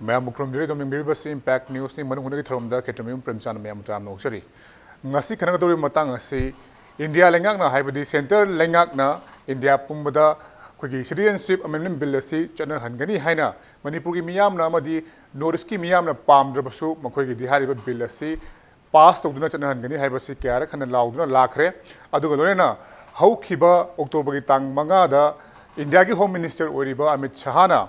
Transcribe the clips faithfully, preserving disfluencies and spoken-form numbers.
ꯃꯌꯥꯝꯕꯨ ꯈꯨꯔꯨꯝꯖꯔꯤ꯫ ꯑꯗꯨꯝ ꯌꯦꯡꯕꯤꯔꯤꯕꯁꯤ Impact Newsꯅꯤ꯫ ꯃꯅꯨꯡ ꯍꯨꯠꯅꯒꯤ ꯊꯧꯔꯝꯗ ꯈꯦꯇ꯭ꯔꯤꯃꯌꯨꯝ ꯄ꯭ꯔꯦꯝꯆꯥꯟꯗ ꯃꯌꯥꯝꯕꯨ ꯇꯔꯥꯝꯅ ꯑꯣꯛꯆꯔꯤ꯫ ꯉꯁꯤ ꯈꯟꯅꯒꯗꯧꯔꯤꯕ ꯃꯇꯥꯡ ꯑꯁꯤ ꯏꯟꯗꯤꯌꯥ ꯂꯩꯉꯥꯛꯅ, ꯍꯥꯏꯕꯗꯤ centre ꯂꯩꯉꯥꯛꯅ ꯏꯟꯗꯤꯌꯥ ꯄꯨꯝꯕꯗ ꯑꯩꯈꯣꯏꯒꯤ Citizenship Amendment Bill ꯑꯁꯤ ꯆꯠꯅꯍꯟꯒꯅꯤ ꯍꯥꯏꯅ ꯃꯅꯤꯄꯨꯔꯒꯤ ꯃꯤꯌꯥꯝꯅ ꯑꯃꯗꯤ North Eastꯀꯤ ꯃꯤꯌꯥꯝꯅ ꯄꯥꯝꯗ꯭ꯔꯕꯁꯨ ꯃꯈꯣꯏꯒꯤꯗꯤ ꯍꯥꯏꯔꯤꯕ bill ꯑꯁꯤ pass ꯇꯧꯗꯨꯅ ꯆꯠꯅꯍꯟꯒꯅꯤ ꯍꯥꯏꯕꯁꯤ ꯀꯌꯥꯔꯛ ꯍꯟꯅ ꯂꯥꯎꯗꯨꯅ ꯂꯥꯛꯈ꯭ꯔꯦ꯫ ꯑꯗꯨꯒ ꯂꯣꯏꯅꯅ ꯍꯧꯈꯤꯕ Octoberꯒꯤ ꯇꯥꯡ ꯃꯉꯥꯗ ꯏꯟꯗꯤꯌꯥꯒꯤ Home Minister ꯑꯣꯏꯔꯤꯕ ꯑꯃꯤꯠ ꯁꯍꯥꯅ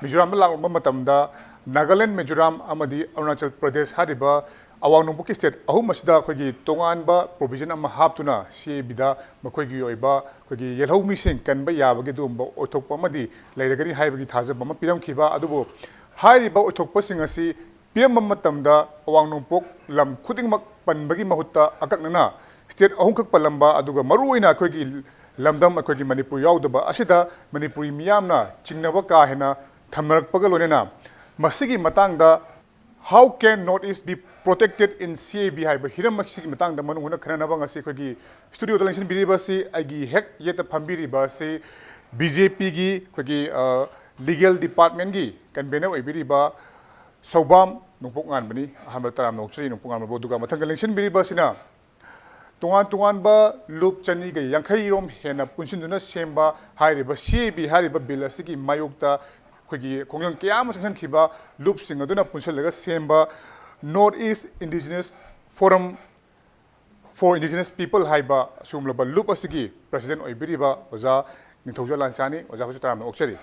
ꯃꯤꯖꯣꯔꯥꯝꯗ ꯂꯥꯛꯂꯝꯕ ꯃꯇꯝꯗ ꯅꯥꯒꯥꯂꯦꯟ, ꯃꯤꯖꯣꯔꯥꯝ ꯑꯃꯗꯤ ꯑꯔꯨꯅꯥꯆꯜ ꯄ꯭ꯔꯗꯦꯁ ꯍꯥꯏꯔꯤꯕ ꯑꯋꯥꯡ ꯅꯣꯡꯄꯣꯛꯀꯤ state ꯑꯍꯨꯝ ꯑꯁꯤꯗ ꯑꯩꯈꯣꯏꯒꯤ ꯇꯣꯉꯥꯟꯕ provision ꯑꯃ ꯍꯥꯞꯇꯨꯅ CABꯗ ꯃꯈꯣꯏꯒꯤ ꯑꯣꯏꯕ ꯑꯩꯈꯣꯏꯒꯤ ꯌꯦꯜꯍꯧꯃꯤꯁꯤꯡ ꯀꯟꯕ ꯌꯥꯕꯒꯤ ꯑꯗꯨꯒꯨꯝꯕ ꯑꯣꯏꯊꯣꯛꯄ ꯑꯃꯗꯤ ꯂꯩꯔꯒꯅꯤ ꯍꯥꯏꯕꯒꯤ ꯊꯥꯖꯕ ꯑꯃ ꯄꯤꯔꯝꯈꯤꯕ꯫ ꯑꯗꯨꯕꯨ ꯍꯥꯏꯔꯤꯕ ꯑꯣꯏꯊꯣꯛꯄꯁꯤꯡ ꯑꯁꯤ ꯄꯤꯔꯝꯕ ꯃꯇꯝꯗ ꯑꯋꯥꯡ ꯅꯣꯡꯄꯣꯛ ꯂꯝ ꯈꯨꯗꯤꯡꯃꯛ ꯄꯟꯕꯒꯤ ꯃꯍꯨꯠꯇ ꯑꯀꯛꯅꯅ state ꯑꯍꯨꯝꯈꯛ ꯄꯜꯂꯝꯕ, ꯑꯗꯨꯒ ꯃꯔꯨꯑꯣꯏꯅ ꯑꯩꯈꯣꯏꯒꯤ ꯂꯝꯗꯝ ꯑꯩꯈꯣꯏꯒꯤ ꯃꯅꯤꯄꯨꯔ ꯌꯥꯎꯗꯕ ꯑꯁꯤꯗ ꯃꯅꯤꯄꯨꯔꯤ ꯃꯤꯌꯥꯝꯅ ꯆꯤꯡꯅꯕ ꯀꯥ ꯍꯦꯟꯅ ꯊꯝꯅꯔꯛꯄꯒ ꯂꯣꯏꯅꯅ ꯃꯁꯤꯒꯤ ꯃꯇꯥꯡꯗ "How can North East be protected in CAB?" ꯍꯥꯏꯕ ꯍꯤꯔꯝ ꯑꯁꯤꯒꯤ ꯃꯇꯥꯡꯗ ꯃꯅꯨꯡ ꯍꯨꯠꯅ ꯈꯟꯅꯅꯕ ꯉꯁꯤ ꯑꯩꯈꯣꯏꯒꯤ studioꯗ ꯂꯦꯡꯁꯤꯟꯕꯤꯔꯤꯕ ꯑꯁꯤ ꯑꯩꯒꯤ ꯍꯦꯛ ꯌꯦꯠꯇ ꯐꯝꯕꯤꯔꯤꯕ ꯑꯁꯤ BJPꯒꯤ ꯑꯩꯈꯣꯏꯒꯤ, ꯑ, legal departmentꯀꯤ convener ꯑꯣꯏꯕꯤꯔꯤꯕ ꯁꯧꯕꯥꯝ ꯅꯣꯡꯄꯣꯛ ꯉꯥꯟꯕꯅꯤ꯫ ꯑꯍꯥꯟꯕ ꯇꯔꯥꯝꯅ ꯑꯣꯛꯆꯔꯤ ꯅꯣꯡꯄꯣꯛ ꯉꯥꯟꯕꯕꯨ꯫ ꯑꯗꯨꯒ ꯃꯊꯪꯗ ꯂꯦꯡꯁꯤꯟꯕꯤꯔꯤꯕ ꯑꯁꯤꯅ ꯇꯣꯉꯥꯟ ꯇꯣꯉꯥꯟꯕ ꯂꯨꯞ ꯆꯅꯤꯒ ꯌꯥꯡꯈꯩ ꯔꯣꯝ ꯍꯦꯟꯅ ꯄꯨꯟꯁꯤꯟꯗꯨꯅ ꯁꯦꯝꯕ ꯍꯥꯏꯔꯤꯕ CAB ꯍꯥꯏꯔꯤꯕ bill ꯑꯁꯤꯒꯤ ꯃꯥꯌꯣꯛꯇ ꯑꯩꯈꯣꯏꯒꯤ ꯈꯣꯡꯖꯪ ꯀꯌꯥ ꯑꯃ ꯆꯪꯁꯤꯟꯈꯤꯕ ꯂꯨꯞꯁꯤꯡ ꯑꯗꯨꯅ ꯄꯨꯟꯁꯤꯜꯂꯒ ꯁꯦꯝꯕ North East Indigenous Forum for Indigenous People ꯍꯥꯏꯕ ꯑꯁꯤꯒꯨꯝꯂꯕ ꯂꯨꯞ ꯑꯁꯤꯒꯤ president ꯑꯣꯏꯕꯤꯔꯤꯕ ꯑꯣꯖꯥ ꯅꯤꯡꯊꯧꯖꯝ ꯂꯥꯟꯆꯥꯅꯤ꯫ ꯑꯣꯖꯥ ꯍꯣꯏꯁꯨ ꯇꯔꯥꯝꯅ ꯑꯣꯛꯆꯔꯤ꯫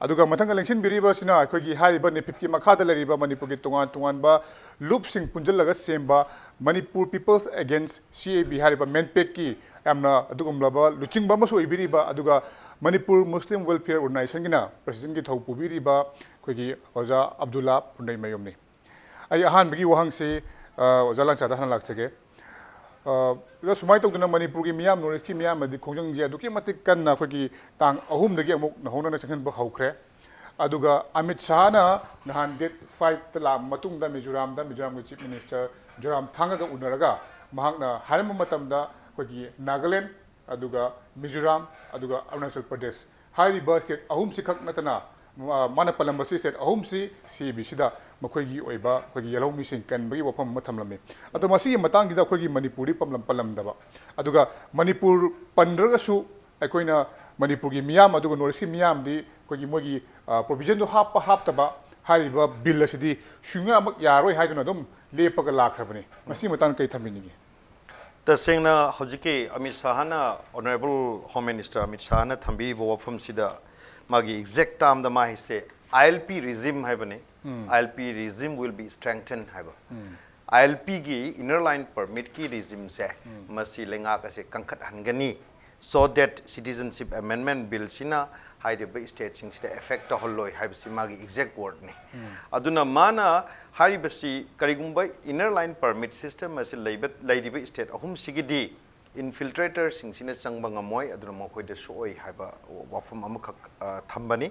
ꯑꯗꯨꯒ ꯃꯊꯪꯗ ꯂꯦꯡꯁꯤꯟꯕꯤꯔꯤꯕꯁꯤꯅ ꯑꯩꯈꯣꯏꯒꯤ ꯍꯥꯏꯔꯤꯕ NEPIFꯀꯤ ꯃꯈꯥꯗ ꯂꯩꯔꯤꯕ ꯃꯅꯤꯄꯨꯔꯒꯤ ꯇꯣꯉꯥꯟ ꯇꯣꯉꯥꯟꯕ ꯂꯨꯞꯁꯤꯡ ꯄꯨꯟꯁꯤꯜꯂꯒ ꯁꯦꯝꯕ Manipur People's Against CAB ꯍꯥꯏꯔꯤꯕ MANPAGꯀꯤ ꯌꯥꯝꯅ ꯑꯗꯨꯒꯨꯝꯂꯕ ꯂꯨꯆꯤꯡꯕ ꯑꯃꯁꯨ ꯑꯣꯏꯕꯤꯔꯤꯕ, ꯑꯗꯨꯒ Manipur Muslim Welfare Organizationꯒꯤꯅ presidentꯀꯤ ꯊꯧ ꯄꯨꯕꯤꯔꯤꯕ ꯑꯩꯈꯣꯏꯒꯤ ꯑꯣꯖꯥ ꯑꯕꯗꯨꯜꯂꯥ ꯐꯨꯟꯗ꯭ꯔꯩꯃꯌꯨꯝꯅꯤ꯫ ꯑꯩ ꯑꯍꯥꯟꯕꯒꯤ ꯋꯥꯍꯪꯁꯤ, ꯑ, ꯑꯣꯖꯥ ꯂꯥꯟꯆꯥꯗ ꯍꯥꯟꯅ ꯂꯥꯛꯆꯒꯦ꯫ ꯑ, ꯑꯣꯖꯥ, ꯁꯨꯃꯥꯏꯅ ꯇꯧꯗꯅ ꯃꯅꯤꯄꯨꯔꯒꯤ ꯃꯤꯌꯥꯝ, North Eastꯀꯤ ꯃꯤꯌꯥꯝꯅꯗꯤ ꯈꯣꯡꯖꯪꯁꯦ ꯑꯗꯨꯛꯀꯤ ꯃꯇꯤꯛ ꯀꯟꯅ ꯑꯩꯈꯣꯏꯒꯤ ꯇꯥꯡ ꯑꯍꯨꯝꯗꯒꯤ ꯑꯃꯨꯛ ꯅꯧꯍꯧꯅꯅ ꯆꯪꯁꯤꯟꯕ ꯍꯧꯈ꯭ꯔꯦ꯫ ꯑꯗꯨꯒ ꯑꯃꯤꯠ ꯁꯍꯥꯅ ꯅꯍꯥꯟ date fiveꯇ ꯂꯥꯛꯑꯕ ꯃꯇꯨꯡꯗ ꯃꯤꯖꯣꯔꯥꯝꯗ ꯃꯤꯖꯣꯔꯥꯝꯒꯤ Chief Minister ꯖꯣꯔꯥꯝꯊꯥꯡꯒꯒ ꯎꯅꯔꯒ ꯃꯍꯥꯛꯅ ꯍꯥꯏꯔꯝꯕ ꯃꯇꯝꯗ ꯑꯩꯈꯣꯏꯒꯤ ꯅꯥꯒꯥꯂꯦꯟ, ꯑꯗꯨꯒ ꯃꯤꯖꯣꯔꯥꯝ, ꯑꯗꯨꯒ ꯑꯔꯨꯅꯥꯆꯜ ꯄ꯭ꯔꯗꯦꯁ ꯍꯥꯏꯔꯤꯕ state ꯑꯍꯨꯝꯁꯤꯈꯛ ꯅꯠꯇꯅ ꯃꯥꯅ ꯄꯜꯂꯝꯕꯁꯤ ꯁ꯭ꯇꯦꯠ ꯑꯍꯨꯝꯁꯤ ꯁꯤ ꯕꯤꯁꯤꯗ ꯃꯈꯣꯏꯒꯤ ꯑꯣꯏꯕ ꯑꯩꯈꯣꯏꯒꯤ ꯌꯦꯜꯍꯧꯃꯤꯁꯤꯡ ꯀꯟꯕꯒꯤ ꯋꯥꯐꯝ ꯑꯃ ꯊꯝꯂꯝꯃꯤ꯫ ꯑꯗꯣ ꯃꯁꯤꯒꯤ ꯃꯇꯥꯡꯁꯤꯗ ꯑꯩꯈꯣꯏꯒꯤ ꯃꯅꯤꯄꯨꯔꯗꯤ ꯄꯜꯂꯝ ꯄꯜꯂꯝꯗꯕ, ꯑꯗꯨꯒ ꯃꯅꯤꯄꯨꯔ ꯄꯟꯗ꯭ꯔꯒꯁꯨ ꯑꯩꯈꯣꯏꯅ ꯃꯅꯤꯄꯨꯔꯒꯤ ꯃꯤꯌꯥꯝ ꯑꯗꯨꯒ ꯅꯣꯔꯠ ꯏꯁꯀꯤ ꯃꯤꯌꯥꯝꯗꯤ ꯑꯩꯈꯣꯏꯒꯤ ꯃꯣꯏꯒꯤ ꯄ꯭ꯔꯣꯚꯤꯖꯟꯗꯣ ꯍꯥꯞꯄ ꯍꯥꯞꯇꯕ ꯍꯥꯏꯔꯤꯕ ꯕꯤꯜ ꯑꯁꯤꯗꯤ ꯁꯨꯡꯌꯥꯃꯛ ꯌꯥꯔꯣꯏ ꯍꯥꯏꯗꯨꯅ ꯑꯗꯨꯝ ꯂꯦꯞꯄꯒ ꯂꯥꯛꯈ꯭ꯔꯕꯅꯤ꯫ ꯃꯁꯤꯒꯤ ꯃꯇꯥꯡꯗ ꯀꯔꯤ ꯊꯝꯕꯤꯅꯤꯡꯉꯤ? ꯇꯁꯦꯡꯅ ꯍꯧꯖꯤꯛꯀꯤ ꯑꯃꯤꯠ ꯁꯥꯍꯅ, ꯑꯣꯅꯔꯦꯕꯜ ꯍꯣꯝ ꯃꯤꯅꯤꯁꯇꯔ ꯑꯃꯤꯠ ꯁꯥꯍꯅ ꯊꯝꯕꯤꯔꯤꯕ ꯋꯥꯐꯝꯁꯤꯗ ꯃꯥꯒꯤ ꯑꯦꯛꯖꯦꯛ ꯇꯥꯝꯗ ꯃꯥ ꯍꯥꯏꯁꯦ, "ILP regime" ꯍꯥꯏꯕꯅꯤ꯫ "ILP regime will be strengthened" ꯍꯥꯏꯕ꯫ ILP ꯒꯤ, ꯏꯟꯅꯔ ꯂꯥꯏꯟ ꯄꯔꯃꯤꯠꯀꯤ ꯔꯤꯖꯤꯝꯁꯦ, ꯃꯁꯤ ꯂꯩꯉꯥꯛ ꯑꯁꯦ ꯀꯟꯈꯠꯍꯟꯒꯅꯤ, so that Citizenship Amendment Bill ꯁꯤꯅ ꯍꯥꯏꯔꯤꯕ ꯁ꯭ꯇꯦꯠꯁꯤꯡꯁꯤꯗ ꯑꯦꯐꯦꯛ ꯇꯧꯍꯜꯂꯣꯏ ꯍꯥꯏꯕꯁꯤ ꯃꯥꯒꯤ ꯑꯦꯛꯖꯦꯛ ꯋꯥꯔꯗꯅꯤ꯫ ꯑꯗꯨꯅ ꯃꯥꯅ ꯍꯥꯏꯔꯤꯕꯁꯤ, ꯀꯔꯤꯒꯨꯝꯕ ꯏꯟꯅꯔ ꯂꯥꯏꯟ ꯄꯔꯃꯤꯠ ꯁꯤꯁꯇꯦꯝ ꯑꯁꯤ ꯂꯩꯕ, ꯂꯩꯔꯤꯕ ꯁ꯭ꯇꯦꯠ ꯑꯍꯨꯝꯁꯤꯒꯤꯗꯤ ꯏꯟꯐꯤꯜꯇ꯭ꯔꯦꯇꯔꯁꯤꯡꯁꯤꯅ ꯆꯪꯕ ꯉꯝꯃꯣꯏ, ꯑꯗꯨꯅ ꯃꯈꯣꯏꯗ ꯁꯣꯛꯑꯣꯏ ꯍꯥꯏꯕ ꯋꯥꯐꯝ ꯑꯃꯈꯛ, ꯑ, ꯊꯝꯕꯅꯤ꯫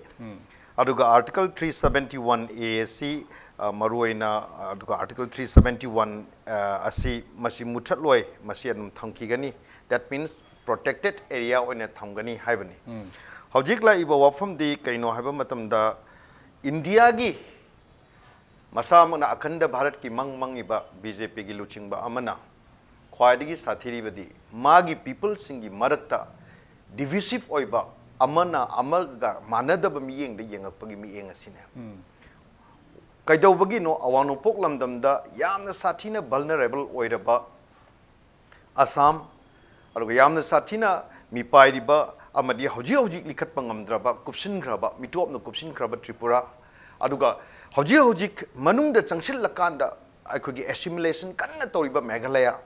ꯑꯗꯨꯒ Article three seventy one A ꯑꯁꯤ, ꯑ, ꯃꯔꯨꯑꯣꯏꯅ, ꯑ, ꯑꯗꯨꯒ Article three seventy one, ꯑ, ꯑꯁꯤ ꯃꯁꯤ ꯃꯨꯠꯊꯠꯂꯣꯏ, ꯃꯁꯤ ꯑꯗꯨꯝ ꯊꯝꯈꯤꯒꯅꯤ꯫ That means protected area ꯑꯣꯏꯅ ꯊꯝꯒꯅꯤ ꯍꯥꯏꯕꯅꯤ꯫ ꯍꯧꯖꯤꯛ ꯂꯥꯛꯏꯕ ꯋꯥꯐꯝꯗꯤ ꯀꯩꯅꯣ ꯍꯥꯏꯕ ꯃꯇꯝꯗ, ꯏꯟꯗꯤꯌꯥꯒꯤ ꯃꯁꯥꯃꯛꯅ ꯑꯈꯟꯗ ꯚꯥꯔꯠꯀꯤ ꯃꯪ ꯃꯪꯉꯤꯕ BJP ꯒꯤ ꯂꯨꯆꯤꯡꯕ ꯑꯃꯅ ꯈ꯭ꯋꯥꯏꯗꯒꯤ ꯁꯥꯊꯤꯔꯤꯕꯗꯤ ꯃꯥꯒꯤ ꯄꯤꯄꯜꯁꯤꯡꯒꯤ ꯃꯔꯛꯇ ꯗꯤꯚꯤꯁꯤꯞ ꯑꯣꯏꯕ, ꯑꯃꯅ ꯑꯃꯒ ꯃꯥꯟꯅꯗꯕ ꯃꯤꯠꯌꯦꯡꯗ ꯌꯦꯡꯉꯛꯄꯒꯤ ꯃꯤꯠꯌꯦꯡ ꯑꯁꯤꯅꯦ꯫ ꯀꯩꯗꯧꯕꯒꯤꯅꯣ? ꯑꯋꯥꯡ ꯅꯣꯡꯄꯣꯛ ꯂꯝꯗꯝꯗ ꯌꯥꯝꯅ ꯁꯥꯊꯤꯅ ꯚꯜꯅꯔꯦꯕꯜ ꯑꯣꯏꯔꯕ ꯑꯁꯥꯝ, ꯑꯗꯨꯒ ꯌꯥꯝꯅ ꯁꯥꯊꯤꯅ ꯃꯤꯄꯥꯏꯔꯤꯕ ꯑꯃꯗꯤ ꯍꯧꯖꯤꯛ ꯍꯧꯖꯤꯛ ꯂꯤꯈꯠꯄ ꯉꯝꯗ꯭ꯔꯕ, ꯀꯨꯞꯁꯤꯟꯈ꯭ꯔꯕ, ꯃꯤꯇꯣꯞꯅ ꯀꯨꯞꯁꯤꯟꯈ꯭ꯔꯕ ꯇ꯭ꯔꯤꯄꯨꯔꯥ, ꯑꯗꯨꯒ ꯍꯧꯖꯤꯛ ꯍꯧꯖꯤꯛ ꯃꯅꯨꯡꯗ ꯆꯪꯁꯤꯜꯂꯀꯥꯟꯗ ꯑꯩꯈꯣꯏꯒꯤ ꯑꯦꯁꯤꯃꯤꯂꯦꯁꯟ ꯀꯟꯅ ꯇꯧꯔꯤꯕ ꯃꯦꯘꯥꯂꯌꯥ,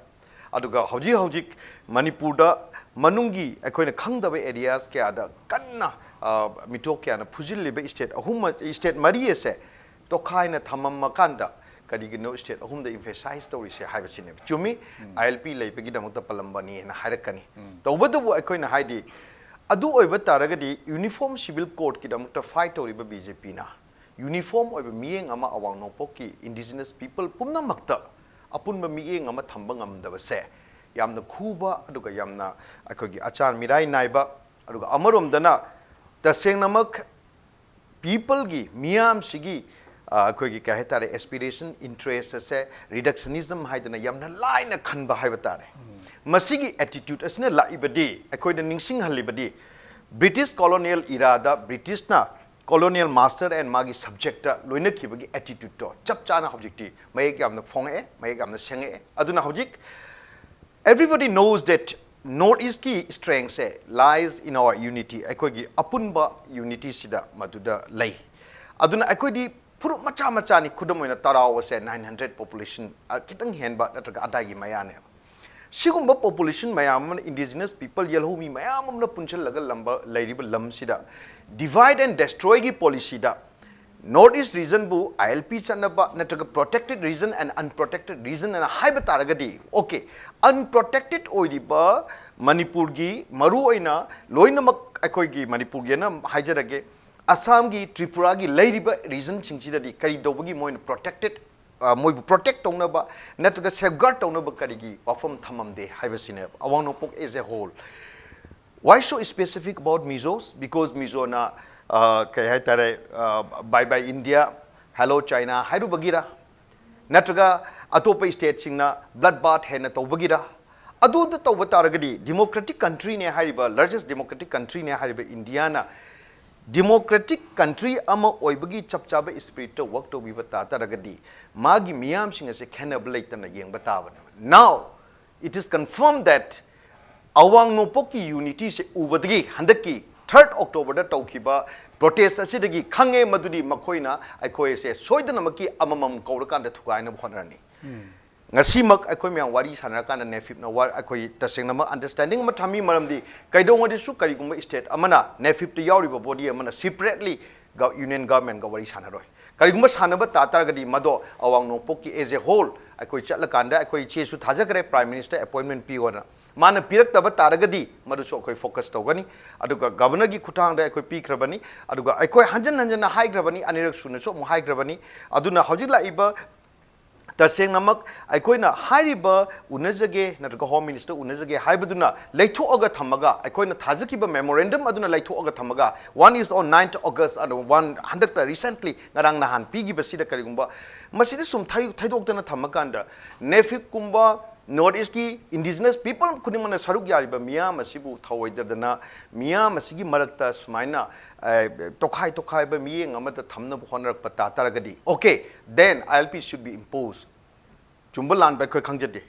ꯑꯗꯨꯒ ꯍꯧꯖꯤꯛ ꯍꯧꯖꯤꯛ ꯃꯅꯤꯄꯨꯔꯗ ꯃꯅꯨꯡꯒꯤ ꯑꯩꯈꯣꯏꯅ ꯈꯪꯗꯕ ꯑꯦꯔꯤꯌꯥꯁ ꯀꯌꯥꯗ ꯀꯟꯅ, ꯑ, ꯃꯤꯇꯣꯞ ꯀꯌꯥꯅ ꯐꯨꯖꯤꯜꯂꯤꯕ ꯁ꯭ꯇꯦꯠ ꯑꯍꯨꯝ, ꯁ꯭ꯇꯦꯠ ꯃꯔꯤ ꯑꯁꯦ ꯇꯣꯈꯥꯏꯅ ꯊꯝꯃꯝꯃꯀꯥꯟꯗ ꯀꯔꯤꯒꯤꯅꯣ ꯁ꯭ꯇꯦꯠ ꯑꯍꯨꯝꯗ ꯏꯝꯐꯦꯁꯥꯏꯁ ꯇꯧꯔꯤꯁꯦ ꯍꯥꯏꯕꯁꯤꯅꯦꯕ꯫ ꯆꯨꯝꯃꯤ, ILP ꯂꯩꯕꯒꯤꯗꯃꯛꯇ ꯄꯜꯂꯝꯕꯅꯤꯅ ꯍꯥꯏꯔꯛꯀꯅꯤ꯫ ꯇꯧꯕꯇꯕꯨ ꯑꯩꯈꯣꯏꯅ ꯍꯥꯏꯗꯤ, ꯑꯗꯨ ꯑꯣꯏꯕ ꯇꯥꯔꯒꯗꯤ ꯌꯨꯅꯤꯐꯣꯔꯝ ꯁꯤꯚꯤꯜ ꯀꯣꯗꯀꯤꯗꯃꯛꯇ ꯐꯥꯏꯠ ꯇꯧꯔꯤꯕ BJP ꯅ ꯌꯨꯅꯤꯐꯣꯔꯝ ꯑꯣꯏꯕ ꯃꯤꯠꯌꯦꯡ ꯑꯃ ꯑꯋꯥꯡ ꯅꯣꯡꯄꯣꯛꯀꯤ ꯏꯟꯗꯤꯖꯤꯅꯁ ꯄꯤꯄꯜ ꯄꯨꯝꯅꯃꯛꯇ ꯑꯄꯨꯟꯕ ꯃꯤꯠꯌꯦꯡ ꯑꯃ ꯊꯝꯕ ꯉꯝꯗꯕꯁꯦ ꯌꯥꯝꯅ ꯈꯨꯕ, ꯑꯗꯨꯒ ꯌꯥꯝꯅ ꯑꯩꯈꯣꯏꯒꯤ ꯑꯆꯥꯟ ꯃꯤꯔꯥꯏ ꯅꯥꯏꯕ, ꯑꯗꯨꯒ ꯑꯃꯔꯣꯝꯗꯅ ꯇꯁꯦꯡꯅꯃꯛ ꯄꯤꯄꯜꯒꯤ, ꯃꯤꯌꯥꯝꯁꯤꯒꯤ ꯑ, ꯑꯩꯈꯣꯏꯒꯤ ꯀꯩ ꯍꯥꯏꯇꯥꯔꯦ, ꯑꯦꯁꯄꯤꯔꯦꯁꯟ, ꯏꯟꯇꯔꯦꯁ ꯑꯁꯦ ꯔꯤꯗꯛꯁꯅꯤꯖꯝ ꯍꯥꯏꯗꯅ ꯌꯥꯝꯅ ꯂꯥꯏꯅ ꯈꯟꯕ ꯍꯥꯏꯕ ꯇꯥꯔꯦ꯫ ꯃꯁꯤꯒꯤ ꯑꯦꯇꯤꯇ꯭ꯌꯨꯠ ꯑꯁꯤꯅ ꯂꯥꯛꯏꯕꯗꯤ, ꯑꯩꯈꯣꯏꯗ ꯅꯤꯡꯁꯤꯡꯍꯜꯂꯤꯕꯗꯤ, ꯕ꯭ꯔꯤꯇꯤꯁ ꯀꯣꯂꯣꯅꯤꯌꯦꯜ ꯏꯔꯥꯗ ꯕ꯭ꯔꯤꯇꯤꯁꯅ ꯀꯣꯂꯣꯅꯤꯌꯦꯜ ꯃꯥꯁꯇꯔ ꯑꯦꯟ ꯃꯥꯒꯤ ꯁꯕꯖꯦꯛꯇ ꯂꯣꯏꯅꯈꯤꯕꯒꯤ ꯑꯦꯇꯤꯇ꯭ꯌꯨꯠꯇꯣ ꯆꯞ ꯆꯥꯅ ꯍꯧꯖꯤꯛꯇꯤ ꯃꯌꯦꯛ ꯌꯥꯝꯅ ꯐꯣꯡꯉꯛꯑꯦ, ꯃꯌꯦꯛ ꯌꯥꯝꯅ ꯁꯦꯡꯉꯛꯑꯦ꯫ ꯑꯗꯨꯅ ꯍꯧꯖꯤꯛ everybody knows that North East ꯀꯤ strength say lies in our unity, ꯑꯩꯈꯣꯏꯒꯤ ꯑꯄꯨꯟꯕ ꯌꯨꯅꯤꯇꯤꯁꯤꯗ ꯃꯗꯨꯗ ꯂꯩ꯫ ꯑꯗꯨꯅ ꯑꯩꯈꯣꯏꯗꯤ ꯐꯨꯔꯨꯞ ꯃꯆꯥ ꯃꯆꯥꯅꯤ꯫ ꯈꯨꯗꯝ ꯑꯣꯏꯅ ꯇꯔꯥꯎ ꯑꯁꯦ nine hundred population, ꯑ, ꯈꯤꯇꯪ ꯍꯦꯟꯕ ꯅꯠꯇ꯭ꯔꯒ ꯑꯗꯥꯏꯒꯤ ꯃꯌꯥꯅꯦꯕ꯫ ꯁꯤꯒꯨꯝꯕ ꯄꯣꯄꯨꯂꯦꯁꯟ ꯃꯌꯥꯝ ꯑꯃꯅ, ꯏꯟꯗꯤꯖꯤꯅꯁ ꯄꯤꯄꯜ, ꯌꯦꯜꯍꯧꯃꯤ ꯃꯌꯥꯝ ꯑꯃꯅ ꯄꯨꯟꯁꯤꯜꯂꯒ ꯂꯝꯕ, ꯂꯩꯔꯤꯕ ꯂꯝꯁꯤꯗ divide and destroy ꯒꯤ ꯄꯣꯂꯤꯁꯤꯗ North East region ꯕꯨ I L P ꯆꯠꯅꯕ ꯅꯠꯇ꯭ꯔꯒ protected region and unprotected region ꯑꯅ ꯍꯥꯏꯕ ꯇꯥꯔꯒꯗꯤ, okay, unprotected ꯑꯣꯏꯔꯤꯕ ꯃꯅꯤꯄꯨꯔꯒꯤ, ꯃꯔꯨꯑꯣꯏꯅ ꯂꯣꯏꯅꯃꯛ ꯑꯩꯈꯣꯏꯒꯤ ꯃꯅꯤꯄꯨꯔꯒꯤꯅ ꯍꯥꯏꯖꯔꯒꯦ, ꯑꯁꯥꯝꯒꯤ, ꯇ꯭ꯔꯤꯄꯨꯔꯥꯒꯤ ꯂꯩꯔꯤꯕ ꯔꯤꯖꯟꯁꯤꯡꯁꯤꯗꯗꯤ ꯀꯔꯤ ꯇꯧꯕꯒꯤ ꯃꯣꯏꯅ ꯄ꯭ꯔꯣꯇꯦꯛꯇꯦꯠ, ꯑ, ꯃꯣꯏꯕꯨ ꯄ꯭ꯔꯣꯇꯦꯛ ꯇꯧꯅꯕ ꯅꯠꯇ꯭ꯔꯒ ꯁꯦꯐꯒꯥꯔꯗ ꯇꯧꯅꯕ ꯀꯔꯤꯒꯤ ꯋꯥꯐꯝ ꯊꯝꯃꯝꯗꯦ ꯍꯥꯏꯕꯁꯤꯅꯦꯕ, ꯑꯋꯥꯡ ꯅꯣꯡꯄꯣꯛ as a whole꯫ Why so specific about Mizos? Because ꯃꯤꯖꯣꯅ, ꯑ, ꯀꯩ ꯍꯥꯏꯇꯥꯔꯦ, ꯑ, bye bye India, hello China ꯍꯥꯏꯔꯨꯕꯒꯤꯔ? ꯅꯠꯇ꯭ꯔꯒ ꯑꯇꯣꯞꯄ ꯁ꯭ꯇꯦꯠꯁꯤꯡꯅ blood bath ꯍꯦꯟꯅ ꯇꯧꯕꯒꯤꯔ? ꯑꯗꯨꯗ ꯇꯧꯕ ꯇꯥꯔꯒꯗꯤ, ꯗꯤꯃꯣꯀ꯭ꯔꯦꯇꯤꯛ ꯀꯟꯇ꯭ꯔꯤꯅꯦ ꯍꯥꯏꯔꯤꯕ, ꯂꯥꯔꯖꯦꯁ ꯗꯤꯃꯣꯀ꯭ꯔꯦꯇꯤꯛ ꯀꯟꯇ꯭ꯔꯤꯅꯦ ꯍꯥꯏꯔꯤꯕ ꯏꯟꯗꯤꯌꯥꯅ, ꯗꯤꯃꯣꯀ꯭ꯔꯦꯇꯤꯛ ꯀꯟꯇ꯭ꯔꯤ ꯑꯃ ꯑꯣꯏꯕꯒꯤ ꯆꯞ ꯆꯥꯕ ꯁ꯭ꯄꯤꯔꯤꯠꯇ ꯋꯥꯔꯛ ꯇꯧꯕꯤꯕ ꯇꯥ ꯇꯥꯔꯒꯗꯤ, ꯃꯥꯒꯤ ꯃꯤꯌꯥꯝꯁꯤꯡ ꯑꯁꯦ ꯈꯦꯠꯅꯕ ꯂꯩꯇꯅ ꯌꯦꯡꯕ ꯇꯥꯕꯅꯦꯕ꯫ Now, it is confirmed that ꯑꯋꯥꯡ ꯅꯣꯡꯄꯣꯛꯀꯤ ꯌꯨꯅꯤꯇꯤꯁꯦ ꯎꯕꯗꯒꯤ ꯍꯟꯗꯛꯀꯤ third October ꯗ ꯇꯧꯈꯤꯕ ꯄ꯭ꯔꯣꯇꯦꯁ ꯑꯁꯤꯗꯒꯤ ꯈꯪꯉꯦ ꯃꯗꯨꯗꯤ ꯃꯈꯣꯏꯅ ꯑꯩꯈꯣꯏꯁꯦ ꯁꯣꯏꯗꯅꯃꯛꯀꯤ ꯑꯃꯃꯝ ꯀꯧꯔꯀꯥꯟꯗ ꯊꯨꯒꯥꯏꯅꯕ ꯍꯣꯠꯅꯔꯅꯤ꯫ ꯉꯁꯤꯃꯛ ꯑꯩꯈꯣꯏ ꯃꯌꯥꯝ ꯋꯥꯔꯤ ꯁꯥꯟꯅꯔꯀꯥꯟꯗ ꯅꯦꯐꯤꯞꯅ ꯋꯥ-, ꯑꯩꯈꯣꯏ ꯇꯁꯦꯡꯅꯃꯛ ꯑꯟꯗꯔꯁ꯭ꯇꯦꯟꯗꯤꯡ ꯑꯃ ꯊꯝꯃꯤ, ꯃꯔꯝꯗꯤ ꯀꯩꯗꯧꯉꯩꯗꯁꯨ ꯀꯔꯤꯒꯨꯝꯕ ꯁ꯭ꯇꯦꯠ ꯑꯃꯅ, ꯅꯦꯐꯤꯞꯇ ꯌꯥꯎꯔꯤꯕ ꯕꯣꯗꯤ ꯑꯃꯅ separately ꯒ-, ꯌꯨꯅꯤꯌꯟ ꯒꯚꯔꯟꯃꯦꯟꯒ ꯋꯥꯔꯤ ꯁꯥꯟꯅꯔꯣꯏ꯫ ꯀꯔꯤꯒꯨꯝꯕ ꯁꯥꯟꯅꯕ ꯇꯥ ꯇꯥꯔꯒꯗꯤ ꯃꯗꯣ ꯑꯋꯥꯡ ꯅꯣꯡꯄꯣꯛꯀꯤ as a whole ꯑꯩꯈꯣꯏ ꯆꯠꯂꯀꯥꯟꯗ ꯑꯩꯈꯣꯏ ꯏꯆꯦꯁꯨ ꯊꯥꯖꯈ꯭ꯔꯦ, ꯄ꯭ꯔꯥꯏꯝ ꯃꯤꯅꯤꯁꯇꯔ ꯑꯦꯄꯣꯏꯟꯃꯦꯟ ꯄꯤꯌꯣꯅ꯫ ꯃꯥꯅ ꯄꯤꯔꯛꯇꯕ ꯇꯥꯔꯒꯗꯤ ꯃꯗꯨꯁꯨ ꯑꯩꯈꯣꯏ ꯐꯣꯀꯁ ꯇꯧꯒꯅꯤ꯫ ꯑꯗꯨꯒ ꯒꯚꯔꯅꯔꯒꯤ ꯈꯨꯠꯊꯥꯡꯗ ꯑꯩꯈꯣꯏ ꯄꯤꯈ꯭ꯔꯕꯅꯤ, ꯑꯗꯨꯒ ꯑꯩꯈꯣꯏ ꯍꯟꯖꯟ ꯍꯟꯖꯟꯅ ꯍꯥꯏꯈ꯭ꯔꯕꯅꯤ, ꯑꯅꯤꯔꯛ ꯁꯨꯅꯁꯨ ꯑꯃꯨꯛ ꯍꯥꯏꯈ꯭ꯔꯕꯅꯤ꯫ ꯑꯗꯨꯅ ꯍꯧꯖꯤꯛ ꯂꯥꯛꯏꯕ ꯇꯁꯦꯡꯅꯃꯛ ꯑꯩꯈꯣꯏꯅ ꯍꯥꯏꯔꯤꯕ ꯎꯅꯖꯒꯦ ꯅꯠꯇ꯭ꯔꯒ Home Minister ꯎꯅꯖꯒꯦ ꯍꯥꯏꯕꯗꯨꯅ ꯂꯩꯊꯣꯛꯑꯒ ꯊꯝꯃꯒ, ꯑꯩꯈꯣꯏꯅ ꯊꯥꯖꯈꯤꯕ memorandum ꯑꯗꯨꯅ ꯂꯩꯊꯣꯛꯑꯒ ꯊꯝꯃꯒ, one is on ninth August ꯑꯗꯨ one ꯍꯟꯗꯛꯇ recently ꯉꯔꯥꯡ ꯅꯍꯥꯟ ꯄꯤꯈꯤꯕꯁꯤꯗ ꯀꯔꯤꯒꯨꯝꯕ ꯃꯁꯤꯗ ꯁꯨꯝ ꯊꯩ-, ꯊꯩꯗꯣꯛꯇꯅ ꯊꯝꯃꯀꯥꯟꯗ, NAFIDꯀꯨꯝꯕ North Eastꯀꯤ indigenous people ꯈꯨꯗꯤꯡꯃꯛꯅ ꯁꯔꯨꯛ ꯌꯥꯔꯤꯕ ꯃꯤꯌꯥꯝ ꯑꯁꯤꯕꯨ ꯊꯧꯑꯣꯏꯗꯗꯅ ꯃꯤꯌꯥꯝ ꯑꯁꯤꯒꯤ ꯃꯔꯛꯇ ꯁꯨꯃꯥꯏꯅ, ꯑ, ꯇꯣꯈꯥꯏ ꯇꯣꯈꯥꯏꯕ ꯃꯤꯠꯌꯦꯡ ꯑꯃꯗ ꯊꯝꯅꯕ ꯍꯣꯠꯅꯔꯛꯄ ꯇꯥ ꯇꯥꯔꯒꯗꯤ, okay, then ILP should be imposed. ꯆꯨꯝꯕ ꯂꯥꯟꯕ ꯑꯩꯈꯣꯏ ꯈꯪꯖꯗꯦ꯫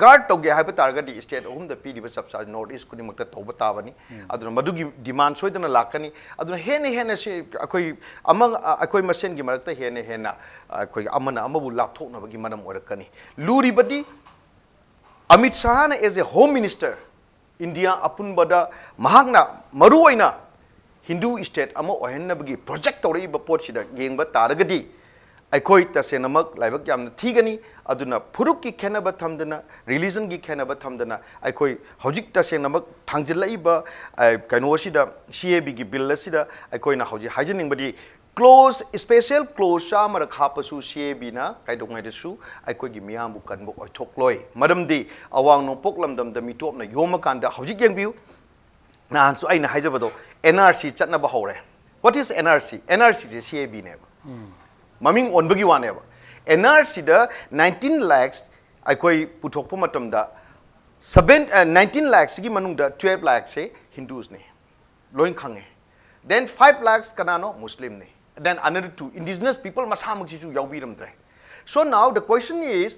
Guard ꯇꯧꯒꯦ ꯍꯥꯏꯕ ꯇꯥꯔꯒꯗꯤ state ꯑꯍꯨꯝꯗ ꯄꯤꯔꯤꯕ ꯆꯞ ꯆꯥ North East ꯈꯨꯗꯤꯡꯃꯛꯇ ꯇꯧꯕ ꯇꯥꯕꯅꯤ꯫ ꯑꯗꯨꯅ ꯃꯗꯨꯒꯤ demand ꯁꯣꯏꯗꯅ ꯂꯥꯛꯀꯅꯤ꯫ ꯑꯗꯨꯅ ꯍꯦꯟꯅ ꯍꯦꯟꯅ ꯁꯤ ꯑꯩꯈꯣꯏ ꯑꯃ, ꯑꯩꯈꯣꯏ ꯃꯁꯦꯟꯒꯤ ꯃꯔꯛꯇ ꯍꯦꯟꯅ ꯍꯦꯟꯅ ꯑꯩꯈꯣꯏ ꯑꯃꯅ ꯑꯃꯕꯨ ꯂꯥꯞꯊꯣꯛꯅꯕꯒꯤ ꯃꯔꯝ ꯑꯣꯏꯔꯛꯀꯅꯤ꯫ ꯂꯨꯔꯤꯕꯗꯤ ꯑꯃꯤꯠ ꯁꯍꯥꯅ as a Home Minister India ꯑꯄꯨꯟꯕꯗ ꯃꯍꯥꯛꯅ ꯃꯔꯨꯑꯣꯏꯅ ꯍꯤꯟꯗꯨ state ꯑꯃ ꯑꯣꯏꯍꯟꯅꯕꯒꯤ project ꯇꯧꯔꯛꯏꯕ ꯄꯣꯠꯁꯤꯗ ꯌꯦꯡꯕ ꯇꯥꯔꯒꯗꯤ, ꯑꯩꯈꯣꯏ ꯇꯁꯦꯡꯅꯃꯛ ꯂꯥꯏꯕꯛ ꯌꯥꯝꯅ ꯊꯤꯒꯅꯤ꯫ ꯑꯗꯨꯅ ꯐꯨꯔꯨꯞꯀꯤ ꯈꯦꯠꯅꯕ ꯊꯝꯗꯅ, religionꯒꯤ ꯈꯦꯠꯅꯕ ꯊꯝꯗꯅ, ꯑꯩꯈꯣꯏ ꯍꯧꯖꯤꯛ ꯇꯁꯦꯡꯅꯃꯛ ꯊꯥꯡꯖꯤꯜꯂꯛꯏꯕ, ꯑ, ꯀꯩꯅꯣ ꯑꯁꯤꯗ, CABꯒꯤ bill ꯑꯁꯤꯗ ꯑꯩꯈꯣꯏꯅ ꯍꯧꯖꯤꯛ ꯍꯥꯏꯖꯅꯤꯡꯕꯗꯤ, clause, special clause ꯆꯥꯝꯃꯔꯛ ꯍꯥꯞꯄꯁꯨ CABꯅ ꯀꯩꯗꯧꯉꯩꯗꯁꯨ ꯑꯩꯈꯣꯏꯒꯤ ꯃꯤꯌꯥꯝꯕꯨ ꯀꯟꯕ ꯑꯣꯏꯊꯣꯛꯂꯣꯏ꯫ ꯃꯔꯝꯗꯤ ꯑꯋꯥꯡ ꯅꯣꯡꯄꯣꯛ ꯂꯝꯗꯝꯗ ꯃꯤꯇꯣꯞꯅ ꯌꯣꯝꯃꯀꯥꯟꯗ, ꯍꯧꯖꯤꯛ ꯌꯦꯡꯕꯤꯌꯨ, ꯅꯍꯥꯟꯁꯨ ꯑꯩꯅ ꯍꯥꯏꯖꯕꯗꯣ, NRC ꯆꯠꯅꯕ ꯍꯧꯔꯦ꯫ What is NRC? NRCꯁꯦ CABꯅꯦꯕ꯫ ꯃꯃꯤꯡ ꯑꯣꯟꯕꯒꯤ ꯋꯥꯅꯦꯕ꯫ NRCꯗ nineteen lakhs ꯑꯩꯈꯣꯏ ꯄꯨꯊꯣꯛꯄ ꯃꯇꯝꯗ, seven, ꯑ, nineteen lakhsꯁꯤꯒꯤ ꯃꯅꯨꯡꯗ twelve lakhsꯁꯦ Hindusꯅꯦ꯫ ꯂꯣꯏ ꯈꯪꯉꯦ꯫ Then five lakhs ꯀꯅꯥꯅꯣ? Muslimꯅꯤ꯫ Then another two, indigenous people ꯃꯁꯥꯃꯛꯁꯤꯁꯨ ꯌꯥꯎꯕꯤꯔꯝꯗ꯭ꯔꯦ꯫ So now the question is,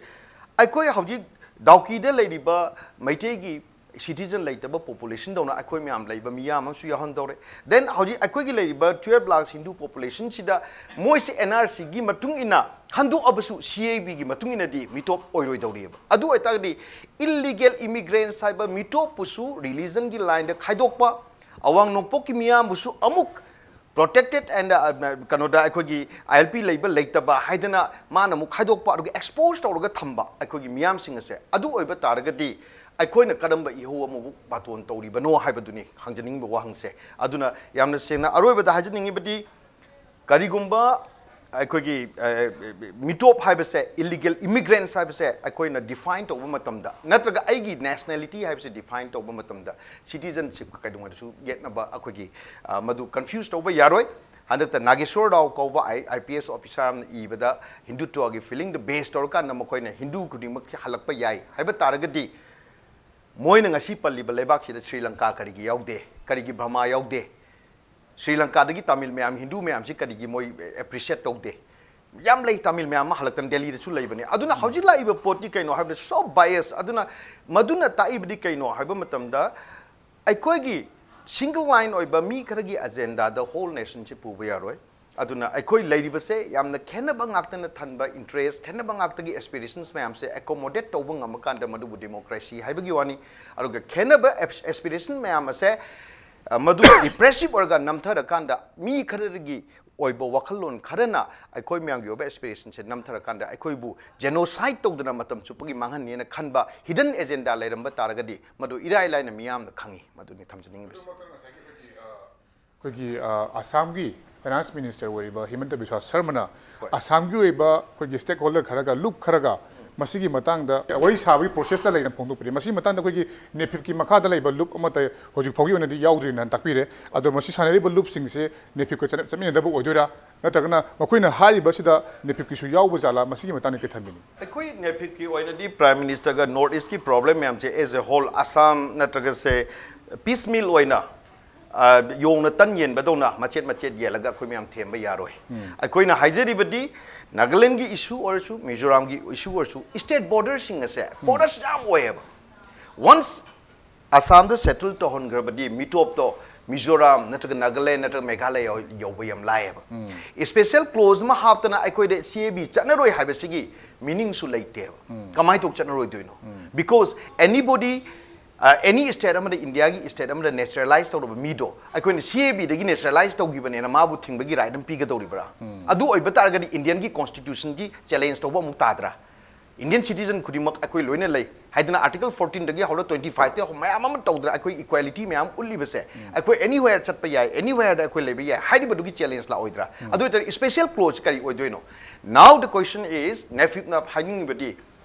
ꯑꯩꯈꯣꯏ ꯍꯧꯖꯤꯛ ꯗꯥꯎꯀꯤꯗ ꯂꯩꯔꯤꯕ ꯃꯩꯇꯩꯒꯤ citizen ꯂꯩꯇꯕ populationꯗꯧꯅ ꯑꯩꯈꯣꯏ ꯃꯌꯥꯝ ꯂꯩꯕ ꯃꯤꯌꯥꯝ ꯑꯃꯁꯨ ꯌꯥꯎꯍꯟꯗꯧꯔꯦ꯫ Then ꯍꯧꯖꯤꯛ ꯑꯩꯈꯣꯏꯒꯤ ꯂꯩꯔꯤꯕ twelve lakhs Hindu populationꯁꯤꯗ ꯃꯣꯏꯁꯤ NRCꯒꯤ ꯃꯇꯨꯡ ꯏꯟꯅ ꯈꯟꯗꯣꯛꯑꯕꯁꯨ CABꯒꯤ ꯃꯇꯨꯡ ꯏꯟꯅꯗꯤ ꯃꯤꯇꯣꯞ ꯑꯣꯏꯔꯣꯏꯗꯧꯔꯤꯑꯕ꯫ ꯑꯗꯨ ꯑꯣꯏꯇꯥꯔꯒꯗꯤ illegal immigrants ꯍꯥꯏꯕ ꯃꯤꯇꯣꯞꯄꯨꯁꯨ religionꯒꯤ lineꯗ ꯈꯥꯏꯗꯣꯛꯄ, ꯑꯋꯥꯡ ꯅꯣꯡꯄꯣꯛꯀꯤ ꯃꯤꯌꯥꯝꯕꯨꯁꯨ ꯑꯃꯨꯛ protected and, uh, ꯀꯩꯅꯣꯗ ꯑꯩꯈꯣꯏꯒꯤ ILP ꯂꯩꯕ ꯂꯩꯇꯕ ꯍꯥꯏꯗꯅ ꯃꯥꯅ ꯑꯃꯨꯛ ꯈꯥꯏꯗꯣꯛꯄ, ꯑꯗꯨꯒ expose ꯇꯧꯔꯒ ꯊꯝꯕ ꯑꯩꯈꯣꯏꯒꯤ ꯃꯤꯌꯥꯝꯁꯤꯡ ꯑꯁꯦ, ꯑꯗꯨ ꯑꯣꯏꯕ ꯇꯥꯔꯒꯗꯤ ꯑꯩꯈꯣꯏꯅ ꯀꯔꯝꯕ ꯏꯍꯧ ꯑꯃꯕꯨ ꯕꯥꯇꯣꯟ ꯇꯧꯔꯤꯕꯅꯣ ꯍꯥꯏꯕꯗꯨꯅꯤ ꯍꯪꯖꯅꯤꯡꯕ ꯋꯥꯍꯪꯁꯦ꯫ ꯑꯗꯨꯅ ꯌꯥꯝꯅ ꯁꯦꯡꯅ ꯑꯔꯣꯏꯕꯗ ꯍꯥꯏꯖꯅꯤꯡꯉꯤꯕꯗꯤ, ꯀꯔꯤꯒꯨꯝꯕ ꯑꯩꯈꯣꯏꯒꯤ ꯃꯤꯇꯣꯞ ꯍꯥꯏꯕꯁꯦ, ꯏꯂꯤꯒꯦꯜ ꯏꯃꯤꯒ꯭ꯔꯦꯟꯁ ꯍꯥꯏꯕꯁꯦ ꯑꯩꯈꯣꯏꯅ ꯗꯤꯐꯥꯏꯟ ꯇꯧꯕ ꯃꯇꯝꯗ, ꯅꯠꯇ꯭ꯔꯒ ꯑꯩꯒꯤ ꯅꯦꯁꯅꯦꯂꯤꯇꯤ ꯍꯥꯏꯕꯁꯦ ꯗꯤꯐꯥꯏꯟ ꯇꯧꯕ ꯃꯇꯝꯗ, ꯁꯤꯇꯤꯖꯟꯁꯤꯞ ꯀꯩꯗꯧꯉꯩꯗꯁꯨ ꯌꯦꯠꯅꯕ ꯑꯩꯈꯣꯏꯒꯤ ꯃꯗꯨ ꯀꯟꯐ꯭ꯌꯨꯁ ꯇꯧꯕ ꯌꯥꯔꯣꯏ꯫ ꯍꯟꯗꯛꯇ ꯅꯥꯒꯦꯁꯣꯔ ꯔꯥꯎ ꯀꯧꯕ ꯑꯥꯏ ꯄꯤ ꯑꯦꯁ ꯑꯣꯐꯤꯁꯥꯔ ꯑꯃꯅ ꯏꯕꯗ ꯍꯤꯟꯗꯨꯇ꯭ꯋꯒꯤ ꯐꯤꯂꯤꯡꯗ ꯕꯦꯁ ꯇꯧꯔꯀꯥꯟꯗ ꯃꯈꯣꯏꯅ ꯍꯤꯟꯗꯨ ꯈꯨꯗꯤꯡꯃꯛ ꯍꯜꯂꯛꯄ ꯌꯥꯏ ꯍꯥꯏꯕ ꯇꯥꯔꯒꯗꯤ, ꯃꯣꯏꯅ ꯉꯁꯤ ꯄꯜꯂꯤꯕ ꯂꯩꯕꯥꯛꯁꯤꯗ ꯁ꯭ꯔꯤ ꯂꯪꯀꯥ ꯀꯔꯤꯒꯤ ꯌꯥꯎꯗꯦ, ꯀꯔꯤꯒꯤ ꯕ꯭ꯔꯃꯥ ꯌꯥꯎꯗꯦ, ꯁ꯭ꯔꯤ ꯂꯪꯀꯥꯗꯒꯤ ꯇꯥꯃꯤꯜ ꯃꯌꯥꯝ, ꯍꯤꯟꯗꯨ ꯃꯌꯥꯝꯁꯤ ꯀꯔꯤꯒꯤ ꯃꯣꯏ ꯑꯦꯄ꯭ꯔꯤꯁꯤꯌꯦꯠ ꯇꯧꯗꯦ? ꯌꯥꯝ ꯂꯩ, ꯇꯥꯃꯤꯜ ꯃꯌꯥꯝ ꯑꯃ ꯍꯜꯂꯛꯇꯅ ꯗꯦꯜꯂꯤꯗꯁꯨ ꯂꯩꯕꯅꯤ꯫ ꯑꯗꯨꯅ ꯍꯧꯖꯤꯛ ꯂꯥꯛꯏꯕ ꯄꯣꯠꯇꯤ ꯀꯩꯅꯣ ꯍꯥꯏꯕꯗ, ꯁꯣ ꯕꯥꯏꯁ꯫ ꯑꯗꯨꯅ ꯃꯗꯨꯅ ꯇꯥꯛꯏꯕꯗꯤ ꯀꯩꯅꯣ ꯍꯥꯏꯕ ꯃꯇꯝꯗ, ꯑꯩꯈꯣꯏꯒꯤ ꯁꯤꯡꯒꯜ ꯂꯥꯏꯟ ꯑꯣꯏꯕ ꯃꯤ ꯈꯔꯒꯤ ꯑꯖꯦꯟꯗꯥꯗ ꯍꯣꯜ ꯅꯦꯁꯟꯁꯤ ꯄꯨꯕ ꯌꯥꯔꯣꯏ꯫ ꯑꯗꯨꯅ ꯑꯩꯈꯣꯏ ꯂꯩꯔꯤꯕꯁꯦ ꯌꯥꯝꯅ ꯈꯦꯠꯅꯕ ꯉꯥꯛꯇꯅ ꯊꯟꯕ ꯏꯟꯇꯔꯦꯁ, ꯈꯦꯠꯅꯕ ꯉꯥꯛꯇꯒꯤ ꯑꯦꯁꯄꯤꯔꯦꯁꯟꯁ ꯃꯌꯥꯝꯁꯦ ꯑꯦꯀꯣꯃꯣꯗꯦꯠ ꯇꯧꯕ ꯉꯝꯃꯀꯥꯟꯗ ꯃꯗꯨꯕꯨ ꯗꯦꯃꯣꯀ꯭ꯔꯦꯁꯤ ꯍꯥꯏꯕꯒꯤ ꯋꯥꯅꯤ꯫ ꯑꯗꯨꯒ ꯈꯦꯠꯅꯕ ꯑꯦꯁꯄꯤꯔꯦꯁꯟ ꯃꯌꯥꯝ ꯑꯁꯦ, ꯑ, ꯃꯗꯨ ꯔꯤꯄ꯭ꯔꯦꯁꯤꯞ ꯑꯣꯏꯔꯒ ꯅꯝꯊꯔꯀꯥꯟꯗ, ꯃꯤ ꯈꯔꯒꯤ ꯑꯣꯏꯕ ꯋꯥꯈꯜꯂꯣꯟ ꯈꯔꯅ ꯑꯩꯈꯣꯏ ꯃꯌꯥꯝꯒꯤ ꯑꯣꯏꯕ ꯑꯦꯁꯄꯤꯔꯦꯁꯟꯁꯦ ꯅꯝꯊꯔꯀꯥꯟꯗ, ꯑꯩꯈꯣꯏꯕꯨ ꯖꯦꯅꯣꯁꯥꯏꯠ ꯇꯧꯗꯅ ꯃꯇꯝ ꯆꯨꯞꯄꯒꯤ ꯃꯥꯡꯍꯟꯅꯤꯅ ꯈꯟꯕ ꯍꯤꯗꯟ ꯑꯦꯖꯦꯟꯗꯥ ꯂꯩꯔꯝꯕ ꯇꯥꯔꯒꯗꯤ, ꯃꯗꯨ ꯏꯔꯥꯏ ꯂꯥꯏꯅ ꯃꯤꯌꯥꯝꯅ ꯈꯪꯉꯤ꯫ ꯃꯗꯨꯅꯤ ꯊꯝꯖꯅꯤꯡꯉꯤꯕꯁꯦ꯫ ꯑꯩꯈꯣꯏꯒꯤ ꯑ, ꯑꯁꯥꯝꯒꯤ ꯐꯥꯏꯅꯥꯟꯁ ꯃꯤꯅꯤꯁꯇꯔ ꯑꯣꯏꯔꯤꯕ ꯍꯤꯃꯟꯇ ꯕꯤꯁ꯭ꯋꯥ ꯁꯔꯃꯅ ꯑꯁꯥꯝꯒꯤ ꯑꯣꯏꯕ ꯑꯩꯈꯣꯏꯒꯤ ꯁ꯭ꯇꯦꯛ ꯍꯣꯜꯗꯔ ꯈꯔꯒ, ꯂꯨꯞ ꯈꯔꯒ, ꯃꯁꯤꯒꯤ ꯃꯇꯥꯡꯗ ꯋꯥꯔꯤ ꯁꯥꯕꯒꯤ ꯄ꯭ꯔꯣꯁꯦꯁꯇ ꯂꯩꯅ ꯐꯣꯡꯗꯣꯛꯄꯤꯔꯦ꯫ ꯃꯁꯤꯒꯤ ꯃꯇꯥꯡꯗ ꯑꯩꯈꯣꯏꯒꯤ ꯅꯦꯐꯤꯞꯀꯤ ꯃꯈꯥꯗ ꯂꯩꯕ ꯂꯨꯞ ꯑꯃꯠꯇ ꯍꯧꯖꯤꯛ ꯐꯥꯎꯒꯤ ꯑꯣꯏꯅꯗꯤ ꯌꯥꯎꯗ꯭ꯔꯤꯅ ꯇꯥꯛꯄꯤꯔꯦ꯫ ꯑꯗꯣ ꯃꯁꯤ ꯁꯥꯟꯅꯔꯤꯕ ꯂꯨꯞꯁꯤꯡꯁꯦ ꯅꯦꯐꯤꯞꯀ ꯆꯠ- ꯆꯠꯃꯤꯟꯅꯗꯕ ꯑꯣꯏꯗꯣꯏꯔꯥ, ꯅꯠꯇ꯭ꯔꯒꯅ ꯃꯈꯣꯏꯅ ꯍꯥꯏꯔꯤꯕꯁꯤꯗ ꯅꯦꯐꯤꯞꯀꯤꯁꯨ ꯌꯥꯎꯕ ꯖꯥꯠꯂꯥ? ꯃꯁꯤꯒꯤ ꯃꯇꯥꯡꯗ ꯀꯩ ꯊꯝꯕꯤꯅꯤ? ꯑꯩꯈꯣꯏ ꯅꯦꯐꯤꯞꯀꯤ ꯑꯣꯏꯅꯗꯤ ꯄ꯭ꯔꯥꯏꯝ ꯃꯤꯅꯤꯁꯇꯔꯒ ꯅꯣꯔꯠ ꯏꯁꯀꯤ ꯄ꯭ꯔꯣꯕ꯭ꯂꯦꯝ ꯃꯌꯥꯝꯁꯦ ꯑꯦꯖ ꯑꯦ ꯍꯣꯜ, ꯑꯁꯥꯝ ꯅꯠꯇ꯭ꯔꯒꯁꯦ ꯄꯤꯁ ꯃꯤꯜ ꯑꯣꯏꯅ, ꯑ, ꯌꯣꯡꯅ ꯇꯟ ꯌꯦꯟꯕꯗꯧꯅ ꯃꯆꯦꯠ ꯃꯆꯦꯠ ꯌꯦꯜꯂꯒ ꯑꯩꯈꯣꯏ ꯃꯌꯥꯝ ꯊꯦꯝꯕ ꯌꯥꯔꯣꯏ꯫ ꯑꯩꯈꯣꯏꯅ ꯍꯥꯏꯖꯔꯤꯕꯗꯤ, ꯅꯥꯒꯥꯂꯦꯟꯒꯤ ꯏꯁꯨ ꯑꯣꯏꯔꯁꯨ, ꯃꯤꯖꯣꯔꯥꯝꯒꯤ ꯏꯁꯨ ꯑꯣꯏꯔꯁꯨ, ꯁ꯭ꯇꯦꯠ ꯕꯣꯔꯗꯔꯁꯤꯡ ꯑꯁꯦ ꯄꯣꯔꯁ ꯌꯥꯝ ꯑꯣꯏꯌꯦꯕ꯫ ꯋꯟꯁ ꯑꯁꯥꯝꯗ ꯁꯦꯇꯜ ꯇꯧꯍꯟꯈ꯭ꯔꯕꯗꯤ, ꯃꯤꯇꯣꯞꯇꯣ ꯃꯤꯖꯣꯔꯥꯝ ꯅꯠꯇ꯭ꯔꯒ ꯅꯥꯒꯥꯂꯦꯟ ꯅꯠꯇ꯭ꯔꯒ ꯃꯦꯘꯥꯂꯌꯥ ꯌꯧꯕ ꯌꯥꯝ ꯂꯥꯏꯌꯦꯕ꯫ ꯁ꯭ꯄꯦꯁꯦꯜ ꯀ꯭ꯂꯣꯖ ꯑꯃ ꯍꯥꯞꯇꯅ ꯑꯩꯈꯣꯏꯗ ꯁꯤ ꯑꯦ ꯕꯤ ꯆꯠꯅꯔꯣꯏ ꯍꯥꯏꯕꯁꯤꯒꯤ ꯃꯤꯅꯤꯡꯁꯨ ꯂꯩꯇꯦꯕ꯫ ꯀꯃꯥꯏꯅ ꯇꯧ ꯆꯠꯅꯔꯣꯏꯗꯣꯏꯅꯣ? ꯕꯤꯀꯣꯖ ꯑꯦꯅꯤꯕꯣꯗꯤ, ꯑꯦꯅꯤ ꯁ꯭ꯇꯦꯠ ꯑꯃꯗ, ꯏꯟꯗꯤꯌꯥꯒꯤ ꯁ꯭ꯇꯦꯠ ꯑꯃꯗ ꯅꯦꯆꯔꯦꯂꯥꯏꯁ ꯇꯧꯔꯕ ꯃꯤꯗꯣ ꯑꯩꯈꯣꯏꯅ ꯁꯤ ꯑꯦ ꯕꯤꯗꯒꯤ ꯅꯦꯆꯔꯦꯂꯥꯏꯁ ꯇꯧꯈꯤꯕꯅꯦꯅ ꯃꯥꯕꯨ ꯊꯤꯡꯕꯒꯤ ꯔꯥꯏꯠ ꯑꯃ ꯄꯤꯒꯗꯧꯔꯤꯕ꯭ꯔꯥ? ꯑꯗꯨ ꯑꯣꯏꯕ ꯇꯥꯔꯒꯗꯤ ꯏꯟꯗꯤꯌꯟꯒꯤ ꯀꯣꯟꯁꯇꯤꯇ꯭ꯌꯨꯁꯟꯒꯤ ꯆꯦꯂꯦꯟꯖ ꯇꯧꯕ ꯑꯃꯨꯛ ꯇꯥꯗ꯭ꯔꯥ? Indian citizen ꯈꯨꯗꯤꯡꯃꯛ ꯑꯩꯈꯣꯏ ꯂꯣꯏꯅ ꯂꯩ ꯍꯥꯏꯗꯅ Article fourteen ꯗꯒꯤ ꯍꯧꯔ twenty five ꯇ ꯃꯌꯥꯝ ꯑꯃ ꯇꯧꯗꯅ ꯑꯩꯈꯣꯏ equality ꯃꯌꯥꯝ ꯎꯠꯂꯤꯕꯁꯦ, ꯑꯩꯈꯣꯏ anywhere ꯆꯠꯄ ꯌꯥꯏ, anywhere ꯗ ꯑꯩꯈꯣꯏ ꯂꯩꯕ ꯌꯥꯏ ꯍꯥꯏꯔꯤꯕꯗꯨꯒꯤ challenge ꯂꯥꯛꯑꯣꯏꯗ꯭ꯔꯥ? ꯑꯗꯨ ꯑꯣꯏꯇꯥꯔꯗꯤ special clause ꯀꯔꯤ ꯑꯣꯏꯗꯣꯏꯅꯣ? Now the question is, NEFIP ꯅ ꯍꯥꯏꯅꯤꯡꯉꯤꯕꯗꯤ,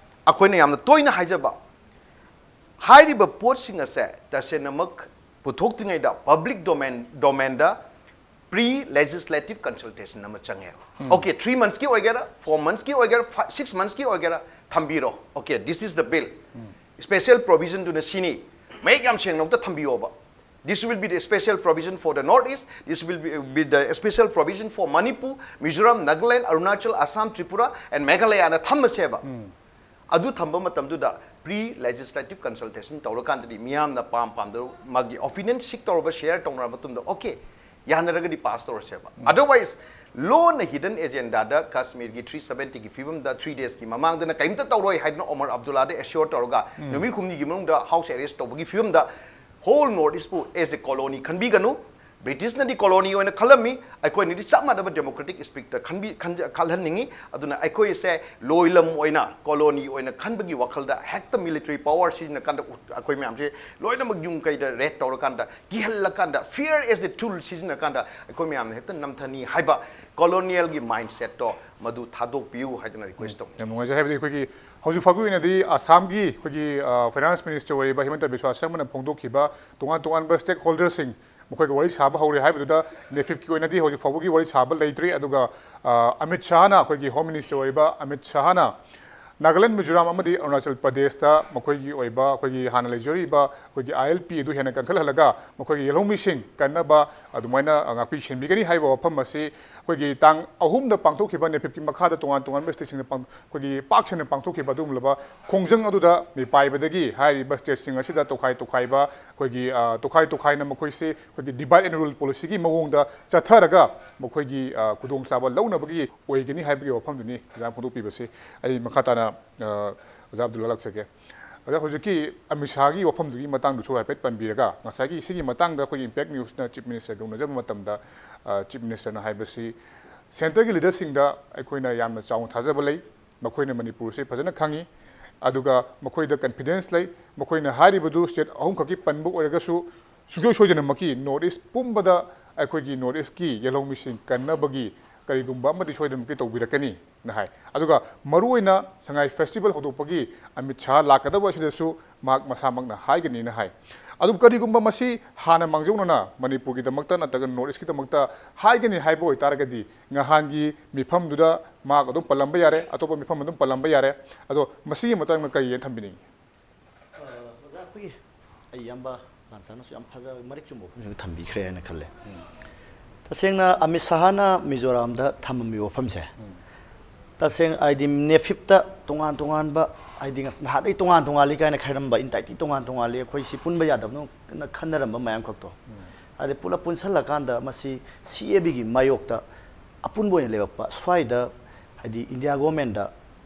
ꯑꯩꯈꯣꯏꯅ ꯌꯥꯝꯅ ꯇꯣꯏꯅ ꯍꯥꯏꯖꯕ, ꯍꯥꯏꯔꯤꯕ ꯄꯣꯠꯁꯤꯡ ꯑꯁꯦ ꯇꯁꯦꯡꯅꯃꯛ ꯄꯨꯊꯣꯛꯇ꯭ꯔꯤꯉꯩꯗ public domain domain ꯗ pre legislative consultation ꯑꯃ ꯆꯪꯉꯦꯕ꯫ Okay, three months ꯀꯤ ꯑꯣꯏꯒꯦꯔꯥ, four months ꯀꯤ ꯑꯣꯏꯒꯦꯔꯥ, fi- six months ꯀꯤ ꯑꯣꯏꯒꯦꯔꯥ, ꯊꯝꯕꯤꯔꯣ꯫ Okay, this is the bill. Special provision ꯗꯨꯅ ꯁꯤꯅꯤ꯫ ꯃꯌꯦꯛ ꯌꯥꯝ ꯁꯦꯡꯅ ꯑꯝꯇ ꯊꯝꯕꯤꯌꯣꯕ꯫ This will be the special provision for the North East. This will be, be the special provision for Manipur, Mizoram, Nagaland, Arunachal, Assam, Tripura, and Meghalaya ꯅ ꯊꯝꯃꯁꯦꯕ꯫ ꯑꯗꯨ ꯊꯝꯕ ꯃꯇꯝꯗꯨꯗ pre legislative consultation ꯇꯧꯔꯀꯥꯟꯗꯗꯤ ꯃꯤꯌꯥꯝꯅ ꯄꯥꯝ ꯄꯥꯝꯗ ꯃꯥꯒꯤ opinion seek ꯇꯧꯔꯕ, share ꯇꯧꯅꯔꯕ ꯃꯇꯨꯡꯗ, okay, ꯌꯥꯅꯔꯒꯗꯤ pass ꯇꯧꯔꯁꯦꯕ꯫ Otherwise, ꯂꯣꯟꯅ hidden agenda ꯗ ꯀꯥꯁꯃꯤꯔꯒꯤ three seventy ꯒꯤ ꯐꯤꯕꯝꯗ three days ꯀꯤ ꯃꯃꯥꯡꯗꯅ ꯀꯔꯤꯝꯇ ꯇꯧꯔꯣꯏ ꯍꯥꯏꯗꯅ ꯑꯣꯃꯔ ꯑꯕꯗꯨꯜꯂꯥꯗ assure ꯇꯧꯔꯒ ꯅꯨꯃꯤꯠ ꯍꯨꯝꯅꯤꯒꯤ ꯃꯅꯨꯡꯗ house arrest ꯇꯧꯕꯒꯤ ꯐꯤꯕꯝꯗ whole North East ꯄꯨ as a colony ꯈꯟꯕꯤꯒꯅꯨ꯫ ꯕ꯭ꯔꯤꯇꯤꯁꯅꯗꯤ colony ꯑꯣꯏꯅ ꯈꯜꯂꯝꯃꯤ, ꯑꯩꯈꯣꯏꯅꯗꯤ ꯆꯞ ꯃꯥꯟꯅꯕ democratic spirit ꯇ ꯈꯟꯕꯤ-, ꯈꯟꯖ-, ꯈꯜꯍꯟꯅꯤꯡꯉꯤ꯫ ꯑꯗꯨꯅ ꯑꯩꯈꯣꯏꯁꯦ ꯂꯣꯏꯂꯝ ꯑꯣꯏꯅ colony ꯑꯣꯏꯅ ꯈꯟꯕꯒꯤ ꯋꯥꯈꯜꯗ ꯍꯦꯛꯇ military power ꯁꯤꯖꯤꯟꯅꯀꯥꯟꯗ ꯎ-, ꯑꯩꯈꯣꯏ ꯃꯌꯥꯝꯁꯦ ꯂꯣꯏꯅꯃꯛ ꯌꯨꯝ ꯀꯩꯗ raid ꯇꯧꯔꯀꯥꯟꯗ, ꯀꯤꯍꯜꯂꯀꯥꯟꯗ, fear as a tool ꯁꯤꯖꯤꯟꯅꯀꯥꯟꯗ ꯑꯩꯈꯣꯏ ꯃꯌꯥꯝꯅ ꯍꯦꯛꯇ ꯅꯝꯊꯅꯤ ꯍꯥꯏꯕ colonial ꯒꯤ mindset ꯇꯣ ꯃꯗꯨ ꯊꯥꯗꯣꯛꯄꯤꯌꯨ ꯍꯥꯏꯗꯅ request ꯇꯧꯅꯤ꯫ ꯌꯥꯝ ꯅꯨꯡꯉꯥꯏꯖꯩ꯫ ꯍꯥꯏꯕꯗꯤ ꯑꯩꯈꯣꯏꯒꯤ ꯍꯧꯖꯤꯛ ꯐꯥꯎꯒꯤ ꯑꯣꯏꯅꯗꯤ ꯑꯁꯥꯝꯒꯤ ꯑꯩꯈꯣꯏꯒꯤ, ꯑ, finance minister ꯑꯣꯏꯔꯤꯕ ꯍꯤꯃꯟꯇ ꯕꯤꯁ꯭ꯋꯥ ꯁꯔꯃꯅ ꯐꯣꯡꯗꯣꯛꯈꯤꯕ ꯇꯣꯉꯥꯟ ꯇꯣꯉꯥꯟꯕ stakeholder ꯁꯤꯡ ꯃꯈꯣꯏꯒ ꯋꯥꯔꯤ ꯁꯥꯕ ꯍꯧꯔꯦ ꯍꯥꯏꯕꯗꯨꯗ NEFIP ꯀꯤ ꯑꯣꯏꯅꯗꯤ ꯍꯧꯖꯤꯛ ꯐꯥꯎꯕꯒꯤ ꯋꯥꯔꯤ ꯁꯥꯕ ꯂꯩꯇ꯭ꯔꯤ꯫ ꯑꯗꯨꯒ, ꯑ, ꯑꯃꯤꯠ ꯁꯥꯍꯅ, ꯑꯩꯈꯣꯏꯒꯤ home minister ꯑꯣꯏꯔꯤꯕ ꯑꯃꯤꯠ ꯁꯥꯍꯅ ꯅꯥꯒꯥꯂꯦꯟ, ꯃꯤꯖꯣꯔꯥꯝ ꯑꯃꯗꯤ ꯑꯔꯨꯅꯥꯆꯜ ꯄ꯭ꯔꯗꯦꯁꯇ ꯃꯈꯣꯏꯒꯤ ꯑꯣꯏꯕ, ꯑꯩꯈꯣꯏꯒꯤ ꯍꯥꯟꯅ ꯂꯩꯖꯔꯤꯕ ꯑꯩꯈꯣꯏꯒꯤ ILP ꯑꯗꯨ ꯍꯦꯟꯅ ꯀꯟꯈꯠꯍꯜꯂꯒ ꯃꯈꯣꯏꯒꯤ ꯌꯦꯜꯍꯧꯃꯤꯁꯤꯡ ꯀꯟꯅꯕ ꯑꯗꯨꯃꯥꯏꯅ ꯉꯥꯛꯄꯤ ꯁꯦꯟꯕꯤꯒꯅꯤ ꯍꯥꯏꯕ ꯋꯥꯐꯝ ꯑꯁꯤ ꯑꯩꯈꯣꯏꯒꯤ ꯇꯥꯡ ꯑꯍꯨꯝꯗ ꯄꯥꯡꯊꯣꯛꯈꯤꯕ NEFIP ꯀꯤ ꯃꯈꯥꯗ ꯇꯣꯉꯥꯟ ꯇꯣꯉꯥꯟꯕ state ꯁꯤꯡꯗ ꯄꯥꯡ-, ꯑꯩꯈꯣꯏꯒꯤ ꯄꯥꯛ ꯁꯟꯅ ꯄꯥꯡꯊꯣꯛꯈꯤꯕ ꯑꯗꯨꯒꯨꯝꯂꯕ ꯈꯣꯡꯖꯪ ꯑꯗꯨꯗ ꯃꯤꯄꯥꯏꯕꯗꯒꯤ ꯍꯥꯏꯔꯤꯕ state ꯁꯤꯡ ꯑꯁꯤꯗ ꯇꯣꯈꯥꯏ ꯇꯣꯈꯥꯏꯕ, ꯑꯩꯈꯣꯏꯒꯤ, ꯑ, ꯇꯣꯈꯥꯏ ꯇꯣꯈꯥꯏꯅ ꯃꯈꯣꯏꯁꯦ ꯑꯩꯈꯣꯏꯒꯤ divide and rule policy ꯒꯤ ꯃꯑꯣꯡꯗ ꯆꯠꯊꯔꯒ ꯃꯈꯣꯏꯒꯤ, ꯑ, ꯈꯨꯗꯣꯡꯆꯥꯕ ꯂꯧꯅꯕꯒꯤ ꯑꯣꯏꯒꯅꯤ ꯍꯥꯏꯕꯒꯤ ꯋꯥꯐꯝꯗꯨꯅꯤ ꯑꯣꯖꯥꯅ ꯐꯣꯡꯗꯣꯛꯄꯤꯕꯁꯤ꯫ ꯑꯩ ꯃꯈꯥ ꯇꯥꯅ, ꯑ, ꯑꯣꯖꯥ ꯑꯕꯗꯨꯜꯂꯥ ꯂꯥꯛꯆꯒꯦ꯫ ꯑꯣꯖꯥ, ꯍꯧꯖꯤꯛꯀꯤ ꯑꯃꯤꯠ ꯁꯥꯍꯒꯤ ꯋꯥꯐꯝꯗꯨꯒꯤ ꯃꯇꯥꯡꯗꯨꯁꯨ ꯍꯥꯏꯐꯦꯠ ꯄꯟꯕꯤꯔꯒ, ꯉꯁꯥꯏꯒꯤ ꯁꯤꯒꯤ ꯃꯇꯥꯡꯗ ꯑꯩꯈꯣꯏꯒꯤ Impact News ꯅ Chief Minister ꯒ ꯎꯅꯖꯕ ꯃꯇꯝꯗ, ꯑ, Chief Minister ꯅ ꯍꯥꯏꯕꯁꯤ centre ꯒꯤ leader ꯁꯤꯡꯗ ꯑꯩꯈꯣꯏꯅ ꯌꯥꯝꯅ ꯆꯥꯎꯅ ꯊꯥꯖꯕ ꯂꯩ, ꯃꯈꯣꯏꯅ ꯃꯅꯤꯄꯨꯔꯁꯦ ꯐꯖꯅ ꯈꯪꯉꯤ, ꯑꯗꯨꯒ ꯃꯈꯣꯏꯗ confidence ꯂꯩ꯫ ꯃꯈꯣꯏꯅ ꯍꯥꯏꯔꯤꯕꯗꯨ state ꯑꯍꯨꯝꯈꯛꯀꯤ ꯄꯟꯕ ꯑꯣꯏꯔꯒꯁꯨ, ꯁꯨꯡꯁꯣꯏ ꯁꯣꯏꯗꯅꯃꯛꯀꯤ North East ꯄꯨꯝꯕꯗ ꯑꯩꯈꯣꯏꯒꯤ North Eastꯀꯤ ꯌꯦꯜꯍꯧꯃꯤꯁꯤꯡ ꯀꯟꯅꯕꯒꯤ ꯀꯔꯤꯒꯨꯝꯕ ꯑꯃꯗꯤ ꯁꯣꯏꯗꯅꯃꯛꯀꯤ ꯇꯧꯕꯤꯔꯛꯀꯅꯤꯅ ꯍꯥꯏ꯫ ꯑꯗꯨꯒ ꯃꯔꯨꯑꯣꯏꯅ ꯁꯉꯥꯏ festival ꯍꯧꯗꯣꯛꯄꯒꯤ ꯑꯃꯤꯠ ꯁꯥꯍ ꯂꯥꯛꯀꯗꯕ ꯑꯁꯤꯗꯁꯨ ꯃꯍꯥꯛ ꯃꯁꯥꯃꯛꯅ ꯍꯥꯏꯒꯅꯤꯅ ꯍꯥꯏ꯫ ꯑꯗꯨꯕꯨ ꯀꯔꯤꯒꯨꯝꯕ ꯃꯁꯤ ꯍꯥꯟꯅ ꯃꯥꯡꯖꯧꯅꯅ ꯃꯅꯤꯄꯨꯔꯒꯤꯗꯃꯛꯇ ꯅꯠꯇ꯭ꯔꯒ North Eastꯀꯤꯗꯃꯛꯇ ꯍꯥꯏꯒꯅꯤ ꯍꯥꯏꯕ ꯑꯣꯏꯇꯥꯔꯒꯗꯤ, ꯉꯍꯥꯟꯒꯤ ꯃꯤꯐꯝꯗꯨꯗ ꯃꯍꯥꯛ ꯑꯗꯨꯝ ꯄꯜꯂꯝꯕ ꯌꯥꯔꯦ, ꯑꯇꯣꯞꯄ ꯃꯤꯐꯝ ꯑꯗꯨꯝ ꯄꯜꯂꯝꯕ ꯌꯥꯔꯦ꯫ ꯑꯗꯣ ꯃꯁꯤꯒꯤ ꯃꯇꯥꯡꯗ ꯀꯔꯤ ꯍꯥꯏꯅ ꯊꯝꯕꯤꯅꯤꯡꯉꯤ? ꯑ, ꯑꯣꯖꯥ, ꯑꯩꯈꯣꯏꯒꯤ ꯑꯩ ꯏꯌꯥꯝꯕ ꯂꯥꯟꯁꯥꯡꯅꯁꯨ ꯌꯥꯝ ꯐꯖꯕ ꯃꯔꯤꯛ ꯆꯨꯝꯕ ꯋꯥꯐꯝꯁꯤꯡ ꯊꯝꯕꯤꯈ꯭ꯔꯦ ꯍꯥꯏꯅ ꯈꯜꯂꯦ꯫ ꯇꯁꯦꯡꯅ ꯑꯃꯤꯠ ꯁꯍꯥꯅ ꯃꯤꯖꯣꯔꯥꯝꯗ ꯊꯝꯃꯝꯃꯤꯕ ꯋꯥꯐꯝꯁꯦ, ꯇꯁꯦꯡ ꯍꯥꯏꯗꯤ ꯅꯦꯐꯤꯞꯇ ꯇꯣꯉꯥꯟ ꯇꯣꯉꯥꯟꯕ, ꯍꯥꯏꯗꯤ ꯉꯁ-, ꯅꯍꯥꯟꯗꯩ ꯇꯣꯉꯥꯟ ꯇꯣꯉꯥꯜꯂꯤ ꯀꯥꯏꯅ ꯈꯥꯏꯔꯝꯕ, entity ꯇꯣꯉꯥꯟ ꯇꯣꯉꯥꯜꯂꯤ, ꯑꯩꯈꯣꯏ ꯁꯤ ꯄꯨꯟꯕ ꯌꯥꯗꯕꯅ ꯈꯟꯅꯔꯝꯕ ꯃꯌꯥꯝ ꯈꯛꯇꯣ, ꯑꯗꯩ ꯄꯨꯂꯞ ꯄꯨꯟꯁꯜꯂꯀꯥꯟꯗ ꯃꯁꯤ C A B ꯒꯤ ꯃꯥꯌꯣꯛꯇ ꯑꯄꯨꯟꯕ ꯑꯣꯏꯅ ꯂꯩꯔꯛꯄ, ꯁ꯭ꯋꯥꯏꯗ ꯍꯥꯏꯗꯤ India government ꯗ,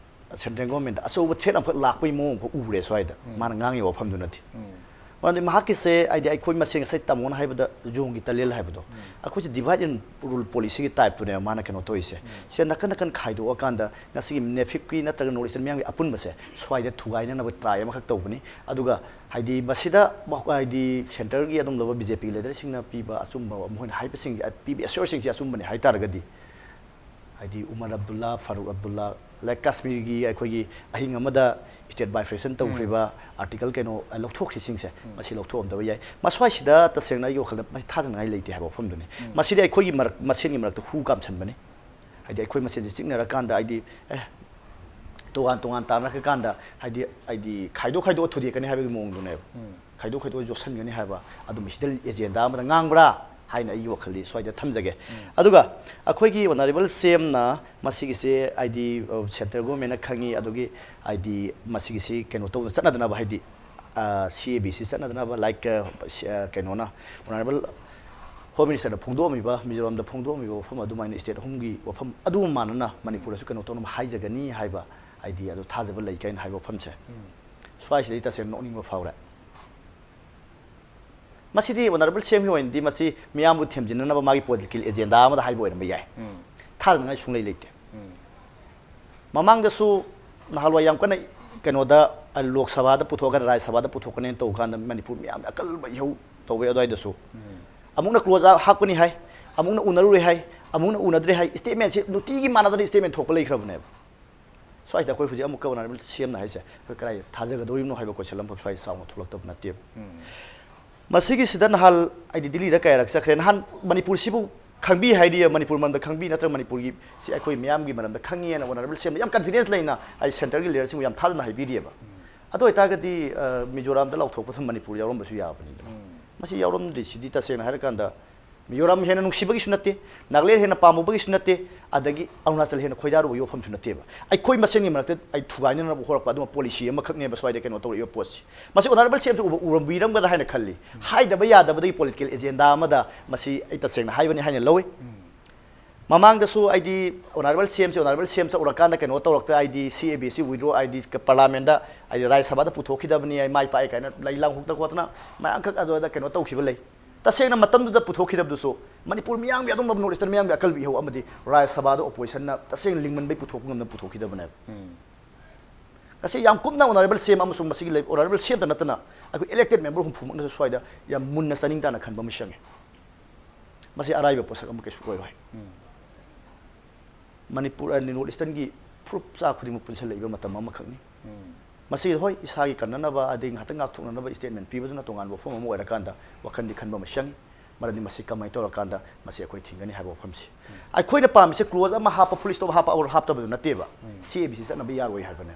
central government ꯗ ꯑꯆꯧꯕ threat ꯑꯃꯈꯛ ꯂꯥꯛꯄꯒꯤ ꯃꯑꯣꯡ ꯑꯃꯈꯛ ꯎꯔꯦ ꯁ꯭ꯋꯥꯏꯗ꯫ ꯃꯥꯅ ꯉꯥꯡꯉꯤꯕ ꯋꯥꯐꯝꯗꯨꯅꯗꯤ꯫ ꯃꯔꯝꯗꯤ ꯃꯍꯥꯛꯀꯤꯁꯦ ꯍꯥꯏꯗꯤ ꯑꯩꯈꯣꯏ ꯃꯁꯦꯟ ꯉꯁꯥꯏ ꯇꯥꯃꯣꯅ ꯍꯥꯏꯕꯗ ꯌꯣꯡꯒꯤ ꯇꯂꯦꯜ ꯍꯥꯏꯕꯗꯣ, ꯑꯩꯈꯣꯏꯁꯦ divide and rule policy ꯒꯤ type ꯇꯨꯅꯦꯕ ꯃꯥꯅ ꯀꯩꯅꯣ ꯇꯧꯔꯤꯁꯦ꯫ ꯁꯤꯗ ꯅꯥꯀꯟ ꯅꯥꯀꯟ ꯈꯥꯏꯗꯣꯛꯑꯀꯥꯟꯗ ꯉꯁꯤꯒꯤ ꯅꯦꯐꯤꯞꯀꯤ ꯅꯠꯇ꯭ꯔꯒ North Eastern ꯃꯤꯌꯥꯝꯒꯤ ꯑꯄꯨꯟꯕꯁꯦ ꯁ꯭ꯋꯥꯏꯗ ꯊꯨꯒꯥꯏꯅꯅꯕ try ꯑꯃꯈꯛ ꯇꯧꯕꯅꯤ꯫ ꯑꯗꯨꯒ ꯍꯥꯏꯗꯤ ꯃꯁꯤꯗ ꯃ-, ꯍꯥꯏꯗꯤ centre ꯒꯤ ꯑꯗꯨꯝ ꯂꯧꯕ B J P leader ꯁꯤꯡꯅ ꯄꯤꯕ ꯑꯆꯨꯝꯕ, ꯃꯈꯣꯏꯅ ꯍꯥꯏꯕꯁꯤꯡꯁꯦ, ꯄꯤꯕ assurance ꯁꯤꯡꯁꯦ ꯑꯆꯨꯝꯕꯅꯤ ꯍꯥꯏ ꯇꯥꯔꯒꯗꯤ, ꯍꯥꯏꯗꯤ ꯎꯃꯔ ꯑꯕꯗꯨꯜꯂꯥ, ꯐꯥꯔꯨꯛ ꯑꯕꯗꯨꯜꯂꯥ, ꯂꯥꯏꯛ ꯀꯥꯁꯃꯤꯔꯒꯤ ꯑꯩꯈꯣꯏꯒꯤ ꯑꯍꯤꯡ ꯑꯃꯗ state bifurcation ꯇꯧꯈ꯭ꯔꯤꯕ article ꯀꯩꯅꯣ, ꯑ, ꯂꯧꯊꯣꯛꯈ꯭ꯔꯤꯁꯤꯡꯁꯦ, ꯃꯁꯤ ꯂꯧꯊꯣꯛꯑꯝꯗꯕ ꯌꯥꯏ꯫ ꯃꯁ꯭ꯋꯥꯏꯁꯤꯗ ꯇꯁꯦꯡꯅ ꯑꯩꯒꯤ ꯋꯥꯈꯜꯗ ꯃꯁꯤ ꯊꯥꯖꯅꯤꯡꯉꯥꯏ ꯂꯩꯇꯦ ꯍꯥꯏꯕ ꯋꯥꯐꯝꯗꯨꯅꯤ꯫ ꯃꯁꯤꯗꯤ ꯑꯩꯈꯣꯏꯒꯤ ꯃꯔꯛ, ꯃꯁꯦꯟꯒꯤ ꯃꯔꯛꯇ ꯍꯨ ꯀꯥꯝꯁꯟꯕꯅꯤ꯫ ꯍꯥꯏꯗꯤ ꯑꯩꯈꯣꯏ ꯃꯁꯦꯟꯁꯦ ꯆꯤꯛꯅꯔꯀꯥꯟꯗ, ꯍꯥꯏꯗꯤ ꯑꯦ, ꯇꯣꯉꯥꯟ ꯇꯣꯉꯥꯟ ꯇꯥꯟꯅꯔꯀꯥꯟꯗ, ꯍꯥꯏꯗꯤ, ꯍꯥꯏꯗꯤ ꯈꯥꯏꯗꯣꯛ ꯈꯥꯏꯗꯣꯛꯑ ꯊꯨꯗꯦꯛꯀꯅꯤ ꯍꯥꯏꯕꯒꯤ ꯃꯑꯣꯡꯗꯨꯅꯦꯕ꯫ ꯈꯥꯏꯗꯣꯛ ꯈꯥꯏꯗꯣꯛꯑ ꯌꯣꯠꯁꯟꯒꯅꯤ ꯍꯥꯏꯕ ꯑꯗꯨꯝꯕ hidden agenda ꯑꯃꯗ ꯉꯥꯡꯕ꯭ꯔꯥ ꯍꯥꯏꯅ ꯑꯩꯒꯤ ꯋꯥꯈꯜꯗꯤ ꯁ꯭ꯋꯥꯏꯗ ꯊꯝꯖꯒꯦ꯫ ꯑꯗꯨꯒ ꯑꯩꯈꯣꯏꯒꯤ honourable C M ꯅ ꯃꯁꯤꯒꯤꯁꯦ, ꯍꯥꯏꯗꯤ, ꯑ, central government ꯅ ꯈꯪꯉꯤ, ꯑꯗꯨꯒꯤ, ꯍꯥꯏꯗꯤ, ꯃꯁꯤꯒꯤꯁꯤ ꯀꯩꯅꯣ ꯇꯧꯗꯅ ꯆꯠꯅꯗꯅꯕ, ꯍꯥꯏꯗꯤ, ꯑ, C A B ꯁꯤ ꯆꯠꯅꯗꯅꯕ, like, ꯑ, ꯁꯤ-, ꯑ, ꯀꯩꯅꯣꯅ, honourable Home Minister ꯅ ꯐꯣꯡꯗꯣꯛꯑꯝꯃꯤꯕ, ꯃꯤꯖꯣꯔꯥꯝꯗ ꯐꯣꯡꯗꯣꯛꯑꯝꯃꯤꯕ ꯋꯥꯐꯝ ꯑꯗꯨꯃꯥꯏꯅ state ꯑꯍꯨꯝꯒꯤ ꯋꯥꯐꯝ ꯑꯗꯨꯒꯨꯝ ꯃꯥꯟꯅꯅ ꯃꯅꯤꯄꯨꯔꯗꯁꯨ ꯀꯩꯅꯣ ꯇꯧꯅꯕ ꯍꯥꯏꯖꯒꯅꯤ ꯍꯥꯏꯕ, ꯍꯥꯏꯗꯤ, ꯑꯗꯨ ꯊꯥꯖꯕ ꯂꯩ ꯀꯥꯏꯅ ꯍꯥꯏꯕ ꯋꯥꯐꯝꯁꯦ, ꯁ꯭ꯋꯥꯏꯁꯤꯗ ꯑꯩ ꯇꯁꯦꯡꯅ ꯅꯣꯛꯅꯤꯡꯕ ꯐꯥꯎꯔꯦ꯫ ꯃꯁꯤꯗꯤ honourable C M ꯒꯤ ꯑꯣꯏꯅꯗꯤ ꯃꯁꯤ ꯃꯤꯌꯥꯝꯕꯨ ꯊꯦꯝꯖꯤꯟꯅꯅꯕ ꯃꯥꯒꯤ political agenda ꯑꯃꯗ ꯍꯥꯏꯕ ꯑꯣꯏꯔꯝꯕ ꯌꯥꯏ꯫ ꯊꯥꯖꯅꯤꯡꯉꯥꯏ ꯁꯨꯡꯂꯩ ꯂꯩꯇꯦ꯫ ꯃꯃꯥꯡꯗꯁꯨ ꯅꯍꯥꯟꯋꯥꯏ ꯌꯥꯝ ꯀꯟꯅ ꯀꯩꯅꯣꯗ, ꯑ, ꯂꯣꯛ ꯁꯚꯥꯗ ꯄꯨꯊꯣꯛꯑꯒ ꯔꯥꯖ꯭ꯌ ꯁꯚꯥꯗ ꯄꯨꯊꯣꯛꯀꯅꯦꯅ ꯇꯧꯕ ꯀꯥꯟꯗꯗꯤ ꯃꯅꯤꯄꯨꯔ ꯃꯤꯌꯥꯝꯅ ꯑꯀꯜꯕ ꯏꯍꯧ ꯇꯧꯋꯦ꯫ ꯑꯗꯨꯋꯥꯏꯗꯁꯨ ꯑꯃꯨꯛꯅ ꯀ꯭ꯂꯣꯖ ꯍꯥꯞꯀꯅꯤ ꯍꯥꯏ, ꯑꯃꯨꯛꯅ ꯎꯅꯔꯨꯔꯦ ꯍꯥꯏ, ꯑꯃꯨꯛꯅ ꯎꯅꯗ꯭ꯔꯦ ꯍꯥꯏ, ꯁ꯭ꯇꯦꯠꯃꯦꯟꯁꯤ ꯅꯨꯡꯇꯤꯒꯤ ꯃꯥꯟꯅꯗꯅ ꯁ꯭ꯇꯦꯠꯃꯦꯟ ꯊꯣꯛꯄ ꯂꯩꯈ꯭ꯔꯕꯅꯦꯕ꯫ ꯁ꯭ꯋꯥꯏꯁꯤꯗ ꯑꯩꯈꯣꯏ ꯍꯧꯖꯤꯛ ꯑꯃꯨꯛꯀ ꯑꯣꯅꯔꯦꯕꯜ ꯁꯤ ꯑꯦꯝꯅ ꯍꯥꯏꯁꯦ ꯑꯩꯈꯣꯏ ꯀꯗꯥꯏ ꯊꯥꯖꯒꯗꯧꯔꯤꯕꯅꯣ ꯍꯥꯏꯕ ꯀꯣꯏꯁꯟ ꯑꯃꯈꯛ ꯁ꯭ꯋꯥꯏ ꯆꯥꯎꯅ ꯊꯣꯛꯂꯛꯇꯕ ꯅꯠꯇꯦꯕ꯫ ꯃꯁꯤꯒꯤꯁꯤꯗ ꯅꯍꯥꯟ ꯑꯩꯗꯤ ꯗꯤꯜꯂꯤꯗ ꯀꯌꯥꯔꯛ ꯆꯠꯈ꯭ꯔꯦ꯫ ꯅꯍꯥꯟ ꯃꯅꯤꯄꯨꯔꯁꯤꯕꯨ ꯈꯪꯕꯤ ꯍꯥꯏꯗꯤ ꯃꯅꯤꯄꯨꯔ ꯃꯔꯝꯗ ꯈꯪꯕꯤ ꯅꯠꯇ꯭ꯔꯒ ꯃꯅꯤꯄꯨꯔꯒꯤ ꯁꯤ ꯑꯩꯈꯣꯏ ꯃꯤꯌꯥꯝꯒꯤ ꯃꯔꯝꯗ ꯈꯪꯉꯦꯅ ꯑꯣꯅꯔꯦꯕꯜ ꯁꯤ ꯑꯦꯝꯗ ꯌꯥꯝ ꯀꯟꯐꯤꯗꯦꯟꯁ ꯂꯩꯅ ꯑꯩ ꯁꯦꯟꯇꯔꯒꯤ ꯂꯤꯗꯔꯁꯤꯡꯕꯨ ꯌꯥꯝ ꯊꯥꯖꯅ ꯍꯥꯏꯕꯤꯔꯤꯑꯕ꯫ ꯑꯗꯨ ꯑꯣꯏꯇꯥꯔꯒꯗꯤ, ꯑ, ꯃꯤꯖꯣꯔꯥꯝꯗ ꯂꯥꯎꯊꯣꯛꯄꯗ ꯃꯅꯤꯄꯨꯔ ꯌꯥꯎꯔꯝꯕꯁꯨ ꯌꯥꯕꯅꯤꯗꯅ꯫ ꯃꯁꯤ ꯌꯥꯎꯔꯝꯗ꯭ꯔꯤꯁꯤꯗꯤ ꯇꯁꯦꯡꯅ ꯍꯥꯏꯔꯀꯥꯟꯗ ꯃꯤꯖꯣꯔꯥꯝ ꯍꯦꯟꯅ ꯅꯨꯡꯁꯤꯕꯒꯤꯁꯨ ꯅꯠꯇꯦ, ꯅꯥꯒꯥꯂꯦꯟ ꯍꯦꯟꯅ ꯄꯥꯝꯃꯨꯕꯒꯤꯁꯨ ꯅꯠꯇꯦ, ꯑꯗꯒꯤ ꯑꯔꯨꯅꯥꯆꯜ ꯍꯦꯟꯅ ꯈꯣꯏꯗꯥꯔꯨꯕꯒꯤ ꯋꯥꯐꯝꯁꯨ ꯅꯠꯇꯦꯕ꯫ ꯑꯩꯈꯣꯏ ꯃꯁꯦꯟꯒꯤ ꯃꯔꯛꯇ ꯑꯩ ꯊꯨꯒꯥꯏꯅꯅꯕ ꯍꯣꯔꯛꯄ ꯑꯗꯨꯒꯨꯝꯕ ꯄꯣꯂꯤꯁꯤ ꯑꯃꯈꯛꯅꯦꯕ ꯁ꯭ꯋꯥꯏꯗ ꯀꯩꯅꯣ ꯇꯧꯔꯛꯏꯕ ꯄꯣꯠꯁꯤ꯫ ꯃꯁꯤ ꯑꯣꯅꯔꯦꯕꯜ ꯁꯤ ꯑꯦꯝꯁꯨ ꯎꯕ-, ꯎꯔꯝꯕꯤꯔꯝꯒꯗ꯭ꯔꯥ ꯍꯥꯏꯅ ꯈꯜꯂꯤ꯫ ꯍꯥꯏꯗꯕ ꯌꯥꯗꯕꯗꯒꯤ ꯄꯣꯂꯤꯇꯤꯀꯦꯜ ꯑꯦꯖꯦꯟꯗꯥ ꯑꯃꯗ ꯃꯁꯤ ꯑꯩ ꯇꯁꯦꯡꯅ ꯍꯥꯏꯕꯅꯤ ꯍꯥꯏꯅ ꯂꯧꯏ꯫ ꯃꯃꯥꯡꯗꯁꯨ ꯑꯩꯗꯤ ꯑꯣꯅꯔꯦꯕꯜ ꯁꯤ ꯑꯦꯝꯁꯦ, ꯑꯣꯅꯔꯦꯕꯜ ꯁꯤ ꯑꯦꯝ ꯆꯠꯂꯨꯔꯀꯥꯟꯗ ꯀꯩꯅꯣ ꯇꯧꯔꯛꯇ, ꯑꯩꯗꯤ ꯁꯤ ꯑꯦ ꯕꯤ ꯁꯤ ꯋꯤꯗ꯭ꯔꯣ, ꯑꯩꯗꯤ ꯄꯥꯔꯂꯥꯃꯦꯟꯗ, ꯑꯩꯗꯤ ꯔꯥꯖ꯭ꯌ ꯁꯚꯥꯗ ꯄꯨꯊꯣꯛꯈꯤꯗꯕꯅꯤ, ꯑꯩ ꯃꯥꯏ ꯄꯥꯛꯑꯦ ꯀꯥꯏꯅ ꯂꯩ ꯂꯥꯡ ꯍꯨꯛꯇ ꯈꯣꯠꯇꯅ ꯃꯌꯥꯝꯈꯛ ꯑꯗꯨꯗ ꯀꯩꯅꯣ ꯇꯧꯈꯤꯕ ꯂꯩ꯫ ꯇꯁꯦꯡꯅ ꯃꯇꯝꯗꯨꯗ ꯄꯨꯊꯣꯛꯈꯤꯗꯕꯗꯨꯁꯨ ꯃꯅꯤꯄꯨꯔ ꯃꯤꯌꯥꯝꯒꯤ, ꯑꯗꯨꯝꯕ ꯅꯣꯔꯠ ꯏꯁꯇꯔꯟ ꯃꯤꯌꯥꯝꯒꯤ ꯑꯀꯜꯕ ꯏꯍꯧ ꯑꯃꯗꯤ ꯔꯥꯖ꯭ꯌ ꯁꯚꯥꯗ ꯑꯣꯄꯣꯖꯤꯁꯟꯅ ꯇꯁꯦꯡꯅ ꯂꯤꯡꯃꯟꯕꯩ ꯄꯨꯊꯣꯛꯄ ꯉꯝꯗꯅ ꯄꯨꯊꯣꯛꯈꯤꯗꯕꯅꯦꯕ꯫ ꯉꯁꯤ ꯌꯥꯝ ꯀꯨꯞꯅ ꯑꯣꯅꯔꯦꯕꯜ ꯁꯤ ꯑꯦꯝ ꯑꯃꯁꯨꯡ ꯃꯁꯤꯒꯤ ꯂꯩ-, ꯑꯣꯅꯔꯦꯕꯜ ꯁꯤ ꯑꯦꯝꯇ ꯅꯠꯇꯅ ꯑꯩꯈꯣꯏ ꯏꯂꯦꯛꯇꯦꯗ ꯃꯦꯝꯕꯔ ꯍꯨꯝꯐꯨꯃꯛꯅꯁꯨ ꯁ꯭ꯋꯥꯏꯗ ꯌꯥꯝ ꯃꯨꯟꯅ ꯆꯥꯅꯤꯡ ꯇꯥꯅ ꯈꯟꯕ ꯑꯃ ꯆꯪꯉꯤ꯫ ꯃꯁꯤ ꯑꯔꯥꯏꯕ ꯄꯣꯠꯁꯛ ꯑꯃ ꯀꯩꯁꯨ ꯑꯣꯏꯔꯣꯏ꯫ ꯃꯅꯤꯄꯨꯔ, ꯑ, ꯅꯣꯔꯠ ꯏꯁꯇꯔꯟꯒꯤ ꯐꯨꯔꯨꯞ ꯆꯥ ꯈꯨꯗꯤꯡꯃꯛ ꯄꯨꯟꯁꯤꯜꯂꯛꯏꯕ ꯃꯇꯝ ꯑꯃꯈꯛꯅꯤ꯫ ꯃꯁꯤ, ꯍꯣꯏ, ꯏꯁꯥꯒꯤ ꯀꯟꯅꯅꯕ ꯑꯗꯩ ꯉꯥꯏꯍꯥꯛꯇꯪ ꯉꯥꯛꯊꯣꯛꯅꯅꯕ ꯁ꯭ꯇꯦꯠꯃꯦꯟ ꯄꯤꯕꯗꯨꯅ ꯇꯣꯉꯥꯟꯕ ꯋꯥꯐꯝ ꯑꯃ ꯑꯣꯏꯔꯀꯥꯟꯗ ꯋꯥꯈꯜꯗꯤ ꯈꯟꯕ ꯑꯃ ꯆꯪꯉꯤ꯫ ꯃꯔꯝꯗꯤ ꯃꯁꯤ ꯀꯃꯥꯏꯅ ꯇꯧꯔꯀꯥꯟꯗ ꯃꯁꯤ ꯑꯩꯈꯣꯏ ꯊꯤꯡꯒꯅꯤ ꯍꯥꯏꯕ ꯋꯥꯐꯝꯁꯤ꯫ ꯑꯩꯈꯣꯏꯅ ꯄꯥꯝꯃꯤꯁꯦ ꯀ꯭ꯂꯣꯖ ꯑꯃ ꯍꯥꯞꯄ, ꯐꯨꯜ ꯁ꯭ꯇꯣꯞ ꯍꯥꯞꯄ, ꯑꯣꯔ ꯍꯥꯞꯇꯕꯗꯨ ꯅꯠꯇꯦꯕ꯫ ꯁꯤ ꯑꯦ ꯕꯤ ꯁꯤ ꯆꯠꯅꯕ ꯌꯥꯔꯣꯏ ꯍꯥꯏꯕꯅꯦ꯫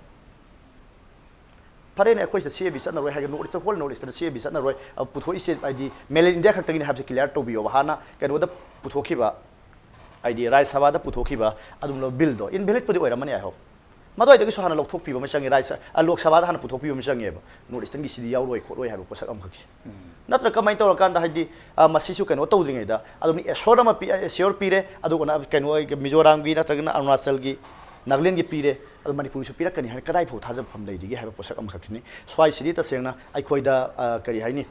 ꯐꯔꯦꯅꯦ, ꯑꯩꯈꯣꯏ ꯁꯤꯗ ꯁꯤ ꯑꯦ ꯕꯤ ꯆꯠꯅꯔꯣꯏ ꯍꯥꯏꯔꯒ, ꯅꯣꯔꯠ ꯏꯁꯇꯔꯟ, ꯍꯣꯜ ꯅꯣꯔꯠ ꯏꯁꯇꯔꯟꯗ ꯁꯤ ꯑꯦ ꯕꯤ ꯆꯠꯅꯔꯣꯏ, ꯑ, ꯄꯨꯊꯣꯛꯏꯁꯦ ꯍꯥꯏꯗꯤ ꯃꯦꯟꯂꯦꯟ ꯏꯟꯗꯤꯌꯥ ꯈꯛꯇꯒꯤꯅꯤ ꯍꯥꯏꯕꯁꯦ ꯀ꯭ꯂꯤꯌꯥꯔ ꯇꯧꯕꯤꯌꯣꯕ꯫ ꯍꯥꯟꯅ ꯀꯩꯅꯣꯗ ꯄꯨꯊꯣꯛꯈꯤꯕ, ꯍꯥꯏꯗꯤ ꯔꯥꯖ꯭ꯌ ꯁꯚꯥꯗ ꯄꯨꯊꯣꯛꯈꯤꯕ ꯑꯗꯨꯝꯕ ꯕꯤꯜꯗꯣ ꯏꯟꯚꯦꯂꯤꯗꯄꯨꯗꯤ ꯑꯣꯏꯔꯝꯃꯅꯤ, ꯑꯥꯏ ꯍꯣꯞ꯫ ꯃꯗꯨꯋꯥꯏꯗꯒꯤꯁꯨ ꯍꯥꯟꯅ ꯂꯧꯊꯣꯛꯄꯤꯕ ꯑꯃ ꯆꯪꯉꯦ, ꯔꯥꯖ꯭ꯌ ꯁ-, ꯑ, ꯂꯣꯛ ꯁꯚꯥꯗ ꯍꯥꯟꯅ ꯄꯨꯊꯣꯛꯄꯤꯕ ꯑꯃ ꯆꯪꯉꯦꯕ, ꯅꯣꯔꯠ ꯏꯁꯇꯔꯟꯒꯤ ꯁꯤꯗꯤ ꯌꯥꯎꯔꯣꯏ ꯈꯣꯠꯂꯣꯏ ꯍꯥꯏꯕ ꯄꯣꯠꯁꯛ ꯑꯃꯈꯛꯁꯦ꯫ ꯅꯠꯇ꯭ꯔ ꯀꯃꯥꯏꯅ ꯇꯧꯔꯀꯥꯟꯗ, ꯍꯥꯏꯗꯤ, ꯑ, ꯃꯁꯤꯁꯨ ꯀꯩꯅꯣ ꯇꯧꯗ꯭ꯔꯤꯉꯩꯗ ꯑꯗꯨꯝ ꯑꯦꯁꯣꯔ ꯑꯃ ꯄꯤ-, ꯑꯦꯁꯣꯔ ꯄꯤꯔꯦ, ꯑꯗꯨꯒ ꯀꯩꯅꯣ ꯃꯤꯖꯣꯔꯥꯝꯒꯤ ꯅꯠꯇ꯭ꯔꯒꯅ ꯑꯔꯨꯅꯥꯆꯜꯒꯤ, ꯅꯥꯒꯥꯂꯦꯟꯒꯤ ꯄꯤꯔꯦ, ꯑꯗꯣ ꯃꯅꯤꯄꯨꯔꯒꯤꯁꯨ ꯄꯤꯔꯛꯀꯅꯤ ꯍꯥꯏꯅ ꯀꯗꯥꯏ ꯐꯥꯎ ꯊꯥꯖꯕ ꯐꯝ ꯂꯩꯔꯤꯒꯦ ꯍꯥꯏꯕ ꯄꯣꯠꯁꯛ ꯑꯃꯈꯛꯁꯤꯅꯤ꯫ ꯁ꯭ꯋꯥꯏꯁꯤꯗꯤ ꯇꯁꯦꯡꯅ ꯑꯩꯈꯣꯏꯗ, ꯑ, ꯀꯔꯤ ꯍꯥꯏꯅꯤ,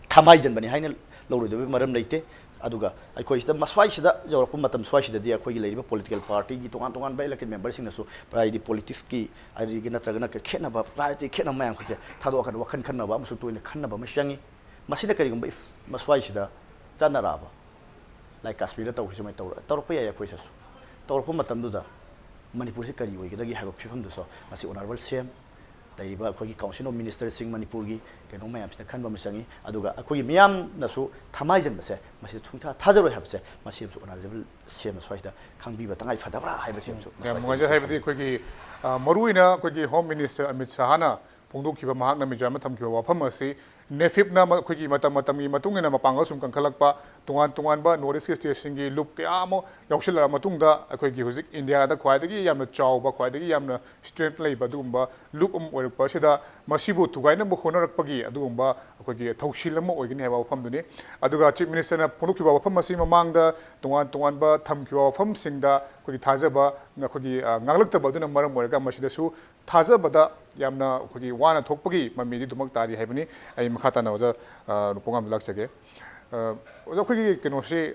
ꯊꯃꯥꯏꯖꯟꯕꯅꯤ ꯍꯥꯏꯅ ꯂꯧꯔꯣꯏꯗꯕꯒꯤ ꯃꯔꯝ ꯂꯩꯇꯦ꯫ ꯑꯗꯨꯒ ꯑꯩꯈꯣꯏꯁꯤꯗ ꯃꯁ꯭ꯋꯥꯏꯁꯤꯗ ꯌꯧꯔꯛꯄ ꯃꯇꯝ ꯁ꯭ꯋꯥꯏꯁꯤꯗꯗꯤ ꯑꯩꯈꯣꯏꯒꯤ ꯂꯩꯔꯤꯕ ꯄꯣꯂꯤꯇꯤꯀꯦꯜ ꯄꯥꯔꯇꯤꯒꯤ ꯇꯣꯉꯥꯟ ꯇꯣꯉꯥꯟꯕ ꯏꯂꯦꯛꯇꯦꯗ ꯃꯦꯝꯕꯔꯁꯤꯡꯅꯁꯨ ꯍꯥꯏꯗꯤ ꯄꯣꯂꯤꯇꯤꯛꯁꯀꯤ ꯑꯗꯒꯤ ꯅꯠꯇ꯭ꯔꯒꯅ ꯈꯦꯠꯅꯕ ꯔꯥꯖꯅꯤꯇꯤ ꯈꯦꯠꯅꯕ ꯃꯌꯥꯝ ꯈꯛꯁꯦ ꯊꯥꯗꯣꯛꯑꯀꯥꯟꯗ ꯋꯥꯈꯜ ꯈꯟꯅꯕ ꯑꯃꯁꯨ ꯇꯣꯏꯅ ꯈꯟꯅꯕ ꯑꯃꯁꯨ ꯆꯪꯉꯤ꯫ ꯃꯁꯤꯅ ꯀꯔꯤꯒꯨꯝꯕ if ꯃꯁ꯭ꯋꯥꯏꯁꯤꯗ ꯆꯠꯅꯔꯛꯑꯕ ꯂꯥꯏꯛ ꯀꯥꯁꯃꯤꯔꯗ ꯇꯧꯈꯤ ꯁꯨꯃꯥꯏꯅ ꯇꯧꯔ ꯇꯧꯔꯛꯄ ꯌꯥꯏ꯫ ꯑꯩꯈꯣꯏꯁꯤꯁꯨ ꯇꯧꯔꯛꯄ ꯃꯇꯝꯗꯨꯗ ꯃꯅꯤꯄꯨꯔꯁꯤ ꯀꯔꯤ ꯑꯣꯏꯒꯗꯒꯦ ꯍꯥꯏꯕ ꯐꯤꯕꯝꯗꯨꯁꯨ ꯃꯁꯤ ꯑꯣꯅꯔꯦꯕꯜ ꯁꯤ ꯑꯦꯝ ꯂꯩꯔꯤꯕ ꯑꯩꯈꯣꯏꯒꯤ ꯀꯥꯎꯟꯁꯤꯜ ꯑꯣꯐ ꯃꯤꯅꯤꯁꯇꯔꯁꯤꯡ ꯃꯅꯤꯄꯨꯔꯒꯤ ꯀꯩꯅꯣ ꯃꯌꯥꯝꯁꯤꯅ ꯈꯟꯕ ꯑꯃ ꯆꯪꯉꯤ꯫ ꯑꯗꯨꯒ ꯑꯩꯈꯣꯏꯒꯤ ꯃꯤꯌꯥꯝꯅꯁꯨ ꯊꯃꯥꯏꯖꯟꯕꯁꯦ ꯃꯁꯤꯗ ꯁꯨꯡꯊꯥ ꯊꯥꯖꯔꯣꯏ ꯍꯥꯏꯕꯁꯦ ꯃꯁꯤ ꯑꯃꯁꯨ ꯑꯣꯅꯔꯦꯕꯜ ꯁꯤ ꯑꯦꯝꯅ ꯁ꯭ꯋꯥꯏꯁꯤꯗ ꯈꯪꯕꯤꯕ ꯇꯉꯥꯏ ꯐꯗꯕ꯭ꯔꯥ ꯍꯥꯏꯕꯁꯤ ꯑꯃꯁꯨ ꯌꯥꯝ ꯃꯁ꯭ꯋꯥꯏꯁꯤꯗ ꯅꯨꯡꯉꯥꯏꯖꯩ꯫ ꯍꯥꯏꯕꯗꯤ ꯊꯝꯖꯒꯦ꯫ ꯑꯩꯈꯣꯏꯒꯤ ꯑ, ꯃꯔꯨꯑꯣꯏꯅ ꯑꯩꯈꯣꯏꯒꯤ ꯍꯣꯝ ꯃꯤꯅꯤꯁꯇꯔ ꯑꯃꯤꯠ ꯁꯍꯥꯅ ꯐꯣꯡꯗꯣꯛꯈꯤꯕ ꯃꯍꯥꯛꯅ ꯃꯤꯖꯣꯔꯥꯝꯗ ꯊꯝꯈꯤꯕ ꯋꯥꯐꯝ ꯑꯁꯤ ꯅꯦꯐꯤꯞꯅ ꯃ- ꯑꯩꯈꯣꯏꯒꯤ ꯃꯇꯝ ꯃꯇꯝꯒꯤ ꯃꯇꯨꯡ ꯏꯟꯅ ꯃꯄꯥꯡꯒꯜ ꯁꯨꯝ ꯀꯟꯈꯠꯂꯛꯄ, ꯇꯣꯉꯥꯟ ꯇꯣꯉꯥꯟꯕ ꯅꯣꯔꯠ ꯏꯁꯀꯤ ꯁ꯭ꯇꯦꯠꯁꯤꯡꯒꯤ ꯂꯨꯞ ꯀꯌꯥ ꯑꯃ ꯌꯥꯎꯁꯤꯜꯂꯛꯑ ꯃꯇꯨꯡꯗ ꯑꯩꯈꯣꯏꯒꯤ ꯍꯧꯖꯤꯛ ꯏꯟꯗꯤꯌꯥꯗ ꯈ꯭ꯋꯥꯏꯗꯒꯤ ꯌꯥꯝꯅ ꯆꯥꯎꯕ, ꯈ꯭ꯋꯥꯏꯗꯒꯤ ꯌꯥꯝꯅ ꯁ꯭ꯇꯔꯦꯡꯊ ꯂꯩꯕ ꯑꯗꯨꯒꯨꯝꯕ ꯂꯨꯞ ꯑꯃ ꯑꯣꯏꯔꯛꯄ ꯑꯁꯤꯗ ꯃꯁꯤꯕꯨ ꯊꯨꯒꯥꯏꯅꯕ ꯍꯣꯠꯅꯔꯛꯄꯒꯤ ꯑꯗꯨꯒꯨꯝꯕ ꯑꯩꯈꯣꯏꯒꯤ ꯊꯧꯁꯤꯜ ꯑꯃ ꯑꯣꯏꯒꯅꯤ ꯍꯥꯏꯕ ꯋꯥꯐꯝꯗꯨꯅꯤ꯫ ꯑꯗꯨꯒ ꯆꯤꯐ ꯃꯤꯅꯤꯁꯇꯔꯅ ꯐꯣꯡꯗꯣꯛꯈꯤꯕ ꯋꯥꯐꯝ ꯑꯁꯤ ꯃꯃꯥꯡꯗ ꯇꯣꯉꯥꯟ ꯇꯣꯉꯥꯟꯕ ꯊꯝꯈꯤꯕ ꯋꯥꯐꯝꯁꯤꯡꯗ ꯑꯩꯈꯣꯏꯒꯤ ꯊꯥꯖꯕ ꯑꯩꯈꯣꯏꯒꯤ ꯑ, ꯉꯥꯡꯂꯛꯇꯕ ꯑꯗꯨꯅ ꯃꯔꯝ ꯑꯣꯏꯔꯒ ꯃꯁꯤꯗꯁꯨ ꯊꯥꯖꯕꯗ ꯌꯥꯝꯅ ꯑꯩꯈꯣꯏꯒꯤ ꯋꯥꯅ ꯊꯣꯛꯄꯒꯤ ꯃꯃꯤꯗꯤ ꯑꯗꯨꯃꯛ ꯇꯥꯔꯤ ꯍꯥꯏꯕꯅꯤ꯫ ꯑꯩ ꯃꯈꯥ ꯇꯥꯅ ꯑꯣꯖꯥ, ꯑ, ꯅꯨꯄꯥꯉꯥꯝꯗ ꯂꯥꯛꯆꯒꯦ꯫ ꯑ, ꯑꯣꯖꯥ, ꯑꯩꯈꯣꯏꯒꯤ ꯀꯩꯅꯣꯁꯤ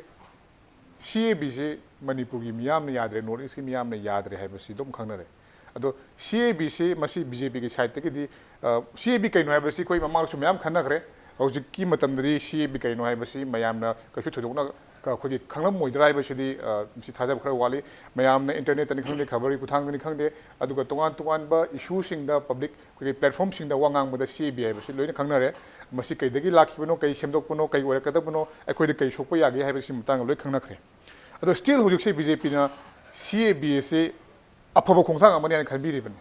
ꯁꯤ ꯑꯦ ꯕꯤꯁꯤ ꯃꯅꯤꯄꯨꯔꯒꯤ ꯃꯤꯌꯥꯝꯅ ꯌꯥꯗ꯭ꯔꯦ, ꯅꯣꯔꯠ ꯏꯁꯀꯤ ꯃꯤꯌꯥꯝꯅ ꯌꯥꯗ꯭ꯔꯦ ꯍꯥꯏꯕꯁꯤ ꯑꯗꯨꯝ ꯈꯪꯅꯔꯦ꯫ ꯑꯗꯣ ꯁꯤ ꯑꯦ ꯕꯤꯁꯤ ꯃꯁꯤ ꯕꯤ ꯖꯦ ꯄꯤꯒꯤ ꯁꯥꯏꯠꯇꯒꯤꯗꯤ, ꯑ, ꯁꯤ ꯑꯦ ꯕꯤ ꯀꯩꯅꯣ ꯍꯥꯏꯕꯁꯤ ꯑꯩꯈꯣꯏ ꯃꯃꯥꯡꯗꯁꯨ ꯃꯌꯥꯝ ꯈꯟꯅꯈ꯭ꯔꯦ꯫ ꯍꯧꯖꯤꯛꯀꯤ ꯃꯇꯝꯗꯗꯤ ꯁꯤ ꯑꯦ ꯕꯤ ꯀꯩꯅꯣ ꯍꯥꯏꯕꯁꯤ ꯃꯌꯥꯝꯅ ꯀꯩꯁꯨ ꯊꯣꯏꯗꯣꯛꯅ ꯀ-, ꯑꯩꯈꯣꯏꯒꯤ ꯈꯪꯂꯝꯃꯣꯏꯗ꯭ꯔꯥ ꯍꯥꯏꯕꯁꯤꯗꯤ, ꯑ, ꯁꯤ ꯊꯥꯖꯕ ꯈꯔ ꯋꯥꯠꯂꯤ꯫ ꯃꯌꯥꯝꯅ ꯏꯟꯇꯔꯅꯦꯠꯇꯅꯤ ꯈꯪꯗꯦ, ꯈꯕꯔꯒꯤ ꯈꯨꯠꯊꯥꯡꯗꯅꯤ ꯈꯪꯗꯦ, ꯑꯗꯨꯒ ꯇꯣꯉꯥꯟ ꯇꯣꯉꯥꯟꯕ ꯏꯁꯨꯁꯤꯡꯗ, ꯄꯕ꯭ꯂꯤꯛ ꯑꯩꯈꯣꯏꯒꯤ ꯄ꯭ꯂꯦꯠꯐꯣꯝꯁꯤꯡꯗ ꯋꯥ ꯉꯥꯡꯕꯗ ꯁꯤ ꯑꯦ ꯕꯤ ꯍꯥꯏꯕꯁꯤ ꯂꯣꯏꯅ ꯈꯪꯅꯔꯦ꯫ ꯃꯁꯤ ꯀꯩꯗꯒꯤ ꯂꯥꯛꯈꯤꯕꯅꯣ, ꯀꯩ ꯁꯦꯝꯗꯣꯛꯄꯅꯣ, ꯀꯩ ꯑꯣꯏꯔꯛꯀꯗꯕꯅꯣ, ꯑꯩꯈꯣꯏꯗ ꯀꯩ ꯁꯣꯛꯄ ꯌꯥꯒꯦ ꯍꯥꯏꯕꯁꯤ ꯃꯇꯥꯡꯗ ꯂꯣꯏ ꯈꯪꯅꯈ꯭ꯔꯦ꯫ ꯑꯗꯣ ꯁ꯭ꯇꯤꯜ ꯍꯧꯖꯤꯛꯁꯦ ꯕꯤ ꯖꯦ ꯄꯤꯅ ꯁꯤ ꯑꯦ ꯕꯤ ꯑꯁꯤ ꯑꯐꯕ ꯈꯣꯡꯊꯥꯡ ꯑꯃꯅꯤ ꯍꯥꯏꯅ ꯈꯟꯕꯤꯔꯤꯕꯅꯤ꯫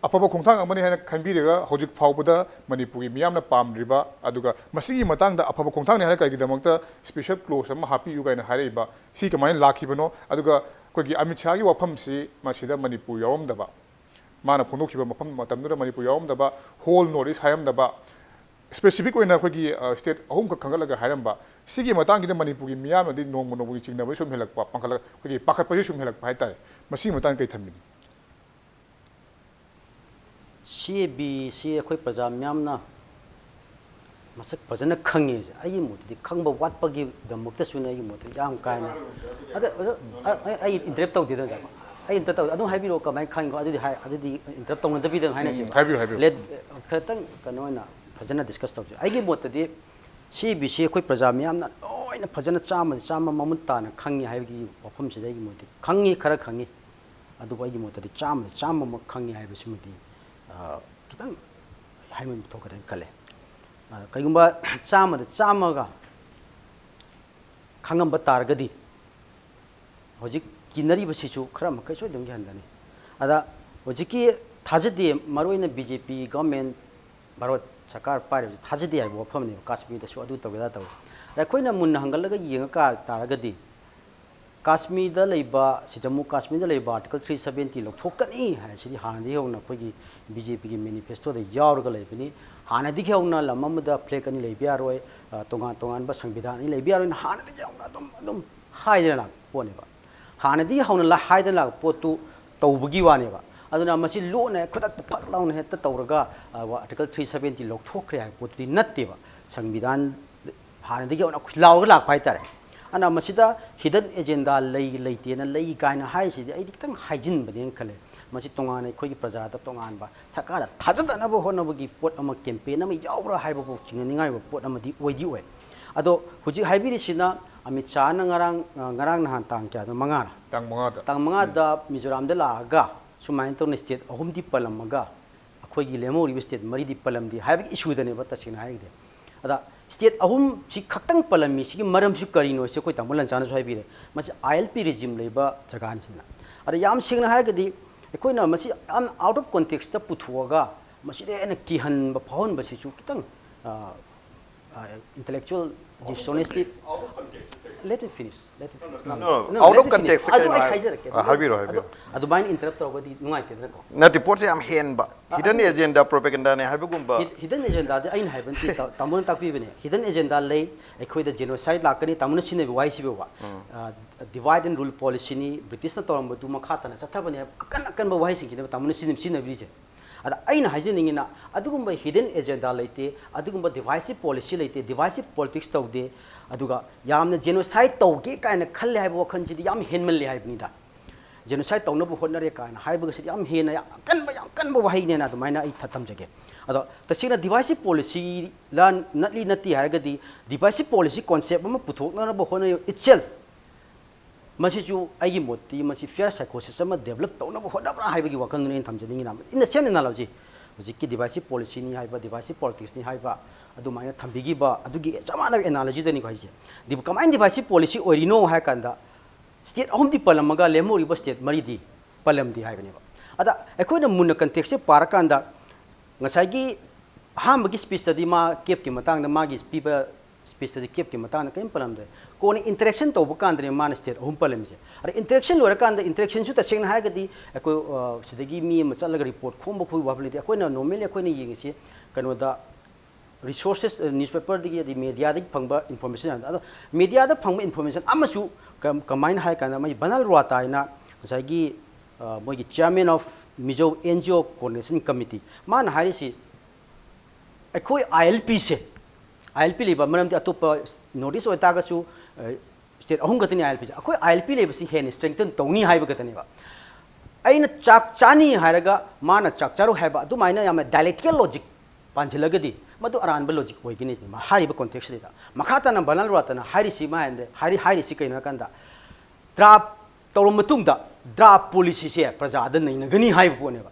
ꯑꯐꯕ ꯈꯣꯡꯊꯥꯡ ꯑꯃꯅꯤ ꯍꯥꯏꯅ ꯈꯟꯕꯤꯔꯒ ꯍꯧꯖꯤꯛ ꯐꯥꯎꯕꯗ ꯃꯅꯤꯄꯨꯔꯒꯤ ꯃꯤꯌꯥꯝꯅ ꯄꯥꯝꯗ꯭ꯔꯤꯕ, ꯑꯗꯨꯒ ꯃꯁꯤꯒꯤ ꯃꯇꯥꯡꯗ ꯑꯐꯕ ꯈꯣꯡꯊꯥꯡꯅꯤ ꯍꯥꯏꯅ ꯀꯔꯤꯒꯤꯗꯃꯛꯇ ꯁ꯭ꯄꯦꯁꯦꯜ ꯀ꯭ꯂꯣꯖ ꯑꯃ ꯍꯥꯞꯄꯤꯌꯨ ꯀꯥꯏꯅ ꯍꯥꯏꯔꯛꯏꯕ, ꯁꯤ ꯀꯃꯥꯏꯅ ꯂꯥꯛꯈꯤꯕꯅꯣ? ꯑꯗꯨꯒ ꯑꯩꯈꯣꯏꯒꯤ ꯑꯃꯤꯠ ꯁꯥꯍꯒꯤ ꯋꯥꯐꯝꯁꯤ ꯃꯁꯤꯗ ꯃꯅꯤꯄꯨꯔ ꯌꯥꯎꯔꯝꯗꯕ, ꯃꯥꯅ ꯐꯣꯡꯗꯣꯛꯈꯤꯕ ꯃꯐꯝ ꯃꯇꯝꯗꯨꯗ ꯃꯅꯤꯄꯨꯔ ꯌꯥꯎꯔꯝꯗꯕ, ꯍꯣꯜ ꯅꯣꯔꯠ ꯏꯁ ꯍꯥꯏꯔꯝꯗꯕ, ꯁ꯭ꯄꯦꯁꯤꯐꯤꯛ ꯑꯣꯏꯅ ꯑꯩꯈꯣꯏꯒꯤ, ꯑ, ꯁ꯭ꯇꯦꯠ ꯑꯍꯨꯝꯈꯛ ꯈꯟꯒꯠꯂꯒ ꯍꯥꯏꯔꯝꯕ, ꯁꯤꯒꯤ ꯃꯇꯥꯡꯁꯤꯗ ꯃꯅꯤꯄꯨꯔꯒꯤ ꯃꯤꯌꯥꯝꯅꯗꯤ ꯅꯣꯡꯃ ꯅꯣꯡꯃꯒꯤ ꯆꯤꯡꯅꯕ ꯁꯨꯝ ꯍꯦꯜꯂꯛꯄ, ꯄꯥꯡꯈꯠꯂꯛ-, ꯑꯩꯈꯣꯏꯒꯤ ꯄꯥꯈꯠꯄꯁꯨ ꯁꯨꯝ ꯍꯦꯜꯂꯛꯄ ꯍꯥꯏꯇꯥꯔꯦ꯫ ꯃꯁꯤꯒꯤ ꯃꯇꯥꯡꯗ ꯀꯔꯤ ꯊꯝꯕꯤꯅꯤ? ꯁꯤ ꯑꯦ ꯕꯤ ꯁꯤ ꯑꯩꯈꯣꯏ ꯄ꯭ꯔꯖꯥ ꯃꯤꯌꯥꯝꯅ ꯃꯁꯛ ꯐꯖꯅ ꯈꯪꯉꯦꯁꯦ ꯑꯩꯒꯤ ꯃꯣꯠꯇꯗꯤ ꯈꯪꯕ ꯋꯥꯠꯄꯒꯤꯗꯃꯛꯇꯁꯨꯅꯦ ꯑꯩꯒꯤ ꯃꯣꯠꯇꯗꯤ ꯌꯥꯝ ꯀꯥ ꯍꯦꯟꯅ꯫ ꯑꯗ ꯑꯣꯖꯥ, ꯑ- ꯑꯩ ꯑꯩ ꯏꯟꯇꯔꯦꯞ ꯇꯧꯗꯦꯗ ꯑꯣꯖꯥ꯫ ꯑꯩ ꯏꯟꯇꯔꯦꯞ ꯇꯧꯗꯦ꯫ ꯑꯗꯨꯝ ꯍꯥꯏꯕꯤꯔꯛꯑꯣ, ꯀꯃꯥꯏꯅ ꯈꯪꯉꯤꯅꯣ? ꯑꯗꯨꯗꯤ ꯍꯥꯏ ꯑꯗꯨꯗꯤ ꯏꯟꯇꯔꯦꯞ ꯇꯧꯅꯗꯕꯤꯗ ꯑꯗꯨꯝ ꯍꯥꯏꯅꯁꯦꯕ꯫ ꯎꯝ, ꯍꯥꯏꯕꯤꯌꯨ, ꯍꯥꯏꯕꯤꯌꯨ꯫ ꯂꯦꯠ ꯈꯤꯇꯪ ꯀꯩꯅꯣ ꯑꯣꯏꯅ ꯐꯖꯅ ꯗꯤꯁꯀꯁ ꯇꯧꯁꯦ꯫ ꯑꯩꯒꯤ ꯃꯣꯠꯇꯗꯤ ꯁꯤ ꯕꯤ ꯁꯤ ꯑꯩꯈꯣꯏ ꯄ꯭ꯔꯖꯥ ꯃꯤꯌꯥꯝꯅ ꯂꯣꯏꯅ ꯐꯖꯅ ꯆꯥꯝꯃꯗ ꯆꯥꯝꯃ ꯃꯃꯨꯠ ꯇꯥꯅ ꯈꯪꯉꯤ ꯍꯥꯏꯕꯒꯤ ꯋꯥꯐꯝꯁꯤꯗ ꯑꯩꯒꯤ ꯃꯣꯠꯇꯗꯤ ꯈꯪꯉꯤ, ꯈꯔ ꯈꯪꯉꯤ꯫ ꯑꯗꯨꯕꯨ ꯑꯩꯒꯤ ꯃꯣꯠꯇꯗꯤ ꯆꯥꯝꯃꯗ ꯆꯥꯝꯃꯃꯛ ꯈꯪꯉꯤ ꯍꯥꯏꯕꯁꯤꯃꯗꯤ ꯑ, ꯈꯤꯇꯪ ꯍꯥꯏꯃꯟꯕ ꯊꯣꯛꯀꯗ꯭ꯔꯅ ꯈꯜꯂꯦ꯫ ꯑ, ꯀꯔꯤꯒꯨꯝꯕ ꯆꯥꯝꯃꯗ ꯆꯥꯝꯃꯒ ꯈꯪꯉꯝꯕ ꯇꯥꯔꯒꯗꯤ ꯍꯧꯖꯤꯛ ꯀꯤꯅꯔꯤꯕꯁꯤꯁꯨ ꯈꯔ ꯃꯈꯩ ꯁꯣꯏꯗꯅ ꯍꯟꯒꯅꯤ꯫ ꯑꯗ ꯍꯧꯖꯤꯛꯀꯤ ꯊꯥꯖꯗꯦ, ꯃꯔꯨꯑꯣꯏꯅ ꯕꯤ ꯖꯦ ꯄꯤ ꯒꯚꯔꯟꯃꯦꯟ, ꯚꯥꯔꯠ ꯁꯔꯀꯥꯔ ꯄꯥꯏꯔꯤꯕꯁꯤ ꯊꯥꯖꯗꯦ ꯍꯥꯏꯕ ꯋꯥꯐꯝꯅꯦꯕ꯫ ꯀꯥꯁꯃꯤꯔꯗꯁꯨ ꯑꯗꯨ ꯇꯧꯒꯦ, ꯑꯗꯥ ꯇꯧꯒꯦ꯫ ꯑꯗ ꯑꯩꯈꯣꯏꯅ ꯃꯨꯟꯅ ꯍꯪꯒꯠꯂꯒ ꯌꯦꯡꯉ ꯀꯥ- ꯇꯥꯔꯒꯗꯤ ꯀꯥꯁꯃꯤꯔꯗ ꯂꯩꯕ, ꯁꯤ ꯖꯝꯃꯨ ꯀꯥꯁꯃꯤꯔꯗ ꯂꯩꯕ ꯑꯥꯔꯇꯤꯀꯜ ꯊ꯭ꯔꯤ ꯁꯕꯦꯟꯇꯤ ꯂꯧꯊꯣꯛꯀꯅꯤ ꯍꯥꯏꯁꯤꯗꯤ ꯍꯥꯟꯅꯗꯒꯤ ꯍꯧꯅ ꯑꯩꯈꯣꯏꯒꯤ ꯕꯤ ꯖꯦ ꯄꯤꯒꯤ ꯃꯦꯅꯤꯐꯦꯁꯇꯣꯗ ꯌꯥꯎꯔꯒ ꯂꯩꯕꯅꯤ꯫ ꯍꯥꯟꯅꯗꯒꯤ ꯍꯧꯅ ꯂꯝ ꯑꯃꯗ ꯐ꯭ꯂꯦꯒ ꯑꯅꯤ ꯂꯩꯕ ꯌꯥꯔꯣꯏ, ꯑ, ꯇꯣꯉꯥꯟ ꯇꯣꯉꯥꯟꯕ ꯁꯪꯕꯤꯙꯥꯟ ꯑꯅꯤ ꯂꯩꯕ ꯌꯥꯔꯣꯏꯅ ꯍꯥꯟꯅꯗꯒꯤ ꯍꯧꯅ ꯑꯗꯨꯝ ꯑꯗꯨꯝ ꯍꯥꯏꯗꯅ ꯂꯥꯛꯄ ꯄꯣꯠꯅꯦꯕ꯫ ꯍꯥꯟꯅꯗꯒꯤ ꯍꯧꯅ ꯂꯥ- ꯍꯥꯏꯗꯅ ꯂꯥꯛꯄ ꯄꯣꯠꯇꯨ ꯇꯧꯕꯒꯤ ꯋꯥꯅꯦꯕ꯫ ꯑꯗꯨꯅ ꯃꯁꯤ ꯂꯣꯟꯅ ꯈꯨꯗꯛꯇ ꯐꯛ ꯂꯥꯎꯅ ꯍꯦꯛꯇ ꯇꯧꯔꯒ, ꯑ, ꯋꯥ-, ꯑꯥꯔꯇꯤꯀꯜ ꯊ꯭ꯔꯤ ꯁꯕꯦꯟꯇꯤ ꯂꯧꯊꯣꯛꯈ꯭ꯔꯦ ꯍꯥꯏꯕ ꯄꯣꯠꯇꯨꯗꯤ ꯅꯠꯇꯦꯕ꯫ ꯁꯪꯕꯤꯙꯥꯟ ꯍꯥꯟꯅꯗꯒꯤ ꯍꯧꯅ ꯈꯨꯜꯂꯥꯎꯔꯒ ꯂꯥꯛꯄ ꯍꯥꯏꯇꯥꯔꯦ꯫ ꯑꯗꯨꯅ ꯃꯁꯤꯗ ꯍꯤꯗꯟ ꯑꯦꯖꯦꯟꯗꯥ ꯂꯩ ꯂꯩꯇꯦꯅ ꯂꯩ ꯀꯥꯏꯅ ꯍꯥꯏꯔꯤꯁꯤꯗꯤ ꯑꯩꯗꯤ ꯈꯤꯇꯪ ꯍꯥꯏꯖꯤꯟꯕꯅꯦꯅ ꯈꯜꯂꯦ꯫ ꯃꯁꯤ ꯇꯣꯉꯥꯟꯅ ꯑꯩꯈꯣꯏꯒꯤ ꯄ꯭ꯔꯖꯥꯗ ꯇꯣꯉꯥꯟꯕ ꯁꯔꯀꯥꯔꯗ ꯊꯥꯖꯗꯅꯕ ꯍꯣꯠꯅꯕꯒꯤ ꯄꯣꯠ ꯑꯃ, ꯀꯦꯝꯄꯦꯟ ꯑꯃ ꯌꯥꯎꯕ꯭ꯔꯥ ꯍꯥꯏꯕꯕꯨ ꯆꯤꯡꯅꯅꯤꯡꯉꯥꯏ ꯑꯣꯏꯕ ꯄꯣꯠ ꯑꯃꯗꯤ ꯑꯣꯏꯗꯤ ꯑꯣꯏ꯫ ꯑꯗꯣ ꯍꯧꯖꯤꯛ ꯍꯥꯏꯕꯤꯔꯤꯁꯤꯅ ꯑꯃꯤꯠ ꯁꯥꯍꯅ ꯉꯔꯥꯡ, ꯑ, ꯉꯔꯥꯡ ꯅꯍꯥꯟ ꯇꯥꯡ ꯀꯌꯥꯗꯣ? ꯃꯉꯥꯔ? ꯇꯥꯡ ꯃꯉꯥꯗ꯫ ꯇꯥꯡ ꯃꯉꯥꯗ ꯃꯤꯖꯣꯔꯥꯝꯗ ꯂꯥꯛꯑꯒ ꯁꯨꯃꯥꯏꯅ ꯇꯧꯅ ꯁ꯭ꯇꯦꯠ ꯑꯍꯨꯝꯗꯤ ꯄꯜꯂꯝꯃꯒ ꯑꯩꯈꯣꯏꯒꯤ ꯂꯦꯝꯍꯧꯔꯤꯕ ꯁ꯭ꯇꯦꯠ ꯃꯔꯤꯗꯤ ꯄꯜꯂꯝꯗꯦ ꯍꯥꯏꯕꯒꯤ ꯏꯁꯨꯗꯅꯦꯕ ꯇꯁꯦꯡꯅ ꯍꯥꯏꯔꯒꯗꯤ꯫ ꯑꯗ ꯁ꯭ꯇꯦꯠ ꯑꯍꯨꯝꯁꯤ ꯈꯛꯇꯪ ꯄꯜꯂꯝꯃꯤ, ꯁꯤꯒꯤ ꯃꯔꯝꯁꯤ ꯀꯔꯤꯅꯣ ꯁꯤ ꯑꯩꯈꯣꯏ ꯇꯥꯃꯣ ꯂꯟꯆꯥꯅꯁꯨ ꯍꯥꯏꯕꯤꯔꯦ꯫ ꯃꯁꯤ ꯑꯥꯏ ꯑꯦꯜ ꯄꯤ ꯔꯤꯖꯤꯝ ꯂꯩꯕ ꯖꯒꯥꯅꯤ ꯁꯤꯅ꯫ ꯑꯗ ꯌꯥꯝ ꯁꯦꯡꯅ ꯍꯥꯏꯔꯒꯗꯤ ꯑꯩꯈꯣꯏꯅ ꯃꯁꯤ ꯌꯥꯝ ꯑꯥꯎꯠ ꯑꯣꯐ ꯀꯣꯟꯇꯦꯛꯁꯇ ꯄꯨꯊꯣꯛꯑꯒ ꯃꯁꯤꯗ ꯍꯦꯟꯅ ꯀꯤꯍꯟꯕ ꯐꯥꯎꯍꯟꯕꯁꯤꯁꯨ ꯈꯤꯇꯪ, ꯑ, intellectual dishonesty. Let me finish. Let me finish. No, no, no. No, Out let of me finish. context ꯑꯗꯨ ꯀꯩꯅꯣ ꯑꯩ ꯍꯥꯏ- ꯍꯥꯏꯖꯔꯛꯀꯦ꯫ ꯑ, ꯍꯥꯏꯕꯤꯔꯣ, ꯑꯗꯨ ꯍꯥꯏꯕꯤꯔꯣ꯫ ꯑꯗꯨꯃꯥꯏꯅ ꯏꯟꯇꯔꯞ ꯇꯧꯔꯒꯗꯤ ꯅꯨꯡꯉꯥꯏꯇꯦꯗꯅꯀꯣ꯫ ꯅꯠꯇꯦ, ꯄꯣꯠꯁꯦ ꯌꯥꯝ ꯍꯦꯟꯕ꯫ ꯑ, ꯍꯤꯗꯟ ꯑꯗꯨ- ꯑꯦꯖꯦꯟꯗꯥ, ꯄ꯭ꯔꯣꯄꯦꯒꯦꯟꯗꯥꯅꯦ ꯍꯥꯏꯕꯒꯨꯝꯕ꯫ ꯍꯤꯗꯟ ꯑꯦꯖꯦꯟꯗꯥꯗꯤ ꯑꯩꯅ ꯍꯥꯏꯕ ꯅꯠꯇꯦ, ꯇꯥ- ꯇꯥꯃꯣꯅ ꯇꯥꯛꯄꯤꯕꯅꯦ꯫ ꯍꯤꯗꯟ ꯑꯦꯖꯦꯟꯗꯥ ꯂꯩ, ꯑꯩꯈꯣꯏꯗ ꯖꯦꯅꯣꯁꯥꯏꯠ ꯂꯥꯛꯀꯅꯤ, ꯇꯥꯃꯣꯅ ꯁꯤꯖꯤꯟꯅꯕ ꯋꯥꯍꯩꯁꯤꯕꯨꯕ꯫ Divide and rule policyꯅꯤ, ꯕ꯭ꯔꯤꯇꯤꯁꯅ ꯇꯧꯔꯝꯕꯗꯨ ꯃꯈꯥ ꯇꯥꯅ ꯆꯠꯊꯕꯅꯦ ꯍꯥꯏꯕ ꯑꯀꯟ ꯑꯀꯟꯕ ꯋꯥꯍꯩꯁꯤꯡꯁꯤꯅꯦꯕ ꯇꯥꯃꯣꯅ ꯁꯤꯖꯤꯟꯅ- ꯁꯤꯖꯤꯟꯅꯕꯤꯔꯤꯁꯦ꯫ ꯑꯗ ꯑꯩꯅ ꯍꯥꯏꯖꯅꯤꯡꯉꯤꯅ, ꯑꯗꯨꯒꯨꯝꯕ hidden agenda ꯂꯩꯇꯦ, ꯑꯗꯨꯒꯨꯝꯕ divisive policy ꯂꯩꯇꯦ, divisive politics ꯇꯧꯗꯦ꯫ ꯑꯗꯨꯒ ꯌꯥꯝꯅ genocide ꯇꯧꯒꯦ ꯀꯥꯏꯅ ꯈꯜꯂꯦ ꯍꯥꯏꯕ ꯋꯥꯈꯜꯁꯤꯗꯤ ꯌꯥꯝ ꯍꯦꯟꯃꯜꯂꯦ ꯍꯥꯏꯕꯅꯤꯗ꯫ Genocide ꯇꯧꯅꯕ ꯍꯣꯠꯅꯔꯦ ꯀꯥꯏꯅ ꯍꯥꯏꯕꯒꯁꯤꯗꯤ ꯌꯥꯝ ꯍꯦꯟꯅ, ꯌꯥꯝ ꯑꯀꯟꯕ, ꯌꯥꯝ ꯀꯟꯕ ꯋꯥꯍꯩꯅꯦꯅ ꯑꯗꯨꯃꯥꯏꯅ ꯑꯩ ꯊ-, ꯊꯝꯖꯒꯦ꯫ ꯑꯗꯣ ꯇꯁꯦꯡꯅ divisive policy ꯂ-, ꯅꯠꯂꯤ ꯅꯠꯇꯦ ꯍꯥꯏꯔꯒꯗꯤ, divisive policy concept ꯑꯃ ꯄꯨꯊꯣꯛꯅꯅꯕ ꯍꯣꯠꯅꯔꯤꯕ itself, ꯃꯁꯤꯁꯨ ꯑꯩꯒꯤ ꯃꯣꯠꯇꯤ ꯃꯁꯤ fair psychosis ꯑꯃ develop ꯇꯧꯅꯕ ꯍꯣꯠꯅꯕ꯭ꯔꯥ ꯍꯥꯏꯕꯒꯤ ꯋꯥꯈꯜꯗꯨꯅꯤ ꯑꯩꯅ ꯊꯝꯖꯅꯤꯡꯉꯤꯅ꯫ In the same analogy, ꯍꯧꯖꯤꯛꯀꯤ divisive policyꯅꯤ ꯍꯥꯏꯕ, divisive politicsꯅꯤ ꯍꯥꯏꯕ, ꯑꯗꯨꯃꯥꯏꯅ ꯊꯝꯕꯤꯈꯤꯕ ꯑꯗꯨꯒꯤ ꯆꯞ ꯃꯥꯟꯅꯕ analogyꯗꯅꯤꯀꯣ ꯍꯥꯏꯁꯦ꯫ ꯗꯤ-, ꯀꯃꯥꯏꯅ divisive policy ꯑꯣꯏꯔꯤꯅꯣ ꯍꯥꯏ ꯀꯥꯟꯗ, state ꯑꯍꯨꯝꯗꯤ ꯄꯜꯂꯝꯃꯒ ꯂꯦꯝꯍꯧꯔꯤꯕ state ꯃꯔꯤꯗꯤ ꯄꯜꯂꯝꯗꯦ ꯍꯥꯏꯕꯅꯦꯕ꯫ ꯑꯗ ꯑꯩꯈꯣꯏꯅ ꯃꯨꯟꯅ contextꯁꯦ ꯄꯥꯔꯀꯥꯟꯗ, ꯉꯁꯥꯏꯒꯤ ꯑꯍꯥꯟꯕꯒꯤ speechꯇꯗꯤ ꯃꯥ CAFꯀꯤ ꯃꯇꯥꯡꯗ, ꯃꯥꯒꯤ ꯄꯤꯕ speechꯇꯗꯤ CAFꯀꯤ ꯃꯇꯥꯡꯗ ꯀꯔꯤꯝ ꯄꯜꯂꯝꯗ꯭ꯔꯦ꯫ ꯀꯣꯟꯅ interaction ꯇꯧꯕ ꯀꯥꯟꯗꯅꯦ ꯃꯥꯅ state ꯑꯍꯨꯝ ꯄꯜꯂꯝꯃꯤꯁꯦ꯫ ꯑꯗ interaction ꯂꯣꯏꯔꯀꯥꯟꯗ, interactionꯁꯨ ꯇꯁꯦꯡꯅ ꯍꯥꯏꯔꯒꯗꯤ ꯑꯩꯈꯣꯏ, ꯑ, ꯁꯤꯗꯒꯤ ꯃꯤ ꯑꯃ ꯆꯠꯂꯒ report ꯈꯣꯝꯕ ꯈꯣꯠꯄ ꯋꯥꯐꯝ ꯂꯩꯇꯦ꯫ ꯑꯩꯈꯣꯏꯅ normally ꯑꯩꯈꯣꯏꯅ ꯌꯦꯡꯉꯤꯁꯤ ꯀꯩꯅꯣꯗ, resources, ꯑ, newspaperꯗꯒꯤ ꯑꯗꯩ mediaꯗꯒꯤ ꯐꯪꯕ information ꯌꯥꯝꯅ꯫ ꯑꯗꯣ mediaꯗ ꯐꯪꯕ information ꯑꯃꯁꯨ ꯀꯝ-, ꯀꯃꯥꯏꯅ ꯍꯥꯏ ꯀꯥꯟꯗ, ꯃꯣꯏ ꯕꯅꯥꯜ ꯔꯣꯍꯇꯥ ꯍꯥꯏꯅ ꯉꯁꯥꯏꯒꯤ, ꯑ, ꯃꯣꯏꯒꯤ chairman of Mizo NGO Coordination Committee, ꯃꯥꯅ ꯍꯥꯏꯔꯤꯁꯤ, ꯑꯩꯈꯣꯏ ILPꯁꯦ, ILP ꯂꯩꯕ ꯃꯔꯝꯗꯤ ꯑꯇꯣꯞꯄ North East ꯑꯣꯏꯇꯥꯔꯒꯁꯨ, ꯑ, state ꯑꯍꯨꯝ ꯈꯛꯇꯅꯤ ILPꯁꯦ꯫ ꯑꯩꯈꯣꯏ ILP ꯂꯩꯕꯁꯤ ꯍꯦꯟꯅ strengthen ꯇꯧꯅꯤ ꯍꯥꯏꯕ ꯈꯛꯇꯅꯦꯕ꯫ ꯑꯩꯅ ꯆꯥꯛ ꯆꯥꯅꯤ ꯍꯥꯏꯔꯒ ꯃꯥꯅ ꯆꯥꯛ ꯆꯥꯔꯣꯏ ꯍꯥꯏꯕ ꯑꯗꯨꯃꯥꯏꯅ ꯌꯥꯝꯅ dialectical logic ꯄꯥꯟꯁꯤꯜꯂꯒꯗꯤ, ꯃꯗꯨ ꯑꯔꯥꯟꯕ logic ꯑꯣꯏꯒꯅꯤ ꯁꯤꯅꯤ ꯃꯥ ꯍꯥꯏꯔꯤꯕ contextꯁꯤꯗ꯫ ꯃꯈꯥ ꯇꯥꯅ ꯕꯅꯥꯜ ꯔꯣꯍꯇꯥꯅ ꯍꯥꯏꯔꯤꯁꯤ, ꯃꯥ ꯍꯥꯏꯔꯤ-, ꯍꯥꯏꯔꯤꯁꯤ ꯀꯩꯅꯣ ꯍꯥꯏ ꯀꯥꯟꯗ, draft ꯇꯧꯔꯕ ꯃꯇꯨꯡꯗ draft policyꯁꯦ ꯄ꯭ꯔꯖꯥꯗ ꯅꯩꯅꯒꯅꯤ ꯍꯥꯏꯕ ꯄꯣꯠꯅꯦꯕ꯫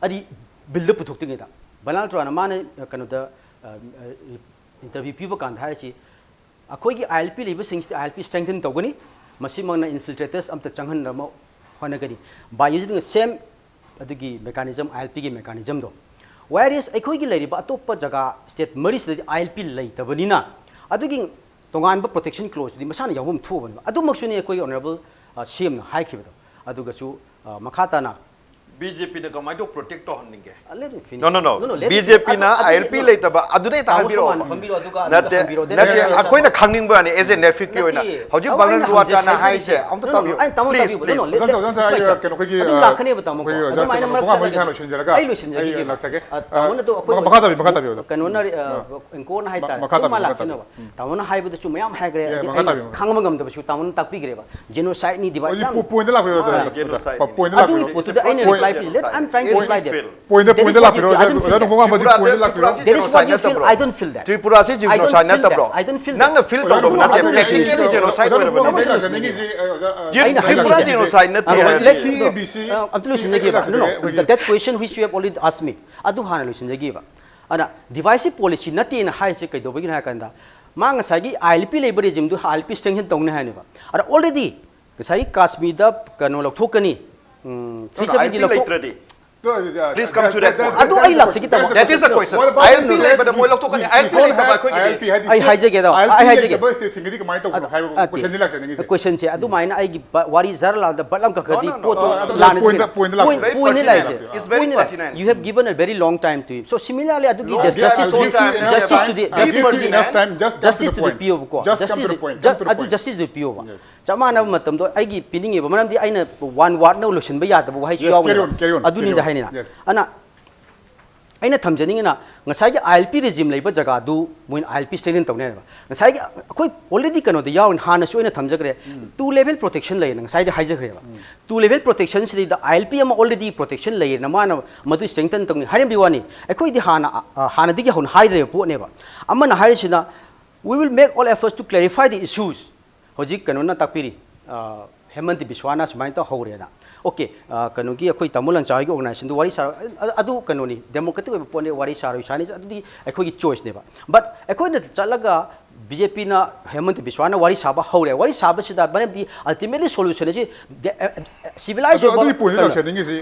ꯑꯗꯤ billꯗ ꯄꯨꯊꯣꯛꯇ꯭ꯔꯤꯉꯩꯗ ꯕꯅꯥꯜ ꯔꯣꯍꯇꯥꯅ ꯃꯥꯅ, ꯑ, ꯀꯩꯅꯣꯗ, ꯑ, ꯑ, interview ꯄꯤꯕ ꯀꯥꯟꯗ ꯍꯥꯏꯔꯤꯁꯤ, ꯑꯩꯈꯣꯏꯒꯤ ILP ꯂꯩꯕꯁꯤꯡꯁꯤꯗ ILP strengthen ꯇꯧꯒꯅꯤ, ꯃꯁꯤꯃꯛꯅ infiltrators ꯑꯝꯇ ꯆꯪꯍꯟꯅꯕ ꯍꯣꯠꯅꯒꯅꯤ, by using the same ꯑꯗꯨꯒꯤ mechanism, ILPꯒꯤ mechanismꯗꯣ꯫ Whereas ꯑꯩꯈꯣꯏꯒꯤ ꯂꯩꯔꯤꯕ ꯑꯇꯣꯞꯄ ꯖꯒꯥ state ꯃꯔꯤꯁꯤꯗꯗꯤ ILP ꯂꯩꯇꯕꯅꯤꯅ, ꯑꯗꯨꯒꯤ ꯇꯣꯉꯥꯟꯕ protection clauseꯇꯨꯗꯤ ꯃꯁꯥꯅ ꯌꯥꯎꯐꯝ ꯊꯣꯛꯑꯕꯅꯦꯕ꯫ ꯑꯗꯨꯃꯛꯁꯨꯅꯤ ꯑꯩꯈꯣꯏꯒꯤ honourable, ꯑ, CMꯅ ꯍꯥꯏꯈꯤꯕꯗꯣ꯫ ꯑꯗꯨꯒꯁꯨ, ꯑ, ꯃꯈꯥ ꯇꯥꯅ ꯕꯤ ꯖꯦ ꯄꯤꯅ ꯀꯃꯥꯏꯅ ꯇꯧ protect ꯇꯧꯍꯟꯅꯤꯡꯒꯦ? Let me finish. No, no, no. No, no, let me be finish. ꯖꯦ ꯄꯤꯅ ꯑꯗꯨ- ꯑꯥꯏ ꯑꯦꯜ ꯄꯤ ꯑꯗꯨꯗꯤ ꯂꯩꯇꯕ ꯑꯗꯨꯗꯩ ꯇꯥꯃꯣ ꯍꯥꯏꯕꯤꯔꯛꯑꯣ꯫ ꯁꯣꯃꯥꯟ ꯍꯪꯕꯤꯔꯣ, ꯑꯗꯨꯒ ꯅꯠꯇꯦ, ꯑꯗꯨꯗ ꯍꯪꯕꯤꯔꯣ, then ꯅꯠꯇꯦ, ꯍꯪꯕꯤꯔꯣ, ꯑꯩꯈꯣꯏꯅ ꯆꯠꯂꯣ꯫ ꯈꯪꯅꯤꯡꯕ ꯋꯥꯅꯤ, as a ꯅꯦꯐꯤꯛꯀꯤ ꯑꯣꯏꯅ꯫ ꯅꯠꯇꯦ, ꯍꯧꯖꯤꯛ ꯑꯩꯅ ꯕꯪꯒꯟ ꯍꯪꯖ-, ꯔꯨꯋꯥꯇꯥꯅ ꯍꯥꯏꯖꯒꯦ꯫ ꯍꯥꯏꯁꯦ ꯑꯝꯇ No, no, ꯇꯥꯕꯤꯌꯨ꯫ ꯑꯩ ꯇꯥꯃꯣ Please, ꯇꯥꯕꯤꯌꯨ꯫ No, no, please. let me ꯑꯣꯖꯥ, finish ꯑꯣꯖꯥ, my ꯑꯩ thought. ꯀꯩꯅꯣ ꯑꯩꯈꯣꯏꯒꯤ, ꯑꯗꯨꯝ ꯑ, ꯂꯥꯛꯀꯅꯦꯕ ꯇꯥꯃꯣ꯫ ꯑꯩꯈꯣꯏꯒꯤ ꯑꯗꯨꯝ ꯑꯣꯖꯥ ꯑꯩꯅ ꯀꯩꯅꯣ, ꯃꯔꯛ ꯃꯈꯥ ꯇꯥꯕꯤꯌꯨ, ꯃꯈꯥ ꯇꯥꯕꯤꯌꯨ, ꯑꯣꯖꯥ꯫ ꯇꯥꯃꯣꯅ ꯑꯗꯨ ꯃꯈꯥ ꯇꯥꯕꯤꯌꯨ, ꯃꯈꯥ ꯇꯥꯕꯤꯌꯨ, ꯑꯣꯖꯥ꯫ ꯀꯩꯅꯣꯅ, ꯑ, ꯑꯩ, ꯑ, ꯂꯥꯛꯆꯒꯦ꯫ ꯀꯩꯅꯣꯅ ꯑ, ꯍꯥꯏꯇꯥꯔꯦ꯫ ꯃꯈꯥ ꯇꯥꯕꯤꯌꯨ, ꯇꯨꯝꯃ ꯃꯈꯥ ꯂꯥꯛꯆꯅꯕ꯫ ꯇꯥꯕꯤꯌꯨ꯫ ꯎꯝ꯫ ꯇꯥꯃꯣꯅ ꯍꯥꯏꯕꯗꯁꯨ ꯃꯌꯥꯝ ꯍꯥꯏꯈ꯭ꯔꯦ, ꯌꯥꯏ, ꯑꯗꯩ ꯃꯈꯥ ꯑꯩꯅ ꯇꯥꯕꯤꯌꯨ, ꯃꯈꯥ ꯈꯪꯕ ꯇꯥꯕꯤꯌꯨ꯫ ꯉꯝꯗꯕꯁꯨ ꯇꯥꯃꯣꯅ ꯇꯥꯛꯄꯤꯈ꯭ꯔꯦꯕ꯫ ꯖꯦꯅꯣꯁꯥꯏꯠꯅꯤꯗꯤ ꯚꯥꯏ ꯍꯧꯖꯤꯛ ꯌꯥꯝ ꯄꯣ-, ꯄꯣꯏꯟꯗ ꯂꯥꯛꯄꯤꯔꯣ, ꯃꯥꯅꯦ, ꯖꯦꯅꯣꯁꯥꯏꯠ꯫ ꯖꯦꯅꯣꯁꯥꯏꯠ ꯑꯗꯨꯒꯤ ꯅꯠꯇꯕ꯭ꯔꯣ? ꯄꯣꯠꯇꯨꯗ ꯑꯩꯅ ꯖꯦꯅꯣꯁꯥꯏꯠ ꯔꯤꯄ꯭ꯂꯥꯏ ꯄꯤꯔꯦ꯫ Let, I'm trying to ꯖꯦꯅꯣꯁꯥꯏꯠ reply there. ꯄꯣꯏꯟꯗ, That is ꯄꯣꯏꯟꯗ what you ꯂꯥꯛꯄꯤꯔꯣ, feel. I don't feel ꯑꯣꯖꯥ that. ꯅꯣꯡꯄꯣꯛ ꯉꯥꯟꯕꯁꯤ ꯇ꯭ꯔꯤꯄꯨꯔꯥ, ꯄꯣꯏꯟꯗ ꯇ꯭ꯔꯤꯄꯨꯔꯥꯁꯤ ꯂꯥꯛꯄꯤꯔꯣ꯫ ꯖꯦꯅꯣꯁꯥꯏꯠ That is what ꯅꯠꯇꯕ꯭ꯔꯣ? you feel. I don't feel that. ꯇ꯭ꯔꯤꯄꯨꯔꯥꯁꯤ ꯖꯦꯅꯣꯁꯥꯏꯠ I don't feel ꯅꯠꯇꯕ꯭ꯔꯣ? that. I don't feel that. ꯅꯪꯅ feel No, no, ꯇꯧꯗꯕ no, ꯅꯠꯇꯦ꯫ ꯑꯗꯨ ꯂꯣꯏꯁꯤꯟꯖꯒꯦ꯫ Actually ꯖꯦꯅꯣꯁꯥꯏꯠ ꯑꯗꯨ ꯅꯠꯇꯦ꯫ ꯑꯗꯨ ꯑꯩ ꯂꯣꯏꯁꯤꯟꯖꯒꯦ꯫ ꯂꯥꯛꯆꯅꯤꯡꯉꯤꯁꯤ, ꯑ, ꯑꯣꯖꯥ, ꯑ, ꯖꯦ-, ꯑꯩꯅ ꯇ꯭ꯔꯤꯄꯨꯔꯥ ꯍꯥꯏꯖꯒꯦ꯫ ꯖꯦꯅꯣꯁꯥꯏꯠ ꯅꯠꯇꯦ ꯑꯗꯣ, ꯍꯥꯏꯕ꯫ let, ꯁꯤ ꯑꯗꯣ, ꯑꯦ ꯕꯤ ꯁꯤ ꯑ, ꯑꯝꯇ ꯂꯣꯏꯁꯤꯟꯖꯒꯦꯕ꯫ ꯂꯥꯛꯆꯒꯦ, No, no, ꯑꯩꯈꯣꯏꯒꯤ the, that question which you have already asked me. ꯑꯗꯨ ꯍꯥꯟꯅ ꯂꯣꯏꯁꯤꯟꯖꯈꯤꯕ꯫ ꯑꯗ divisive policy ꯅꯠꯇꯦꯅ ꯍꯥꯏꯔꯤꯁꯦ ꯀꯩꯗꯧꯕꯒꯤꯅꯣ ꯍꯥꯏ ꯀꯥꯟꯗ, ꯃꯥ ꯉꯁꯥꯏꯒꯤ ꯑꯥꯏ ꯑꯦꯜ ꯄꯤ ꯂꯩꯕ ꯔꯦꯖꯤꯝꯗꯨ ꯑꯥꯏ ꯑꯦꯜ ꯄꯤ ꯁꯦꯡꯁꯟ ꯇꯧꯅꯤ ꯍꯥꯏꯅꯦꯕ꯫ ꯑꯗ already ꯉꯁꯥꯏꯒꯤ ꯀꯥꯁꯃꯤꯔꯗ ꯀꯩꯅꯣ ꯂꯧꯊꯣꯛꯀꯅꯤ, ꯎꯝ, No, no, three seventy ꯑꯥꯏ ꯑꯦꯜ ꯄꯤ ꯂꯧꯊꯣꯛ- ꯂꯩꯇ꯭ꯔꯗꯤ꯫ Please come to that point. ꯑꯗꯨ ꯑꯩ ꯂꯥꯛꯆꯒꯦ ꯇꯥꯃꯣ꯫ That is the question. I L P ꯂꯩꯕꯗ ꯃꯣꯏ ꯂꯧꯊꯣꯛꯀꯅꯤ꯫ ꯑꯥꯏ ꯑꯦꯜ ꯄꯤ ꯂꯩꯇꯕ ꯑꯩꯈꯣꯏꯒꯤꯗꯤ꯫ ꯑꯩ ꯍꯥꯏꯖꯒꯦ ꯇꯥꯃꯣ, ꯑꯩ ꯍꯥꯏꯖꯒꯦ꯫ ꯁꯤꯡꯒꯤꯗꯤ ꯀꯃꯥꯏꯅ ꯇꯧꯕꯅꯣ ꯑꯗꯨ, ꯍꯥꯏꯕ ꯑꯗꯨ, ꯀꯣꯏꯁꯟꯁꯤ ꯂꯥꯛꯆꯅꯤꯡꯉꯤꯁꯦ꯫ Question ꯁꯦ ꯑꯗꯨꯃꯥꯏꯅ ꯑꯩꯒꯤ ꯕ-, ꯋꯥꯔꯤ ꯖꯔ ꯂꯥꯜꯗ ꯕꯠ ꯑꯃ ꯀꯛꯈ꯭ꯔꯗꯤ No, no, no, ꯄꯣꯠꯇꯣ no, no, no. ꯂꯥꯟꯅ Point, ꯆꯠꯈ꯭ꯔꯦ꯫ point ꯂꯥꯛꯄ꯫ Point, point ꯅꯤ ꯂꯥꯛꯏꯁꯦ꯫ It's very Point ꯅꯤ ꯂꯥꯛꯏ꯫ pertinent. You have given a very long time to him. So similarly ꯑꯗꯨꯒꯤ No, justice there are ꯁꯨ few enough justice time, ꯁꯨ ꯗꯤ there are justice few ꯁꯨ ꯗꯤ enough time, just come to justice the ꯁꯨ ꯗꯤ point. ꯄꯤꯌꯣꯕꯀꯣ꯫ Just come Justice to the ꯁꯨ ꯗꯤ point. ju-, Come to the ꯑꯗꯨ point. justice ꯁꯨ ꯗꯤ ꯄꯤꯌꯣꯕ꯫ ꯆꯞ ꯃꯥꯟꯅꯕ ꯃꯇꯝꯗꯣ ꯑꯩꯒꯤ ꯄꯤꯅꯤꯡꯉꯤꯕ ꯃꯔꯝꯗꯤ ꯑꯩꯅ one word ꯅ ꯂꯣꯏꯁꯤꯟꯕ ꯌꯥꯗꯕ ꯋꯥꯍꯩꯁꯨ Yes, carry ꯌꯥꯎꯋꯦꯕ꯫ on, carry on, carry ꯑꯗꯨꯅꯤꯗ on. ꯍꯥꯏꯅꯤꯅ꯫ Yes. ꯑꯗꯨꯅ ꯑꯩꯅ ꯊꯝꯖꯅꯤꯡꯉꯤꯅ ꯉꯁꯥꯏꯒꯤ ꯑꯥꯏ ꯑꯦꯜ ꯄꯤ ꯔꯦꯖꯤꯝ ꯂꯩꯕ ꯖꯒꯥꯗꯨ ꯃꯣꯏꯅ ꯑꯥꯏ ꯑꯦꯜ ꯄꯤ ꯁ꯭ꯇꯦꯇꯁ ꯇꯧꯅꯤ ꯍꯥꯏꯕ꯫ ꯉꯁꯥꯏꯒꯤ ꯑꯩꯈꯣꯏ already ꯀꯩꯅꯣꯗ ꯌꯥꯎꯔꯤꯅꯤ, ꯍꯥꯟꯅꯁꯨ ꯑꯩꯅ ꯊꯝꯖꯈ꯭ꯔꯦ꯫ Two level protection ꯂꯩꯌꯦꯅ ꯉꯁꯥꯏꯗꯤ ꯍꯥꯏꯖꯈ꯭ꯔꯦꯕ꯫ Two level protection ꯁꯤꯗꯩꯗ ꯑꯥꯏ ꯑꯦꯜ ꯄꯤ ꯑꯃ already protection ꯂꯩꯌꯦꯅ ꯃꯥꯅ ꯃꯗꯨ strengthen ꯇꯧꯅꯤ ꯍꯥꯏꯔꯝꯕꯒꯤ ꯋꯥꯅꯤ꯫ ꯑꯩꯈꯣꯏꯗꯤ ꯍꯥꯟꯅ, ꯑ, ꯍꯥꯟꯅꯗꯒꯤ ꯍꯧꯅ ꯍꯥꯏꯗ꯭ꯔꯤꯕ ꯄꯣꯠꯅꯦꯕ꯫ ꯑꯃꯅ ꯍꯥꯏꯔꯤꯁꯤꯅ, "We will make all efforts to clarify the issues." ꯍꯧꯖꯤꯛ ꯀꯩꯅꯣꯅ ꯇꯥꯛꯄꯤꯔꯤ, ꯑ, ꯍꯦꯃꯟꯇ ꯕꯤꯁ꯭ꯋꯥꯅ ꯁꯨꯃꯥꯏꯅ ꯇꯧ ꯍꯧꯔꯦꯅ꯫ Okay, ꯑ, ꯀꯩꯅꯣꯒꯤ ꯑꯩꯈꯣꯏ ꯇꯥꯃꯣ ꯂꯪꯆꯥ ꯍꯣꯏꯒꯤ organization ꯗꯨ ꯋꯥꯔꯤ ꯁꯥꯔ-, ꯑ-, ꯑꯗꯨ ꯀꯩꯅꯣꯅꯤ, democratic ꯑꯣꯏꯕ ꯄꯣꯠꯅꯤ, ꯋꯥꯔꯤ ꯁꯥꯔꯣꯏ ꯁꯥꯅꯤ, ꯑꯗꯨꯗꯤ ꯑꯩꯈꯣꯏꯒꯤ choice ꯅꯦꯕ꯫ But ꯑꯩꯈꯣꯏꯅ ꯆꯠꯂꯒ ꯕꯤ ꯖꯦ ꯄꯤꯅ ꯍꯦꯃꯟꯇ ꯕꯤꯁ꯭ꯋꯥꯅ ꯋꯥꯔꯤ ꯁꯥꯕ ꯍꯧꯔꯦ꯫ ꯋꯥꯔꯤ ꯁꯥꯕꯁꯤꯗ ꯃꯔꯝꯗꯤ ultimately solution ꯑꯁꯤ ꯗꯦ-, ꯑ, ꯑ, civilized ꯑꯗꯨ, ꯑꯣꯏꯕ ꯑꯗꯨꯒꯤ ꯄꯣꯏꯟꯗ ꯀꯩꯅꯣ, ꯂꯥꯛꯆꯅꯤꯡꯉꯤꯁꯤ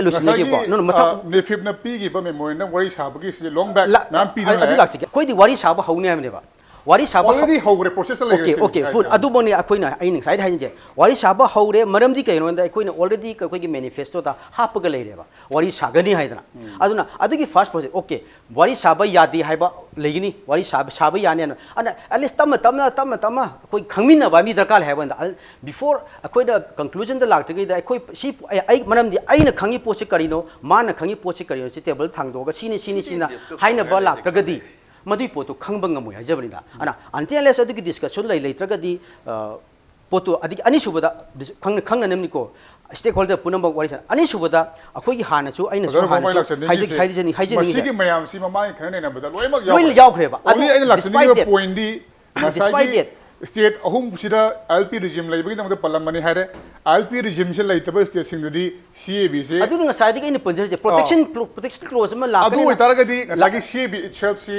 ꯉꯁꯥꯏꯒꯤ, No, no, ꯃꯊꯪ ꯑ, ꯅꯦꯐꯤꯞꯅ ꯄꯤꯈꯤꯕ memorandum ꯋꯥꯔꯤ ꯁꯥꯕꯒꯤ ꯁꯤꯁꯦ long back ꯂꯥ-, ꯃꯌꯥꯝ ꯄꯤꯗꯨꯅ ꯑ-, ꯑꯗꯨ ꯂꯥꯛꯑꯦ꯫ ꯂꯥꯛꯆꯒꯦ꯫ ꯑꯩꯈꯣꯏꯗꯤ ꯋꯥꯔꯤ ꯁꯥꯕ ꯍꯧꯅꯤ ꯍꯥꯏꯕꯅꯦꯕ꯫ ꯋꯥꯔꯤ ꯁꯥꯕ ꯍꯧ- ꯑꯣꯜꯔꯦꯗꯤ ꯍꯧꯈ꯭ꯔꯦ, ꯄ꯭ꯔꯣꯁꯦꯁꯇ ꯂꯩꯈ꯭ꯔꯦ ꯑꯣꯀꯦ ꯁꯤꯅꯤ ꯑꯣꯀꯦ ꯑꯩ ꯐꯨꯜ ꯍꯥꯏꯁꯦ꯫ ꯑꯗꯨꯃꯛꯅꯤ ꯑꯩꯈꯣꯏꯅ ꯑꯩꯅ ꯉꯁꯥꯏꯗ ꯍꯥꯏꯖꯤꯟꯁꯦ꯫ ꯋꯥꯔꯤ ꯁꯥꯕ ꯍꯧꯔꯦ, ꯃꯔꯝꯗꯤ ꯀꯩꯅꯣꯗ ꯑꯩꯈꯣꯏꯅ ꯑꯣꯜꯔꯦꯗꯤ ꯑꯩꯈꯣꯏꯒꯤ ꯃꯦꯅꯤꯐꯦꯁꯇꯣꯗ ꯍꯥꯞꯄꯒ ꯂꯩꯔꯦꯕ, ꯋꯥꯔꯤ ꯁꯥꯒꯅꯤ ꯍꯥꯏꯗꯅ꯫ ꯑꯗꯨꯅ ꯑꯗꯨꯒꯤ ꯐꯥꯔꯁ ꯄ꯭ꯔꯣꯁꯦꯁ, ꯑꯣꯀꯦ, ꯋꯥꯔꯤ ꯁꯥꯕ ꯌꯥꯗꯦ ꯍꯥꯏꯕ ꯂꯩꯒꯅꯤ, ꯋꯥꯔꯤ ꯁꯥꯕ ꯁꯥꯕ ꯌꯥꯅꯤ ꯍꯥꯏꯅ, ꯑꯗꯨꯅ ꯑꯦꯠꯂꯤꯁ ꯇꯞꯅ ꯇꯞꯅ ꯇꯞꯅ ꯇꯞꯅ ꯑꯩꯈꯣꯏ ꯈꯪꯃꯤꯟꯅꯕ ꯃꯤ ꯗꯔꯀꯥꯔ ꯂꯩ ꯍꯥꯏꯕ ꯀꯥꯟꯗ, ꯕꯤꯐꯣꯔ ꯑꯩꯈꯣꯏꯅ ꯀꯟꯀ꯭ꯂꯨꯖꯟꯗ ꯂꯥꯛꯇ꯭ꯔꯤꯉꯩꯗ ꯑꯩꯈꯣꯏ ꯁꯤ ꯑꯩ ꯑꯩ- ꯃꯔꯝꯗꯤ ꯑꯩꯅ ꯈꯪꯉꯤ ꯄꯣꯠꯁꯤ ꯀꯔꯤꯅꯣ, ꯃꯥꯅ ꯈꯪꯉꯤ ꯄꯣꯠꯁꯤ ꯀꯔꯤꯅꯣ, ꯁꯤ ꯇꯦꯕꯜ ꯊꯥꯡꯗꯣꯛꯑꯒ ꯁꯤꯅꯤ ꯁꯤꯅꯤ ꯁꯤꯅ ꯍꯥꯏꯅꯕ ꯂꯥꯛꯇ꯭ꯔꯒꯗꯤ ꯃꯗꯨꯒꯤ ꯄꯣꯠꯇꯨ ꯈꯪꯕ ꯉꯝꯃꯣꯏ ꯍꯥꯏꯖꯕꯅꯤꯗ꯫ ꯑꯗꯨꯅ ꯑꯟꯇꯤꯜ ꯑꯟꯂꯦꯁ ꯑꯗꯨꯒꯤ ꯗꯤꯁꯀꯁꯟ ꯂꯩ ꯂꯩꯇ꯭ꯔꯒꯗꯤ, ꯑ, ꯄꯣꯠꯇꯨ ꯑꯗꯒꯤ ꯑꯅꯤꯁꯨꯕꯗ ꯈꯪꯅ ꯈꯪꯅꯅꯕꯅꯤꯀꯣ, ꯁ꯭ꯇꯦꯛ ꯍꯣꯜꯗꯔ ꯄꯨꯝꯅꯃꯛ ꯋꯥꯔꯤ ꯁꯥꯟꯅ꯫ ꯑꯅꯤꯁꯨꯕꯗ ꯑꯩꯈꯣꯏꯒꯤ ꯍꯥꯟꯅꯁꯨ ꯑꯩꯅꯁꯨ ꯑꯣꯖꯥ ꯔꯣꯃꯥꯏ ꯍꯥꯟꯅꯁꯨ ꯂꯥꯛꯆꯅꯤꯡꯉꯤꯁꯦ, ꯍꯥꯏꯖ- ꯍꯥꯏꯖꯅꯤꯡ- ꯍꯥꯏꯖꯅꯤꯡꯉꯤꯁꯦ꯫ ꯃꯁꯤꯒꯤ ꯃꯌꯥꯝꯁꯤ ꯃꯃꯥꯡꯒꯤ ꯈꯟꯅ ꯅꯩꯅꯕꯗ ꯂꯣꯏꯅꯃꯛ ꯂꯣꯏꯅ ꯌꯥꯎꯈ꯭ꯔꯦ꯫ ꯌꯥꯎꯈ꯭ꯔꯦꯕ꯫ ꯑꯣꯟꯂꯤ ꯑꯗꯨ ꯑꯩꯅ ꯂꯥꯛꯆꯅꯤꯡꯉꯤꯕ despite that, ꯄꯣꯏꯟꯗꯤ ꯉꯁꯥꯏꯒꯤ despite that, ꯁ꯭ꯇꯦꯠ ꯑꯍꯨꯝꯁꯤꯗ ꯑꯦꯜ ꯄꯤ ꯔꯤꯖꯤꯝ ꯂꯩꯕꯒꯤꯗꯃꯛꯇ ꯄꯜꯂꯝꯕꯅꯤ ꯍꯥꯏꯔꯦ꯫ ꯑꯦꯜ ꯄꯤ ꯔꯤꯖꯤꯝꯁꯦ ꯂꯩꯇꯕ ꯁ꯭ꯇꯦꯠꯁꯤꯡꯗꯨꯗꯤ ꯁꯤ ꯑꯦ ꯕꯤꯁꯦ ꯑꯗꯨꯅ ꯉꯁꯥꯏꯗꯒꯤ ꯑꯩꯅ ꯄꯟꯖꯔꯤꯁꯦ, ꯄ꯭ꯔꯣꯇꯦꯛꯁꯟ ꯄ꯭ꯔꯣꯇꯦꯛꯁꯟ ꯀ꯭ꯂꯣꯖ ꯑꯃ ꯑꯗꯨ ꯂꯥꯛꯄꯅꯤꯅ ꯑꯣꯏꯇꯥꯔꯒꯗꯤ ꯉꯁꯥꯏꯒꯤ ꯁꯤ ꯑꯦ ꯕꯤ ꯏꯠꯁꯦꯜꯐꯁꯤ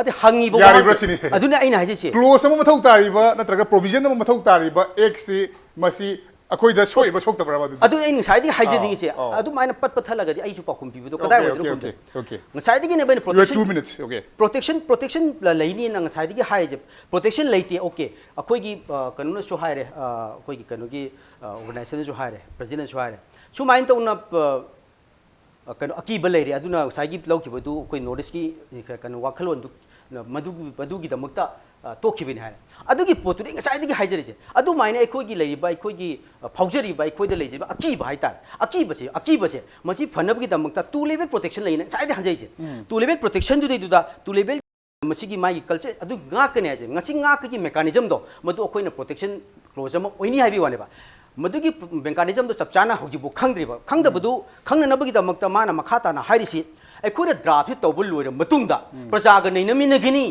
ꯑꯗꯩ ꯍꯪꯉꯤꯕ ꯌꯥꯔꯤꯕ꯭ꯔꯥ ꯋꯥꯍꯪꯁꯦ-, ꯌꯥꯔꯤꯕ꯭ꯔꯥ ꯁꯤꯅꯤ꯫ ꯑꯗꯨꯅ ꯑꯩꯅ ꯍꯥꯏꯖꯩꯁꯦ꯫ ꯀ꯭ꯂꯣꯖ ꯑꯃ ꯃꯊꯧ ꯇꯥꯔꯤꯕ ꯅꯠꯇ꯭ꯔꯒ ꯄ꯭ꯔꯣꯚꯤꯖꯟ ꯑꯃ ꯃꯊꯧ ꯇꯥꯔꯤꯕ ꯑꯦꯛꯁꯤ ꯃꯁꯤ ꯑꯩꯈꯣꯏꯗ ꯁꯣꯛꯏꯕ ꯁꯣꯛꯇꯕ꯭ꯔꯕ ꯑꯗꯨꯗꯤ? ꯑꯗꯨ ꯑꯩ ꯉꯁꯥꯏꯗꯒꯤ ꯍꯥꯏꯖꯅꯤꯡꯉꯤꯁꯦ꯫ ꯑꯥ, ꯑꯥ꯫ ꯑꯗꯨꯃꯥꯏꯅ ꯄꯠ ꯄꯠ ꯊꯠꯂꯒꯗꯤ ꯑꯩꯁꯨ ꯄꯥꯎꯈꯨꯝ ꯄꯤꯕꯗꯣ Okay, ꯀꯗꯥꯏꯋꯥꯏꯗꯅꯣ okay, ꯈꯪꯗꯦ꯫ okay, okay. ꯉꯁꯥꯏꯗꯒꯤꯅꯦꯕ ꯑꯩꯅ You have two protection minutes, okay. Protection protection ꯂꯩꯅꯤꯅ ꯉꯁꯥꯏꯗꯒꯤ ꯍꯥꯏꯔꯤꯁꯦ꯫ ꯄ꯭ꯔꯣꯇꯦꯛꯁꯟ ꯂꯩꯇꯦ, ꯑꯣꯀꯦ, ꯑꯩꯈꯣꯏꯒꯤ ꯑ, ꯀꯩꯅꯣꯅꯁꯨ ꯍꯥꯏꯔꯦ, ꯑ, ꯑꯩꯈꯣꯏꯒꯤ ꯀꯩꯅꯣꯒꯤ ꯑꯣꯔꯒꯅꯥꯏꯖꯦꯁꯟꯅꯁꯨ ꯍꯥꯏꯔꯦ, ꯄ꯭ꯔꯁꯤꯗꯦꯟꯅꯁꯨ ꯍꯥꯏꯔꯦ, ꯁꯨꯃꯥꯏꯅ ꯇꯧꯅ ꯑ, ꯀꯩꯅꯣ ꯑꯀꯤꯕ ꯂꯩꯔꯦ꯫ ꯑꯗꯨꯅ ꯉꯁꯥꯏꯒꯤ ꯂꯧꯈꯤꯕꯗꯨ ꯑꯩꯈꯣꯏ ꯅꯣꯔꯠ ꯏꯁꯀꯤ ꯀꯩꯅꯣ ꯋꯥꯈꯜꯂꯣꯟꯗꯨ ꯃꯗꯨ ꯃꯗꯨꯒꯤꯗꯃꯛꯇ ꯑ, ꯇꯣꯛꯈꯤꯕꯅꯤ ꯍꯥꯏꯔꯦ꯫ ꯑꯗꯨꯒꯤ ꯄꯣꯠꯇꯨꯅꯤ ꯉꯁꯥꯏꯗꯒꯤ ꯍꯥꯏꯖꯔꯤꯁꯦ꯫ ꯑꯗꯨꯃꯥꯏꯅ ꯑꯩꯈꯣꯏꯒꯤ ꯂꯩꯔꯤꯕ ꯑꯩꯈꯣꯏꯒꯤ ꯑ, ꯐꯥꯎꯖꯔꯤꯕ ꯑꯩꯈꯣꯏꯗ ꯂꯩꯖꯔꯤꯕ ꯑꯀꯤꯕ ꯍꯥꯏꯇꯥꯔꯦ, ꯑꯀꯤꯕꯁꯦ ꯑꯀꯤꯕꯁꯦ ꯃꯁꯤ ꯐꯅꯕꯒꯤꯗꯃꯛꯇ ꯇꯨ ꯂꯦꯕꯦꯜ ꯄ꯭ꯔꯣꯇꯦꯛꯁꯟ ꯂꯩꯅ ꯉꯁꯥꯏꯗꯒꯤ ꯍꯥꯏꯖꯔꯤꯁꯦ꯫ ꯇꯨ ꯂꯦꯕꯦꯜ ꯄ꯭ꯔꯣꯇꯦꯛꯁꯟꯗꯨꯗꯩꯗꯨꯗ ꯇꯨ ꯂꯦꯕꯦꯜ ꯃꯁꯤꯒꯤ ꯃꯥꯒꯤ ꯀꯜꯆꯔ ꯑꯗꯨ ꯉꯥꯛꯀꯅꯤ ꯍꯥꯏꯁꯦ꯫ ꯉꯁꯤ ꯉꯥꯛꯀꯒꯤ ꯃꯦꯀꯥꯅꯤꯖꯝꯗꯣ ꯃꯗꯨ ꯑꯩꯈꯣꯏꯅ ꯄ꯭ꯔꯣꯇꯦꯛꯁꯟ ꯀ꯭ꯂꯣꯖ ꯑꯃ ꯑꯣꯏꯅꯤ ꯍꯥꯏꯕꯒꯤ ꯋꯥꯅꯦꯕ꯫ ꯃꯗꯨꯒꯤ ꯃꯦꯀꯥꯅꯤꯖꯝꯗꯣ ꯆꯞ ꯆꯥꯅ ꯍꯧꯖꯤꯛꯐꯥꯎ ꯈꯪꯗ꯭ꯔꯤꯕ꯫ ꯈꯪꯗꯕꯗꯨ ꯈꯪꯅꯅꯕꯒꯤꯗꯃꯛꯇ ꯃꯥꯅ ꯃꯈꯥ ꯇꯥꯅ ꯍꯥꯏꯔꯤꯁꯤ, ꯑꯩꯈꯣꯏꯅ ꯗ꯭ꯔꯥꯐꯁꯤ ꯇꯧꯕ ꯂꯣꯏꯔꯕ ꯃꯇꯨꯡꯗ ꯄ꯭ꯔꯖꯥꯒ ꯅꯩꯅꯃꯤꯟꯅꯒꯅꯤ,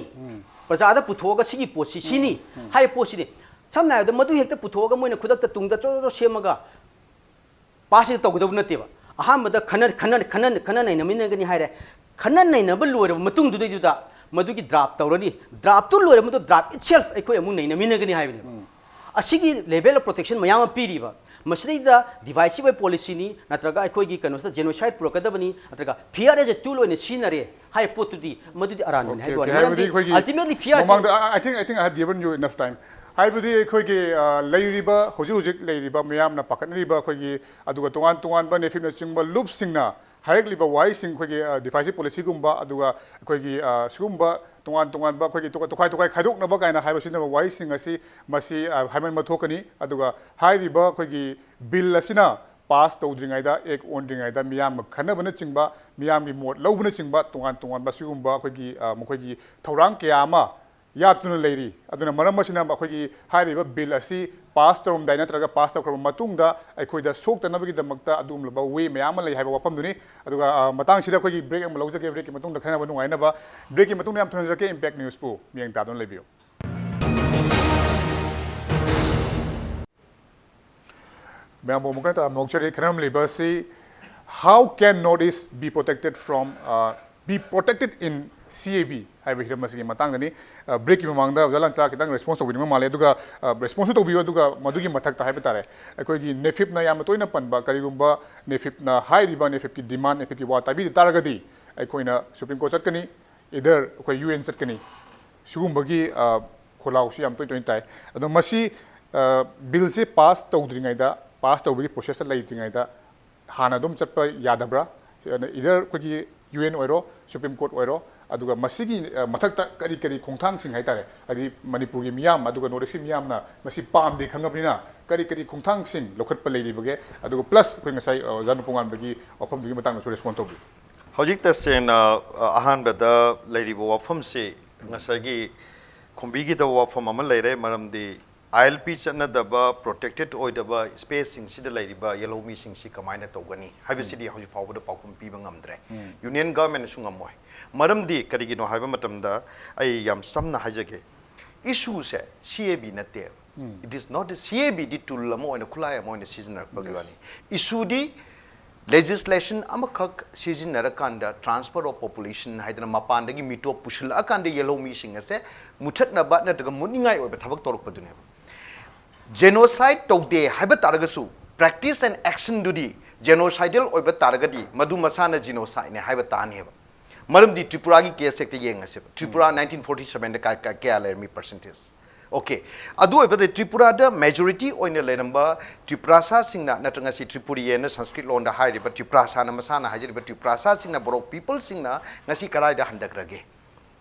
ꯄ꯭ꯔꯖꯥꯗ ꯄꯨꯊꯣꯛꯑꯒ ꯁꯤꯒꯤ ꯄꯣꯠꯁꯤ ꯁꯤꯅꯤ ꯍꯥꯏꯕ ꯄꯣꯠꯁꯤꯅꯤ꯫ ꯁꯝꯅ ꯍꯥꯏꯔꯕꯗ ꯃꯗꯨ ꯍꯦꯛꯇ ꯄꯨꯊꯣꯛꯑꯒ ꯃꯣꯏꯅ ꯈꯨꯗꯛꯇ ꯇꯨꯡꯗ ꯆꯣ ꯆꯣ ꯆꯣ ꯁꯦꯝꯃꯒ ꯄꯥꯁꯁꯤꯗ ꯇꯧꯒꯗꯕ ꯅꯠꯇꯦꯕ꯫ ꯑꯍꯥꯟꯕꯗ ꯈꯟꯅ ꯈꯟꯅ ꯈꯟꯅ ꯈꯟꯅ ꯅꯩꯅꯃꯤꯟꯅꯒꯅꯤ ꯍꯥꯏꯔꯦ꯫ ꯈꯟꯅ ꯅꯩꯅꯕ ꯂꯣꯏꯔꯕ ꯃꯇꯨꯡꯗꯨꯗꯩꯗꯨꯗ ꯃꯗꯨꯒꯤ ꯗ꯭ꯔꯥꯐ ꯇꯧꯔꯅꯤ꯫ ꯗ꯭ꯔꯥꯐꯇꯨ ꯂꯣꯏꯔꯕ ꯃꯇꯨꯡꯗ ꯗ꯭ꯔꯥꯐ ꯏꯠꯁꯦꯜꯐ ꯑꯩꯈꯣꯏ ꯑꯃꯨꯛ ꯅꯩꯅꯃꯤꯟꯅꯒꯅꯤ ꯍꯥꯏꯕꯅꯦꯕ꯫ ꯑꯁꯤꯒꯤ ꯂꯦꯚꯦꯜ ꯑꯣꯐ ꯄ꯭ꯔꯣꯇꯦꯛꯁꯟ ꯃꯌꯥꯝ ꯑꯃ ꯄꯤꯔꯤꯕ, ꯃꯁꯤꯗꯩꯗ divisive ꯑꯣꯏꯕ policyꯅꯤ, ꯅꯠꯇ꯭ꯔꯒ ꯑꯩꯈꯣꯏꯒꯤ ꯀꯩꯅꯣꯁꯤꯗ genocide ꯄꯨꯔꯛꯀꯗꯕꯅꯤ, ꯅꯠꯇ꯭ꯔꯒ fear as a tool ꯑꯣꯏꯅ ꯁꯤꯖꯤꯟꯅꯔꯦ ꯍꯥꯏꯕ ꯄꯣꯠꯇꯨꯗꯤ, ꯃꯗꯨꯗꯤ ꯑꯔꯥꯟꯕꯅꯤ Okay, ꯍꯥꯏꯕ ꯋꯥꯅꯤ꯫ okay. ꯍꯥꯏꯕꯗꯤ ꯃꯔꯝꯗꯤ ꯑꯩꯈꯣꯏꯒꯤ ultimately fearꯁꯤ ꯃꯃꯥꯡꯗ I, I think, I think I have given you enough time. ꯍꯥꯏꯕꯗꯤ ꯑꯩꯈꯣꯏꯒꯤ ꯑ, ꯂꯩꯔꯤꯕ, ꯍꯧꯖꯤꯛ ꯍꯧꯖꯤꯛ ꯂꯩꯔꯤꯕ ꯃꯤꯌꯥꯝꯅ ꯄꯥꯈꯠꯅꯔꯤꯕ ꯑꯩꯈꯣꯏꯒꯤ, ꯑꯗꯨꯒ ꯇꯣꯉꯥꯟ ꯇꯣꯉꯥꯟꯕ ꯅꯦꯐꯤꯞꯅꯆꯤꯡꯕ ꯂꯨꯞꯁꯤꯡꯅ ꯍꯥꯏꯔꯛꯂꯤꯕ ꯋꯥꯍꯩꯁꯤꯡ, ꯑꯩꯈꯣꯏꯒꯤ divisive policyꯒꯨꯝꯕ, ꯑꯗꯨꯒ ꯑꯩꯈꯣꯏꯒꯤ ꯑ, ꯁꯤꯒꯨꯝꯕ ꯇꯣꯉꯥꯟ ꯇꯣꯉꯥꯟꯕ ꯑꯩꯈꯣꯏꯒꯤ ꯇꯣꯈꯥꯏ ꯇꯣꯈꯥꯏ ꯈꯥꯏꯗꯣꯛꯅꯕ ꯀꯥꯏꯅ ꯍꯥꯏꯕ ꯁꯤꯖꯤꯟꯅꯕ ꯋꯥꯍꯩꯁꯤꯡ ꯑꯁꯤ, ꯃꯁꯤ ꯑ, ꯍꯥꯏꯃꯟꯕ ꯊꯣꯛꯀꯅꯤ꯫ ꯑꯗꯨꯒ ꯍꯥꯏꯔꯤꯕ ꯑꯩꯈꯣꯏꯒꯤ ꯕꯤꯜ ꯑꯁꯤꯅ ꯄꯥꯁ ꯇꯧꯗ꯭ꯔꯤꯉꯩꯗ, ꯑꯦꯛ ꯑꯣꯟꯗ꯭ꯔꯤꯉꯩꯗ ꯃꯤꯌꯥꯝꯒ ꯈꯟꯅꯕꯅꯆꯤꯡꯕ, ꯃꯤꯌꯥꯝꯒꯤ ꯃꯣꯠ ꯂꯧꯕꯅꯆꯤꯡꯕ ꯇꯣꯉꯥꯟ ꯇꯣꯉꯥꯟꯕ ꯁꯤꯒꯨꯝꯕ ꯑꯩꯈꯣꯏꯒꯤ ꯑ, ꯃꯈꯣꯏꯒꯤ ꯊꯧꯔꯥꯡ ꯀꯌꯥ ꯑꯃ ꯌꯥꯠꯇꯨꯅ ꯂꯩꯔꯤ꯫ ꯑꯗꯨꯅ ꯃꯔꯝ ꯑꯁꯤꯅ ꯑꯩꯈꯣꯏꯒꯤ ꯍꯥꯏꯔꯤꯕ ꯕꯤꯜ ꯑꯁꯤ ꯄꯥꯁ ꯇꯧꯔꯝꯗꯥꯏ ꯅꯠꯇ꯭ꯔꯒ ꯄꯥꯁ ꯇꯧꯈ꯭ꯔꯕ ꯃꯇꯨꯡꯗ ꯑꯩꯈꯣꯏꯗ ꯁꯣꯛꯇꯅꯕꯒꯤꯗꯃꯛꯇ ꯑꯗꯨꯒꯨꯝꯂꯕ ꯋꯦ ꯃꯌꯥꯝ ꯑꯃ ꯂꯩ ꯍꯥꯏꯕ ꯋꯥꯐꯝꯗꯨꯅꯤ꯫ ꯑꯗꯨꯒ ꯑ, ꯃꯇꯥꯡꯁꯤꯗ ꯑꯩꯈꯣꯏꯒꯤ ꯕ꯭ꯔꯦꯛ ꯑꯃ ꯂꯧꯖꯒꯦ꯫ ꯕ꯭ꯔꯦꯛꯀꯤ ꯃꯇꯨꯡꯗ ꯈꯟꯅꯕ ꯅꯨꯡꯉꯥꯏꯅꯕ꯫ ꯕ꯭ꯔꯦꯛꯀꯤ ꯃꯇꯨꯡꯗ ꯌꯥꯝ ꯊꯨꯅ ꯍꯟꯖꯔꯛꯀꯦ꯫ Impact Newsꯄꯨ ꯃꯤꯠꯌꯦꯡ ꯇꯥꯗꯨꯅ ꯂꯩꯕꯤꯌꯨ꯫ ꯃꯌꯥꯝꯕꯨ ꯑꯃꯨꯛ ꯍꯟꯅ ꯇꯔꯥꯝꯅ ꯑꯣꯛꯆꯔꯤ꯫ ꯈꯟꯅꯔꯝꯂꯤꯕ ꯑꯁꯤ How can North East be protected from, uh, be protected in C A B ꯍꯥꯏꯕ ꯍꯤꯔꯝ ꯑꯁꯤꯒꯤ ꯃꯇꯥꯡꯗꯅꯤ꯫ ꯑ, ꯕ꯭ꯔꯦꯛꯀꯤ ꯃꯃꯥꯡꯗ ꯑꯣꯖꯥ ꯂꯥꯟꯆꯥ ꯈꯤꯇꯪ ꯔꯦꯁꯄꯣꯟꯁ ꯇꯧꯕꯤꯅꯤꯡꯕ ꯃꯥꯜꯂꯦ, ꯑꯗꯨꯒ ꯑ, ꯔꯦꯁꯄꯣꯟꯁꯁꯨ ꯇꯧꯕꯤꯌꯨ꯫ ꯑꯗꯨꯒ ꯃꯗꯨꯒꯤ ꯃꯊꯛꯇ ꯍꯥꯏꯕ ꯇꯥꯔꯦ, ꯑꯩꯈꯣꯏꯒꯤ ꯅꯦꯐꯤꯞꯅ ꯌꯥꯝꯅ ꯇꯣꯏꯅ ꯄꯟꯕ, ꯀꯔꯤꯒꯨꯝꯕ ꯅꯦꯐꯤꯞꯅ ꯍꯥꯏꯔꯤꯕ, ꯅꯦꯐꯤꯞꯀꯤ ꯗꯤꯃꯥꯟ, ꯅꯦꯐꯤꯞꯀꯤ ꯋꯥ ꯇꯥꯕꯤꯗ ꯇꯥꯔꯒꯗꯤ ꯑꯩꯈꯣꯏꯅ ꯁꯨꯄ꯭ꯔꯤꯝ ꯀꯣꯔꯠ ꯆꯠꯀꯅꯤ, ꯏꯗꯔ ꯑꯩꯈꯣꯏ ꯌꯨ ꯑꯦꯟ ꯆꯠꯀꯅꯤ꯫ ꯁꯤꯒꯨꯝꯕꯒꯤ ꯑ, ꯈꯣꯜꯂꯥꯎꯁꯤ ꯌꯥꯝ ꯇꯣꯏ ꯇꯣꯏꯅ ꯇꯥꯏ꯫ ꯑꯗꯣ ꯃꯁꯤ ꯑ, ꯕꯤꯜꯁꯦ ꯄꯥꯁ ꯇꯧꯗ꯭ꯔꯤꯉꯩꯗ, ꯄꯥꯁ ꯇꯧꯕꯒꯤ ꯄ꯭ꯔꯣꯁꯦꯁꯇ ꯂꯩꯇ꯭ꯔꯤꯉꯩꯗ ꯍꯥꯟꯅ ꯑꯗꯨꯝ ꯆꯠꯄ ꯌꯥꯗꯕ꯭ꯔꯥ? ꯏꯗꯔ ꯑꯩꯈꯣꯏꯒꯤ ꯌꯨ ꯑꯦꯟ ꯑꯣꯏꯔꯣ, ꯁꯨꯄ꯭ꯔꯤꯝ ꯀꯣꯔꯠ ꯑꯣꯏꯔꯣ, ꯑꯗꯨꯒ ꯃꯁꯤꯒꯤ ꯑ, ꯃꯊꯛꯇ ꯀꯔꯤ ꯀꯔꯤ ꯈꯣꯡꯊꯥꯡꯁꯤꯡ ꯍꯥꯏꯇꯥꯔꯦ, ꯍꯥꯏꯗꯤ ꯃꯅꯤꯄꯨꯔꯒꯤ ꯃꯤꯌꯥꯝ ꯑꯗꯨꯒ ꯅꯣꯔꯠ ꯏꯁꯀꯤ ꯃꯤꯌꯥꯝꯅ ꯃꯁꯤ ꯄꯥꯝꯗꯦ ꯈꯪꯉꯕꯅꯤꯅ ꯀꯔꯤ ꯀꯔꯤ ꯈꯣꯡꯊꯥꯡꯁꯤꯡ ꯂꯧꯈꯠꯄ ꯂꯩꯔꯤꯕꯒꯦ? ꯑꯗꯨꯒ ꯄ꯭ꯂꯁ ꯑꯩꯈꯣꯏ ꯉꯁꯥꯏ ꯑ, ꯑꯣꯖꯥ ꯅꯣꯡꯄꯣꯛꯉꯥꯟꯕꯒꯤ ꯋꯥꯐꯝꯗꯨꯒꯤ ꯃꯇꯥꯡꯗꯁꯨ ꯔꯦꯁꯄꯣꯟ ꯇꯧꯕꯤꯌꯨ꯫ ꯍꯧꯖꯤꯛ ꯇꯁꯦꯡꯅ ꯑ, ꯑꯍꯥꯟꯕꯗ ꯂꯩꯔꯤꯕ ꯋꯥꯐꯝꯁꯤ ꯉꯁꯥꯏꯒꯤ ꯈꯨꯝꯕꯤꯒꯗꯕ ꯋꯥꯐꯝ ꯑꯃ ꯂꯩꯔꯦ, ꯃꯔꯝꯗꯤ ꯑꯥꯏ ꯑꯦꯜ ꯄꯤ ꯆꯠꯅꯗꯕ, ꯄ꯭ꯔꯣꯇꯦꯛꯇꯦꯠ ꯑꯣꯏꯗꯕ ꯁ꯭ꯄꯦꯁꯁꯤꯡꯁꯤꯗ ꯂꯩꯔꯤꯕ ꯌꯦꯜꯍꯧꯃꯤꯁꯤꯡꯁꯤ ꯀꯃꯥꯏꯅ ꯇꯧꯒꯅꯤ ꯍꯥꯏꯕꯁꯤꯗꯤ ꯍꯧꯖꯤꯛ ꯐꯥꯎꯕꯗ ꯄꯥꯎꯈꯨꯝ ꯄꯤꯕ ꯉꯝꯗ꯭ꯔꯦ꯫ ꯌꯨꯅꯤꯌꯟ ꯒꯚꯔꯟꯃꯦꯟꯠꯅꯁꯨ ꯉꯝꯃꯣꯏ꯫ ꯃꯔꯝꯗꯤ ꯀꯔꯤꯒꯤꯅꯣ ꯍꯥꯏꯕ ꯃꯇꯝꯗ ꯑꯩ ꯌꯥꯝ ꯁꯝꯅ ꯍꯥꯏꯖꯒꯦ, ꯏꯁꯨꯁꯦ C A B ꯅꯠꯇꯦ꯫ It is not, C A B D tool ꯑꯃ ꯑꯣꯏꯅ, ꯈꯨꯠꯂꯥꯏ ꯑꯃ ꯑꯣꯏꯅ ꯁꯤꯖꯤꯟꯅꯔꯛꯄꯒꯤ ꯋꯥꯅꯤ꯫ ꯏꯁꯨꯗꯤ ꯂꯦꯖꯤꯁꯂꯦꯁꯟ ꯑꯃꯈꯛ ꯁꯤꯖꯤꯟꯅꯔꯀꯥꯟꯗ transfer of population ꯍꯥꯏꯗꯅ ꯃꯄꯥꯟꯗꯒꯤ ꯃꯤꯇꯣꯞ ꯄꯨꯁꯤꯜꯂꯛꯑꯀꯥꯟꯗ ꯌꯦꯜꯍꯧꯃꯤꯁꯤꯡ ꯑꯁꯦ ꯃꯨꯊꯠꯅꯕ ꯅꯠꯇ꯭ꯔꯒ ꯃꯨꯠꯅꯤꯡꯉꯥꯏ ꯑꯣꯏꯕ ꯊꯕꯛ ꯇꯧꯔꯛꯄꯗꯨꯅꯦꯕ꯫ ꯖꯦꯅꯣꯁꯥꯏꯠ ꯇꯧꯗꯦ ꯍꯥꯏꯕ ꯇꯥꯔꯒꯁꯨ practice and actionꯗꯨꯗꯤ genocidal ꯑꯣꯏꯕ ꯇꯥꯔꯒꯗꯤ ꯃꯗꯨ ꯃꯁꯥꯅ genocideꯅꯦ ꯍꯥꯏꯕ ꯇꯥꯅꯦꯕ꯫ ꯃꯔꯝꯗꯤ ꯇ꯭ꯔꯤꯄꯨꯔꯥꯒꯤ case ꯍꯦꯛꯇ ꯌꯦꯡꯉꯁꯦꯕ꯫ ꯇ꯭ꯔꯤꯄꯨꯔꯥ nineteen forty sevenꯗ ꯀꯌꯥ, ꯀꯌꯥ ꯂꯩꯔꯝꯃꯤ percentage? Okay꯫ ꯑꯗꯨ ꯑꯣꯏꯕꯗ ꯇ꯭ꯔꯤꯄꯨꯔꯥꯗ majority ꯑꯣꯏꯅ ꯂꯩꯔꯝꯕ ꯇ꯭ꯔꯤꯄ꯭ꯔꯥꯁꯥꯁꯤꯡꯅ, ꯅꯠꯇ꯭ꯔꯒ ꯉꯁꯤ ꯇ꯭ꯔꯤꯄꯨꯔꯤꯌꯦꯅ ꯁꯪꯁꯀ꯭ꯔꯤꯠ ꯂꯣꯟꯗ ꯍꯥꯏꯔꯤꯕ ꯇ꯭ꯔꯤꯄ꯭ꯔꯥꯁꯥꯅ ꯃꯁꯥꯅ ꯍꯥꯏꯖꯔꯤꯕ ꯇ꯭ꯔꯤꯄ꯭ꯔꯥꯁꯥꯁꯤꯡꯅ, ꯕꯣꯔꯣꯛ peopleꯁꯤꯡꯅ ꯉꯁꯤ ꯀꯗꯥꯏꯗ ꯍꯟꯊꯈ꯭ꯔꯒꯦ?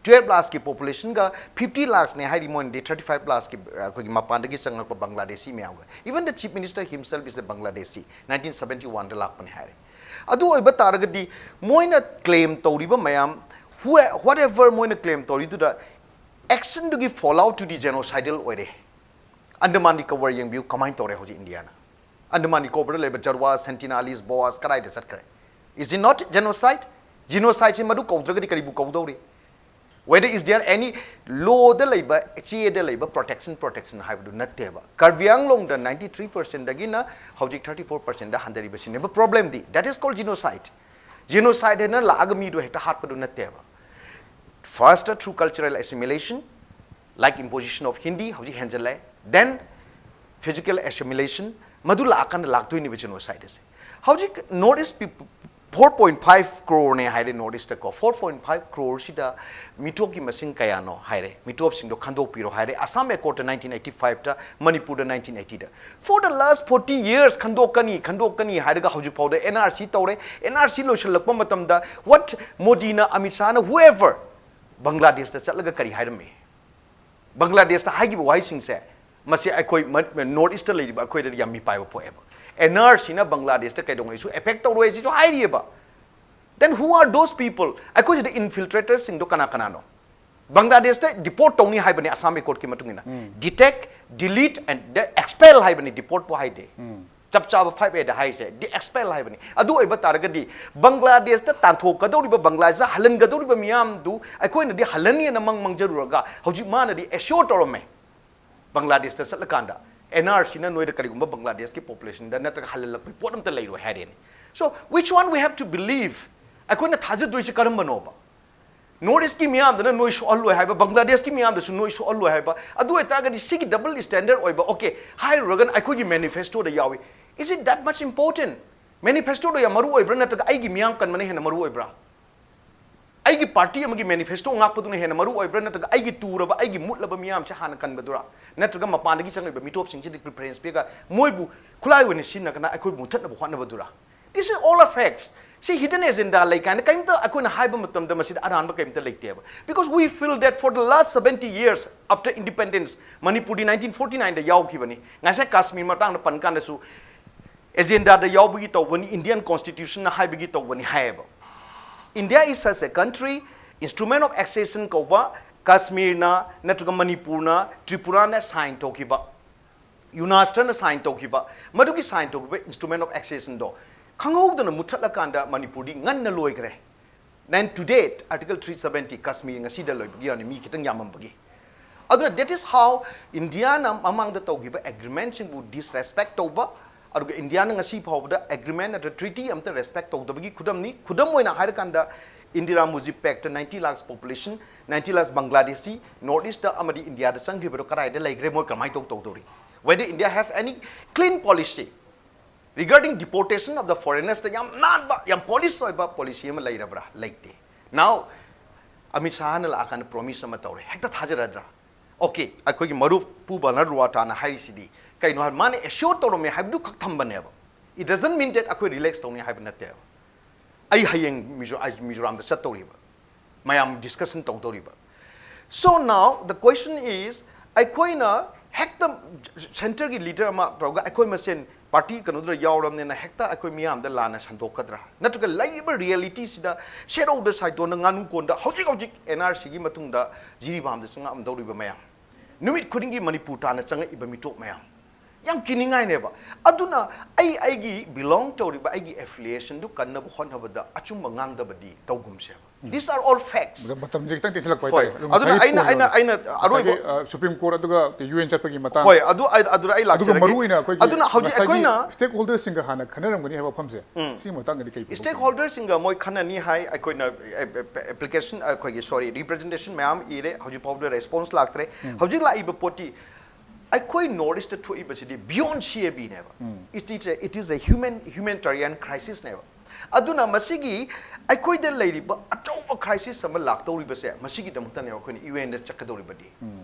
Twelve lakhsꯀꯤ populationꯒ fifty lakhsꯅꯦ ꯍꯥꯏꯔꯤ ꯃꯣꯏꯅꯗꯤ, thirty five lakhsꯀꯤ, ꯑ, ꯑꯩꯈꯣꯏꯒꯤ ꯃꯄꯥꯟꯗꯒꯤ ꯆꯪꯉꯛꯄ ꯕꯪꯒ꯭ꯂꯥꯗꯦꯁꯤ ꯃꯌꯥꯝꯒ꯫ Even the chief minister himself is a Bangladeshi, nineteen seventy oneꯗ ꯂꯥꯛꯄꯅꯦ ꯍꯥꯏꯔꯦ꯫ ꯑꯗꯨ ꯑꯣꯏꯕ ꯇꯥꯔꯒꯗꯤ ꯃꯣꯏꯅ claim ꯇꯧꯔꯤꯕ ꯃꯌꯥꯝ, who-, whatever ꯃꯣꯏꯅ claim ꯇꯧꯔꯤꯗꯨꯗ actionꯗꯨꯒꯤ falloutꯇꯨꯗꯤ genocidal ꯑꯣꯏꯔꯦ꯫ ꯑꯟꯗꯃꯥꯟ ꯅꯤꯀꯣꯕꯔ ꯌꯦꯡꯕꯤꯌꯨ, ꯀꯃꯥꯏꯅ ꯇꯧꯔꯦ ꯍꯧꯖꯤꯛ ꯏꯟꯗꯤꯌꯥꯅ? ꯑꯟꯗꯃꯥꯟ ꯅꯤꯀꯣꯕꯔꯗ ꯂꯩꯕ ꯖꯔꯋꯥ, ꯁꯦꯟꯇꯤꯅꯥꯂꯤꯁ, ꯕꯣꯋꯥꯁ ꯀꯗꯥꯏꯗ ꯆꯠꯈ꯭ꯔꯦ? Is it not genocide? Genocideꯁꯤ ꯃꯗꯨ ꯀꯧꯗ꯭ꯔꯒꯗꯤ ꯀꯔꯤꯕꯨ ꯀꯧꯗꯧꯔꯤ? Whether is there any lawꯗ ꯂꯩꯕ, ꯆꯦꯗ ꯂꯩꯕ protection, protection ꯍꯥꯏꯕꯗꯨ ꯅꯠꯇꯦꯕ꯫ ꯀꯥꯔꯕꯤ ꯑꯪꯂꯣꯡꯗ ninety three percentꯗꯒꯤꯅ ꯍꯧꯖꯤꯛ thirty four percentꯗ ꯍꯟꯊꯔꯤꯕꯁꯤꯅꯦꯕ problemꯗꯤ꯫ That is called genocide. Genocide ꯍꯥꯏꯅ ꯂꯥꯛꯑꯒ ꯃꯤꯗꯣ ꯍꯦꯛꯇ ꯍꯥꯠꯄꯗꯨ ꯅꯠꯇꯦꯕ꯫ First, through cultural assimilation, like imposition of Hindi, ꯍꯧꯖꯤꯛ ꯍꯦꯟꯖꯜꯂꯦ꯫ Then, physical assimilation, ꯃꯗꯨ ꯂꯥꯛꯑꯀꯥꯟꯗ ꯂꯥꯛꯇꯣꯏꯅꯦꯕ genocide ꯑꯁꯦ꯫ ꯍꯧꯖꯤꯛ North East people four point five croreꯅꯦ ꯍꯥꯏꯔꯦ North Eastꯇꯀꯣ꯫ Four point five croreꯁꯤꯗ ꯃꯤꯇꯣꯞꯀꯤ ꯃꯁꯤꯡ ꯀꯌꯥꯅꯣ ꯍꯥꯏꯔꯦ, ꯃꯤꯇꯣꯞꯁꯤꯡꯗꯣ ꯈꯟꯗꯣꯛꯄꯤꯔꯣ ꯍꯥꯏꯔꯦ꯫ ꯑꯁꯥꯝ accordꯇ nineteen eighty fiveꯇ, ꯃꯅꯤꯄꯨꯔꯗ nineteen eightyꯗ꯫ For the last forty years ꯈꯟꯗꯣꯛꯀꯅꯤ, ꯈꯟꯗꯣꯛꯀꯅꯤ ꯍꯥꯏꯔꯒ ꯍꯧꯖꯤꯛ ꯐꯥꯎꯗ NRC ꯇꯧꯔꯦ꯫ NRC ꯂꯣꯏꯁꯤꯜꯂꯛꯄ ꯃꯇꯝꯗ what ꯃꯣꯗꯤꯅ, ꯑꯃꯤꯠ ꯁꯥꯍꯅ, whoever ꯕꯪꯒ꯭ꯂꯥꯗꯦꯁꯇ ꯆꯠꯂꯒ ꯀꯔꯤ ꯍꯥꯏꯔꯝꯃꯤ? ꯕꯪꯒ꯭ꯂꯥꯗꯦꯁꯇ ꯍꯥꯏꯈꯤꯕ ꯋꯥꯍꯩꯁꯤꯡꯁꯦ, ꯃꯁꯤ ꯑꯩꯈꯣꯏ ꯃ-, North Eastꯇ ꯂꯩꯔꯤꯕ ꯑꯩꯈꯣꯏꯗꯗꯤ ꯌꯥꯝ ꯃꯤꯄꯥꯏꯕ ꯄꯣꯛꯑꯦꯕ꯫ NRCꯅ ꯕꯪꯒ꯭ꯂꯥꯗꯦꯁꯇ ꯀꯩꯗꯧꯉꯩꯁꯨ effect ꯇꯧꯔꯣꯏ ꯍꯥꯏꯁꯤꯁꯨ ꯍꯥꯏꯔꯤꯑꯕ꯫ Then who are those people? ꯑꯩꯈꯣꯏ ꯁꯤꯗ infiltratorꯁꯤꯡꯗꯣ ꯀꯅꯥ ꯀꯅꯥꯅꯣ? ꯕꯪꯒ꯭ꯂꯥꯗꯦꯁꯇ deport ꯇꯧꯅꯤ ꯍꯥꯏꯕꯅꯤ ꯑꯁꯥꯝ accordꯀꯤ ꯃꯇꯨꯡ ꯏꯟꯅ꯫ Detect, delete and the expel ꯍꯥꯏꯕꯅꯤ, deportꯄꯨ ꯍꯥꯏꯗꯦ꯫ ꯆꯞ ꯆꯥꯕ five Aꯗ ꯍꯥꯏꯔꯤꯁꯦ, the expel ꯍꯥꯏꯕꯅꯤ꯫ ꯑꯗꯨ ꯑꯣꯏꯕ ꯇꯥꯔꯒꯗꯤ ꯕꯪꯒ꯭ꯂꯥꯗꯦꯁꯇ ꯇꯥꯟꯊꯣꯛꯀꯗꯧꯔꯤꯕ, ꯕꯪꯒ꯭ꯂꯥꯗꯦꯁꯇ ꯍꯜꯍꯟꯒꯗꯧꯔꯤꯕ ꯃꯤꯌꯥꯝꯗꯨ ꯑꯩꯈꯣꯏꯅꯗꯤ ꯍꯜꯍꯟꯅꯤꯅ ꯃꯪ ꯃꯪꯖꯔꯨꯔꯒ ꯍꯧꯖꯤꯛ ꯃꯥꯅꯗꯤ assure ꯇꯧꯔꯝꯃꯦ꯫ ꯕꯪꯒ꯭ꯂꯥꯗꯦꯁꯇ ꯆꯠꯂꯀꯥꯟꯗ NRCꯅ ꯅꯣꯏꯗ ꯀꯔꯤꯒꯨꯝꯕ ꯕꯪꯒ꯭ꯂꯥꯗꯦꯁꯀꯤ populationꯗ ꯅꯠꯇ꯭ꯔꯒ ꯍꯜꯍꯜꯂꯛꯄꯒꯤ ꯄꯣꯠ ꯑꯝꯇ ꯂꯩꯔꯣꯏ ꯍꯥꯏꯔꯦꯅꯦ꯫ So, which one we have to believe? ꯑꯩꯈꯣꯏꯅ ꯊꯥꯖꯗꯣꯏꯁꯤ ꯀꯔꯝꯕꯅꯣꯕ? North Eastꯀꯤ ꯃꯤꯌꯥꯝꯗꯅ ꯅꯣꯏ ꯁꯣꯛꯍꯜꯂꯣꯏ ꯍꯥꯏꯕ, ꯕꯪꯒ꯭ꯂꯥꯗꯦꯁꯀꯤ ꯃꯤꯌꯥꯝꯗꯁꯨ ꯅꯣꯏ ꯁꯣꯛꯍꯜꯂꯣꯏ ꯍꯥꯏꯕ, ꯑꯗꯨ ꯑꯣꯏꯇꯥꯔꯒꯗꯤ ꯁꯤꯒꯤ double standard ꯑꯣꯏꯕ, okay, ꯍꯥꯏꯔꯨꯔꯒꯅ ꯑꯩꯈꯣꯏꯒꯤ manifestoꯗ ꯌꯥꯎꯏ꯫ Is it that much important? Manifesto ꯗꯣ ꯌꯥꯝ ꯃꯔꯨ ꯑꯣꯏꯕ꯭ꯔꯥ, ꯅꯠꯇ꯭ꯔꯒ ꯑꯩꯒꯤ ꯃꯤꯌꯥꯝ ꯀꯟꯕꯅ ꯍꯦꯟꯅ ꯃꯔꯨ ꯑꯣꯏꯕ꯭ꯔꯥ? ꯑꯩꯒꯤ party ꯑꯃꯒꯤ manifesto ꯉꯥꯛꯄꯗꯨꯅ ꯍꯦꯟꯅ ꯃꯔꯨ ꯑꯣꯏꯕ꯭ꯔꯥ, ꯅꯠꯇ꯭ꯔꯒ ꯑꯩꯒꯤ ꯇꯨꯔꯕ, ꯑꯩꯒꯤ ꯃꯨꯠꯂꯕ ꯃꯤꯌꯥꯝꯁꯦ ꯍꯥꯟꯅ ꯀꯟꯕꯗꯨꯔꯥ? ꯅꯠꯇ꯭ꯔꯒ ꯃꯄꯥꯟꯗꯒꯤ ꯆꯪꯉꯛꯏꯕ ꯃꯤꯇꯣꯞꯁꯤꯡꯁꯤꯗ preference ꯄꯤꯔꯒ ꯃꯣꯏꯕꯨ ꯈꯨꯠꯂꯥꯏ ꯑꯣꯏꯅ ꯁꯤꯖꯤꯟꯅꯗꯅ ꯑꯩꯈꯣꯏꯕꯨ ꯃꯨꯊꯠꯅꯕ ꯍꯣꯠꯅꯕꯗꯨꯔꯥ? This is all a facts. ꯁꯤ hidden agenda ꯂꯩ ꯀꯥꯏꯅ ꯀꯔꯤꯝꯇ ꯑꯩꯈꯣꯏꯅ ꯍꯥꯏꯕ ꯃꯇꯝꯗ ꯃꯁꯤꯗ ꯑꯔꯥꯟꯕ ꯀꯔꯤꯝꯇ ꯂꯩꯇꯦꯕ꯫ Because we feel that for the last seventy years after independence, ꯃꯅꯤꯄꯨꯔꯗꯤ nineteen forty nine ꯗ ꯌꯥꯎꯈꯤꯕꯅꯤ꯫ ꯉꯁꯥꯏ ꯀꯥꯁꯃꯤꯔ ꯃꯇꯥꯡꯗ ꯄꯟ ꯀꯥꯟꯗꯁꯨ agenda ꯗ ꯌꯥꯎꯕꯒꯤ ꯇꯧꯕꯅꯤ, Indian Constitution ꯅ ꯍꯥꯏꯕꯒꯤ ꯇꯧꯕꯅꯤ ꯍꯥꯏꯌꯦꯕ꯫ India is such a country, instrument of accession ꯀꯧꯕ ꯀꯥꯁꯃꯤꯔꯅ ꯅꯠꯇ꯭ꯔꯒ ꯃꯅꯤꯄꯨꯔꯅ, ꯇ꯭ꯔꯤꯄꯨꯔꯥꯅ sign ꯇꯧꯈꯤꯕ, UNASTAꯅ sign ꯇꯧꯈꯤꯕ, ꯃꯗꯨꯒꯤ sign ꯇꯧꯈꯤꯕ instrument of accession ꯗꯣ ꯈꯪꯍꯧꯗꯅ ꯃꯨꯠꯊꯠꯂꯀꯥꯟꯗ ꯃꯅꯤꯄꯨꯔꯗꯤ ꯉꯟꯅ ꯂꯣꯏꯈ꯭ꯔꯦ꯫ And to date, Article three seventy Kashmir ꯉꯁꯤꯗ ꯂꯣꯏꯕꯒꯤ ꯌꯥꯎꯅꯤ, ꯃꯤ ꯈꯤꯇꯪ ꯌꯥꯝꯃꯝꯕꯒꯤ꯫ ꯑꯗꯨꯅ that is how India ꯅ ꯃꯃꯥꯡꯗ ꯇꯧꯈꯤꯕ agreement ꯁꯤꯡꯕꯨ disrespect ꯇꯧꯕ, ꯑꯗꯨꯒ India ꯅ ꯉꯁꯤ ꯐꯥꯎꯕꯗ agreement ꯅꯠꯇ꯭ꯔ treaty ꯑꯝꯇ respect ꯇꯧꯗꯕꯒꯤ ꯈꯨꯗꯝꯅꯤ꯫ ꯈꯨꯗꯝ ꯑꯣꯏꯅ ꯍꯥꯏꯔꯀꯥꯟꯗ, Indira Mujib Pact ꯇ ninety lakhs population, ninety lakhs Bangladeshi, North East ꯇ ꯑꯃꯗꯤ India ꯗ ꯆꯪꯈ꯭ꯔꯤꯕꯗꯣ ꯀꯗꯥꯏꯗ ꯂꯩꯈ꯭ꯔꯦ? ꯃꯣꯏ ꯀꯃꯥꯏꯅ ꯇꯧ ꯇꯧꯗꯧꯔꯤ? Whether India have any clean policy regarding deportation of the foreigners ꯇ ꯌꯥꯝ ꯅꯥꯟꯕ, ꯌꯥꯝ polish ꯑꯣꯏꯕ policy ꯑꯃ ꯂꯩꯔꯕ꯭ꯔꯥ? ꯂꯩꯇꯦ꯫ Now, ꯑꯃꯤꯠ ꯁꯥꯍꯅ ꯂꯥꯛꯑꯀꯥꯟꯗ promise ꯑꯃ ꯇꯧꯔꯦ, ꯍꯦꯛꯇ ꯊꯥꯖꯔꯗ꯭ꯔꯥ? Okay, ꯑꯩꯈꯣꯏꯒꯤ ꯃꯔꯨꯞ ꯄꯨ ꯕꯅꯔ ꯔꯣꯍꯇꯥꯅ ꯍꯥꯏꯔꯤꯁꯤꯗꯤ ꯀꯩꯅꯣ ꯍꯥꯏ, ꯃꯥꯅ assure ꯇꯧꯔꯝꯃꯦ ꯍꯥꯏꯕꯗꯨ ꯈꯛ ꯊꯝꯕꯅꯦꯕ꯫ It doesn't mean that ꯑꯩꯈꯣꯏ relax ꯇꯧꯅꯤ ꯍꯥꯏꯕ ꯅꯠꯇꯦꯕ꯫ ꯑꯩ ꯍꯌꯦꯡ ꯃꯤꯖꯣ-, ꯑꯩ ꯃꯤꯖꯣꯔꯥꯝꯗ ꯆꯠꯇꯧꯔꯤꯕ, ꯃꯌꯥꯝ discussion ꯇꯧꯗꯧꯔꯤꯕ꯫ So now the question is, ꯑꯩꯈꯣꯏꯅ ꯍꯦꯛꯇ centre ꯒꯤ leader ꯑꯃ ꯇꯧꯔꯒ ꯑꯩꯈꯣꯏ ꯃꯁꯦꯟ party ꯀꯩꯅꯣꯗꯨꯗ ꯌꯥꯎꯔꯕꯅꯤꯅ ꯍꯦꯛꯇ ꯑꯩꯈꯣꯏ ꯃꯤꯌꯥꯝꯗ ꯂꯥꯟꯅ ꯁꯟꯗꯣꯛꯀꯗ꯭ꯔꯥ? ꯅꯠꯇ꯭ꯔꯒ ꯂꯩꯔꯤꯕ reality ꯁꯤꯗ ꯁꯦꯔꯧꯗ ꯁꯥꯏꯗꯣꯟꯗ ꯉꯥꯅꯨ ꯀꯣꯟꯗ ꯍꯧꯖꯤꯛ ꯍꯧꯖꯤꯛ NRC ꯒꯤ ꯃꯇꯨꯡꯗ ꯖꯤꯔꯤꯕꯥꯝꯗ ꯆꯪꯉꯛꯑꯝꯗꯧꯔꯤꯕ ꯃꯌꯥꯝ, ꯅꯨꯃꯤꯠ ꯈꯨꯗꯤꯡꯒꯤ ꯃꯅꯤꯄꯨꯔ ꯇꯥꯟꯅ ꯆꯪꯉꯛꯏꯕ ꯃꯤꯇꯣꯞ ꯃꯌꯥꯝ, ꯌꯥꯝ ꯀꯤꯅꯤꯡꯉꯥꯏꯅꯦꯕ꯫ ꯑꯗꯨꯅ ꯑꯩ ꯑꯩꯒꯤ belong ꯇꯧꯔꯤꯕ ꯑꯩꯒꯤ affiliation ꯗꯨ ꯀꯟꯅꯕ ꯍꯣꯠꯅꯕꯗ ꯑꯆꯨꯝꯕ ꯉꯥꯡꯗꯕꯗꯤ ꯇꯧꯒꯨꯝꯁꯦꯕ꯫ These are all facts. ꯃꯇꯝꯁꯦ ꯈꯤꯇꯪ ꯇꯦꯟꯁꯤꯜꯂꯛꯄ ꯍꯣꯏ, ꯍꯥꯏꯇꯥꯔꯦ꯫ ꯑꯗꯣ ꯑꯗꯨꯅ ꯉꯁꯥꯏꯒꯤ ꯑꯩꯅ, point ꯑꯩꯅ, ꯑꯗꯣ ꯑꯩꯅ ꯑꯔꯣꯏꯕ ꯉꯁꯥꯏꯒꯤ, ꯑ, Supreme Court ꯑꯗꯨꯒ UN ꯆꯠꯄꯒꯤ ꯃꯇꯥꯡ, ꯍꯣꯏ, ꯑꯗꯨ, ꯑꯩ, ꯑꯗꯨꯗ ꯑꯩ ꯑꯗꯨꯒ ꯂꯥꯛꯆꯔꯒꯦ꯫ ꯃꯔꯨ ꯑꯣꯏꯅ ꯑꯩꯈꯣꯏꯒꯤ ꯑꯗꯨꯅ ꯍꯧꯖꯤꯛ ꯉꯁꯥꯏꯒꯤ ꯑꯩꯈꯣꯏꯅ stakeholder ꯁꯤꯡꯒ ꯍꯥꯟꯅ ꯈꯟꯅꯔꯝꯒꯅꯤ ꯍꯥꯏꯕ ꯋꯥꯐꯝꯁꯦ, ꯎꯝ꯫ ꯁꯤꯒꯤ ꯃꯇꯥꯡꯗꯗꯤ ꯀꯩ ꯄꯨꯊꯣꯛꯄꯤꯒꯦ? Stakeholder ꯁꯤꯡꯒ ꯃꯣꯏ ꯈꯟꯅꯅꯤ ꯍꯥꯏ, ꯑꯩꯈꯣꯏꯅ, ꯑꯦ, ꯑꯦ, application, ꯑꯩꯈꯣꯏꯒꯤ, sorry, representation ꯃꯌꯥꯝ ꯏꯔꯦ, ꯍꯧꯖꯤꯛ ꯐꯥꯎꯕꯗ response ꯂꯥꯛꯇ꯭ꯔꯦ꯫ ꯎꯝ꯫ ꯍꯧꯖꯤꯛ ꯂꯥꯛꯏꯕ ꯄꯣꯠꯇꯤ ꯑꯩꯈꯣꯏ ꯅꯣꯔꯠ ꯏꯁꯇ ꯊꯣꯛꯏꯕꯁꯤꯗꯤ beyond C A B ꯅꯦꯕ꯫ It is a, it is a human, humanitarian crisis ꯅꯦꯕ꯫ ꯑꯗꯨꯅ ꯃꯁꯤꯒꯤ ꯑꯩꯈꯣꯏꯗ ꯂꯩꯔꯤꯕ ꯑꯆꯧꯕ crisis ꯑꯃ ꯂꯥꯛꯇꯧꯔꯤꯕꯁꯦ ꯃꯁꯤꯒꯤꯗꯃꯛꯇꯅꯦꯕ ꯑꯩꯈꯣꯏꯅ U N ꯗ ꯆꯠꯀꯗꯧꯔꯤꯕꯗꯤ꯫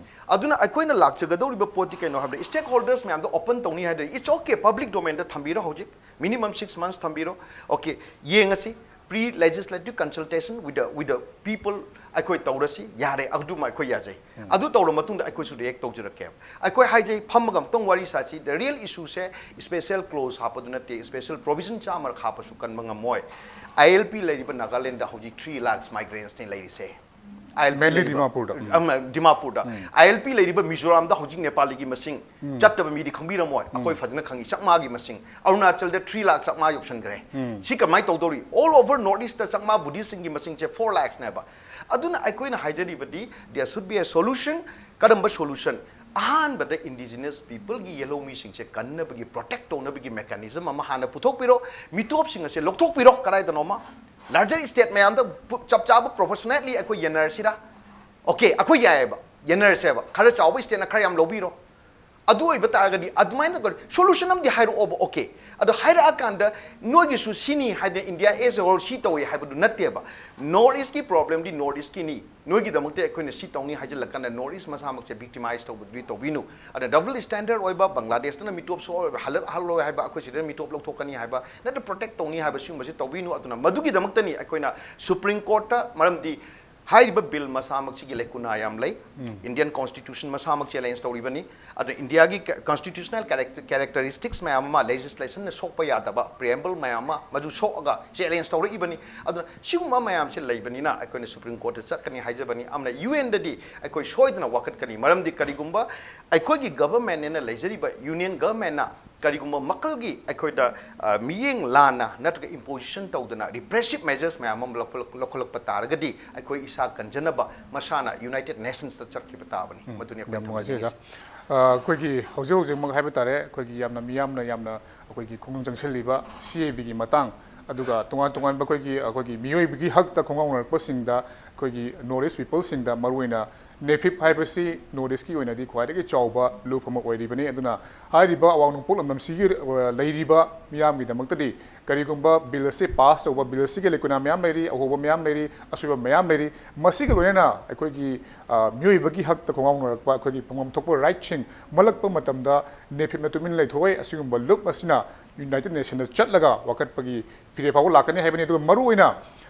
ꯑꯗꯨꯅ ꯑꯩꯈꯣꯏꯅ ꯂꯥꯛꯆꯒꯗꯧꯔꯤꯕ ꯄꯣꯠꯇꯤ ꯀꯩꯅꯣ ꯍꯥꯏꯕꯗ stakeholders ꯃꯌꯥꯝꯗꯣ open ꯇꯧꯅꯤ ꯍꯥꯏꯗꯤ it's okay, public domain ꯗ ꯊꯝꯕꯤꯔꯣ ꯍꯧꯖꯤꯛ꯫ Minimum six months ꯊꯝꯕꯤꯔꯣ꯫ Okay, ꯌꯦꯡꯉꯁꯤ꯫ Pre legislative consultation with the, with the people ꯑꯩꯈꯣꯏ ꯇꯧꯔꯁꯤ꯫ ꯌꯥꯔꯦ, ꯑꯗꯨꯃ ꯑꯩꯈꯣꯏ ꯌꯥꯖꯩ꯫ ꯑꯗꯨ ꯇꯧꯔ ꯃꯇꯨꯡꯗ ꯑꯩꯈꯣꯏꯁꯨ react ꯇꯧꯖꯔꯛꯀꯦꯕ꯫ ꯑꯩꯈꯣꯏ ꯍꯥꯏꯖꯩ, ꯐꯝꯃꯒ ꯑꯃꯨꯛꯇꯪ ꯋꯥꯔꯤ ꯁꯥꯁꯤ꯫ The real issue say special clause ꯍꯥꯞꯄꯗꯨ ꯅꯠꯇꯦ, special provision ꯆꯥꯝꯃꯔꯛ ꯍꯥꯞꯄꯁꯨ ꯀꯟꯕ ꯉꯝꯃꯣꯏ꯫ I L P ꯂꯩꯔꯤꯕ ꯅꯥꯒꯥꯂꯦꯟꯗ ꯍꯧꯖꯤꯛ three lakhs migrants ꯅꯤ ꯂꯩꯔꯤꯁꯦ꯫ I L P Mainly ꯂꯩꯔꯤꯕ, ꯗꯤꯃꯥꯄꯨꯔꯗ꯫ ꯎꯝ꯫ ꯑꯃ, ꯗꯤꯃꯥꯄꯨꯔꯗ꯫ ꯎꯝ꯫ I L P ꯂꯩꯔꯤꯕ ꯃꯤꯖꯣꯔꯥꯝꯗ ꯍꯧꯖꯤꯛ ꯅꯦꯄꯥꯂꯤꯒꯤ ꯃꯁꯤꯡ ꯎꯝ꯫ ꯆꯠꯇꯕ ꯃꯤꯗꯤ ꯈꯪꯕꯤꯔꯝꯃꯣꯏ꯫ ꯎꯝ꯫ ꯑꯩꯈꯣꯏ ꯐꯖꯅ ꯈꯪꯉꯤ꯫ ꯆꯥꯝꯃꯉꯥꯒꯤ ꯃꯁꯤꯡ꯫ ꯑꯔꯨꯅꯥꯆꯜꯗ three lakh ꯆꯥꯝꯃꯉꯥ ꯌꯧꯁꯟꯈ꯭ꯔꯦ꯫ ꯎꯝ꯫ ꯁꯤ ꯀꯃꯥꯏꯅ ꯇꯧꯗꯧꯔꯤ? All over North East ꯇ ꯆꯥꯝꯃꯉꯥ Buddhist ꯁꯤꯡꯒꯤ ꯃꯁꯤꯡꯁꯦ four lakhs ꯅꯦꯕ꯫ ꯑꯗꯨꯅ ꯑꯩꯈꯣꯏꯅ ꯍꯥꯏꯖꯔꯤꯕꯗꯤ there should be a solution꯫ ꯀꯔꯝꯕ solution? ꯑꯍꯥꯟꯕꯗ indigenous people ꯒꯤ ꯌꯦꯜꯍꯧꯃꯤꯁꯤꯡꯁꯦ ꯀꯟꯅꯕꯒꯤ, protect ꯇꯧꯅꯕꯒꯤ mechanism ꯑꯃ ꯍꯥꯟꯅ ꯄꯨꯊꯣꯛꯄꯤꯔꯣ꯫ ꯃꯤꯇꯣꯞꯁꯤꯡ ꯑꯁꯦ ꯂꯧꯊꯣꯛꯄꯤꯔꯣ ꯀꯗꯥꯏꯗꯅꯣꯃ꯫ Larger state ꯃꯌꯥꯝꯗ ꯄꯨ-, ꯆꯞ ꯆꯥꯕ proportionately ꯑꯩꯈꯣꯏ ꯌꯦꯟꯅꯔꯁꯤꯔꯥ? Okay, ꯑꯩꯈꯣꯏ ꯌꯥꯏꯑꯕ, ꯌꯦꯟꯅꯔꯁꯦꯕ꯫ ꯈꯔ ꯆꯥꯎꯕ state ꯅ ꯈꯔ ꯌꯥꯝ ꯂꯧꯕꯤꯔꯣ꯫ ꯑꯗꯨ ꯑꯣꯏꯕ ꯇꯥꯔꯒꯗꯤ ꯑꯗꯨꯃꯥꯏꯅ ꯇꯧꯔꯒ solution ꯑꯃꯗꯤ ꯍꯥꯏꯔꯛꯑꯣꯕ, okay꯫ ꯑꯗꯣ ꯍꯥꯏꯔꯛꯑꯀꯥꯟꯗ ꯅꯣꯏꯒꯤꯁꯨ ꯁꯤꯅꯤ ꯍꯥꯏꯗꯅ India as a whole ꯁꯤ ꯇꯧꯏ ꯍꯥꯏꯕꯗꯨ ꯅꯠꯇꯦꯕ꯫ North East ꯀꯤ problem ꯗꯤ North East ꯀꯤꯅꯤ꯫ ꯅꯣꯏꯒꯤꯗꯃꯛꯇ ꯑꯩꯈꯣꯏꯅ ꯁꯤ ꯇꯧꯅꯤ ꯍꯥꯏꯖꯤꯜꯂꯀꯥꯟꯗ North East ꯃꯁꯥꯃꯛꯁꯦ victimize ꯇꯧꯕꯗꯨꯗꯤ ꯇꯧꯕꯤꯅꯨ꯫ ꯑꯗ double standard ꯑꯣꯏꯕ, ꯕꯪꯒ꯭ꯂꯥꯗꯦꯁꯇꯅ ꯃꯤꯇꯣꯞ ꯁꯣꯛꯑꯣꯏꯕ, ꯍꯜꯂꯛ-, ꯍꯜꯂꯣꯏ ꯍꯥꯏꯕ, ꯑꯩꯈꯣꯏ ꯁꯤꯗꯅ ꯃꯤꯇꯣꯞ ꯂꯧꯊꯣꯛꯀꯅꯤ ꯍꯥꯏꯕ, ꯅꯠꯇ꯭ꯔ protect ꯇꯧꯅꯤ ꯍꯥꯏꯕ, ꯁꯤꯒꯨꯝꯕꯁꯤ ꯇꯧꯕꯤꯅꯨ꯫ ꯑꯗꯨꯅ ꯃꯗꯨꯒꯤꯗꯃꯛꯇꯅꯤ ꯑꯩꯈꯣꯏꯅ Supreme Court ꯇ, ꯃꯔꯝꯗꯤ ꯍꯥꯏꯔꯤꯕ bill ꯃꯁꯥꯃꯛꯁꯤꯒꯤ ꯂꯩꯀꯨꯅꯥ ꯌꯥꯝ ꯂꯩ꯫ ꯎꯝ꯫ Indian Constitution ꯃꯁꯥꯃꯛ challenge ꯇꯧꯔꯤꯕꯅꯤ꯫ ꯑꯗꯨ Indiaꯒꯤ ꯀ-, constitutional character-, characteristics ꯃꯌꯥꯝ ꯑꯃ, legislation ꯅ ꯁꯣꯛꯄ ꯌꯥꯗꯕ, preamble ꯃꯌꯥꯝ ꯑꯃ ꯃꯗꯨ ꯁꯣꯛꯑꯒ challenge ꯇꯧꯔꯛꯏꯕꯅꯤ꯫ ꯑꯗꯨꯅ ꯁꯤꯒꯨꯝꯕ ꯃꯌꯥꯝꯁꯤ ꯂꯩꯕꯅꯤꯅ ꯑꯩꯈꯣꯏꯅ Supreme Court ꯇ ꯆꯠꯀꯅꯤ ꯍꯥꯏꯖꯕꯅꯤ꯫ ꯑꯃꯅ U N ꯗꯗꯤ ꯑꯩꯈꯣꯏ ꯁꯣꯏꯗꯅ ꯋꯥꯀꯠꯀꯅꯤ꯫ ꯃꯔꯝꯗꯤ ꯀꯔꯤꯒꯨꯝꯕ ꯑꯩꯈꯣꯏꯒꯤ government ꯅ ꯂꯩꯖꯔꯤꯕ Union Government ꯅ ꯀꯔꯤꯒꯨꯝꯕ ꯃꯈꯜꯒꯤ ꯑꯩꯈꯣꯏꯗ, ꯑ, ꯃꯤꯠꯌꯦꯡ ꯂꯥꯟꯅ ꯅꯠꯇ꯭ꯔꯒ imposition ꯇꯧꯗꯅ repressive measures ꯃꯌꯥꯝ ꯑꯃ ꯂꯧꯈꯠꯂꯛ-, ꯂꯧꯈꯠꯂꯛꯄ ꯇꯥꯔꯒꯗꯤ ꯑꯩꯈꯣꯏ ꯏꯁꯥ ꯀꯟꯖꯅꯕ ꯃꯁꯥꯅ United Nations ꯇ ꯆꯠꯈꯤꯕ ꯇꯥꯕꯅꯤ꯫ ꯎꯝ, ꯃꯗꯨꯅꯤ ꯑꯩꯈꯣꯏ ꯌꯥꯝ ꯅꯨꯡꯉꯥꯏꯖꯩ, ꯊꯝꯖꯅꯤꯡꯉꯤꯁꯤ꯫ ꯑꯣꯖꯥ꯫ ꯑ, ꯑꯩꯈꯣꯏꯒꯤ ꯍꯧꯖꯤꯛ ꯍꯧꯖꯤꯛꯃꯛ ꯍꯥꯏꯕ ꯇꯥꯔꯦ, ꯑꯩꯈꯣꯏꯒꯤ ꯌꯥꯝꯅ ꯃꯤꯌꯥꯝꯅ ꯌꯥꯝꯅ ꯑꯩꯈꯣꯏꯒꯤ ꯈꯣꯡꯖꯪ ꯆꯪꯁꯤꯜꯂꯤꯕ C A B ꯒꯤ ꯃꯇꯥꯡ, ꯑꯗꯨꯒ ꯇꯣꯉꯥꯟ ꯇꯣꯉꯥꯟꯕ ꯑꯩꯈꯣꯏꯒꯤ, ꯑꯩꯈꯣꯏꯒꯤ ꯃꯤꯑꯣꯏꯕꯒꯤ ꯍꯛꯇ ꯈꯣꯡꯒꯥꯎꯅꯔꯛꯄꯁꯤꯡꯗ ꯑꯩꯈꯣꯏꯒꯤ North East people ꯁꯤꯡꯗ ꯃꯔꯨꯑꯣꯏꯅ ꯅꯦꯐꯤꯞ ꯍꯥꯏꯕꯁꯤ ꯅꯣꯔꯠ ꯏꯁꯀꯤ ꯑꯣꯏꯅꯗꯤ ꯈ꯭ꯋꯥꯏꯗꯒꯤ ꯆꯥꯎꯕ ꯂꯨꯞ ꯑꯃ ꯑꯣꯏꯔꯤꯕꯅꯤ꯫ ꯑꯗꯨꯅ ꯍꯥꯏꯔꯤꯕ ꯑꯋꯥꯡ ꯅꯣꯡꯄꯣꯛ ꯂꯝꯗꯝꯁꯤꯒꯤ, ꯑ, ꯂꯩꯔꯤꯕ ꯃꯤꯌꯥꯝꯒꯤꯗꯃꯛꯇꯗꯤ ꯀꯔꯤꯒꯨꯝꯕ ꯕꯤꯜ ꯑꯁꯤ ꯄꯥꯁ ꯇꯧꯕ, ꯕꯤꯜ ꯑꯁꯤꯒꯤ ꯂꯩꯀꯨꯅꯥ ꯃꯌꯥꯝ ꯂꯩꯔꯤ, ꯑꯍꯣꯕ ꯃꯌꯥꯝ ꯂꯩꯔꯤ, ꯑꯁꯣꯏꯕ ꯃꯌꯥꯝ ꯂꯩꯔꯤ꯫ ꯃꯁꯤꯒ ꯂꯣꯏꯅꯅ ꯑꯩꯈꯣꯏꯒꯤ, ꯑ, ꯃꯤꯑꯣꯏꯕꯒꯤ ꯍꯛꯇ ꯈꯣꯡꯒꯥꯎꯅꯔꯛꯄ, ꯑꯩꯈꯣꯏꯒꯤ ꯐꯪꯐꯝ ꯊꯣꯛꯄ ꯔꯥꯏꯠꯁꯤꯡ ꯃꯜꯂꯛꯄ ꯃꯇꯝꯗ ꯅꯦꯐꯤꯞꯅ ꯇꯨꯃꯤꯟ ꯂꯩꯊꯣꯛꯑꯣꯏ꯫ ꯑꯁꯤꯒꯨꯝꯕ ꯂꯨꯞ ꯑꯁꯤꯅ ꯌꯨꯅꯥꯏꯇꯦꯠ ꯅꯦꯁꯟꯗ ꯆꯠꯂꯒ ꯋꯥꯀꯠꯄꯒꯤ ꯐꯤꯔꯦꯞ ꯐꯥꯎꯕ ꯂꯥꯛꯀꯅꯤ ꯍꯥꯏꯕꯅꯤ꯫ ꯑꯗꯨꯒ ꯃꯔꯨꯑꯣꯏꯅ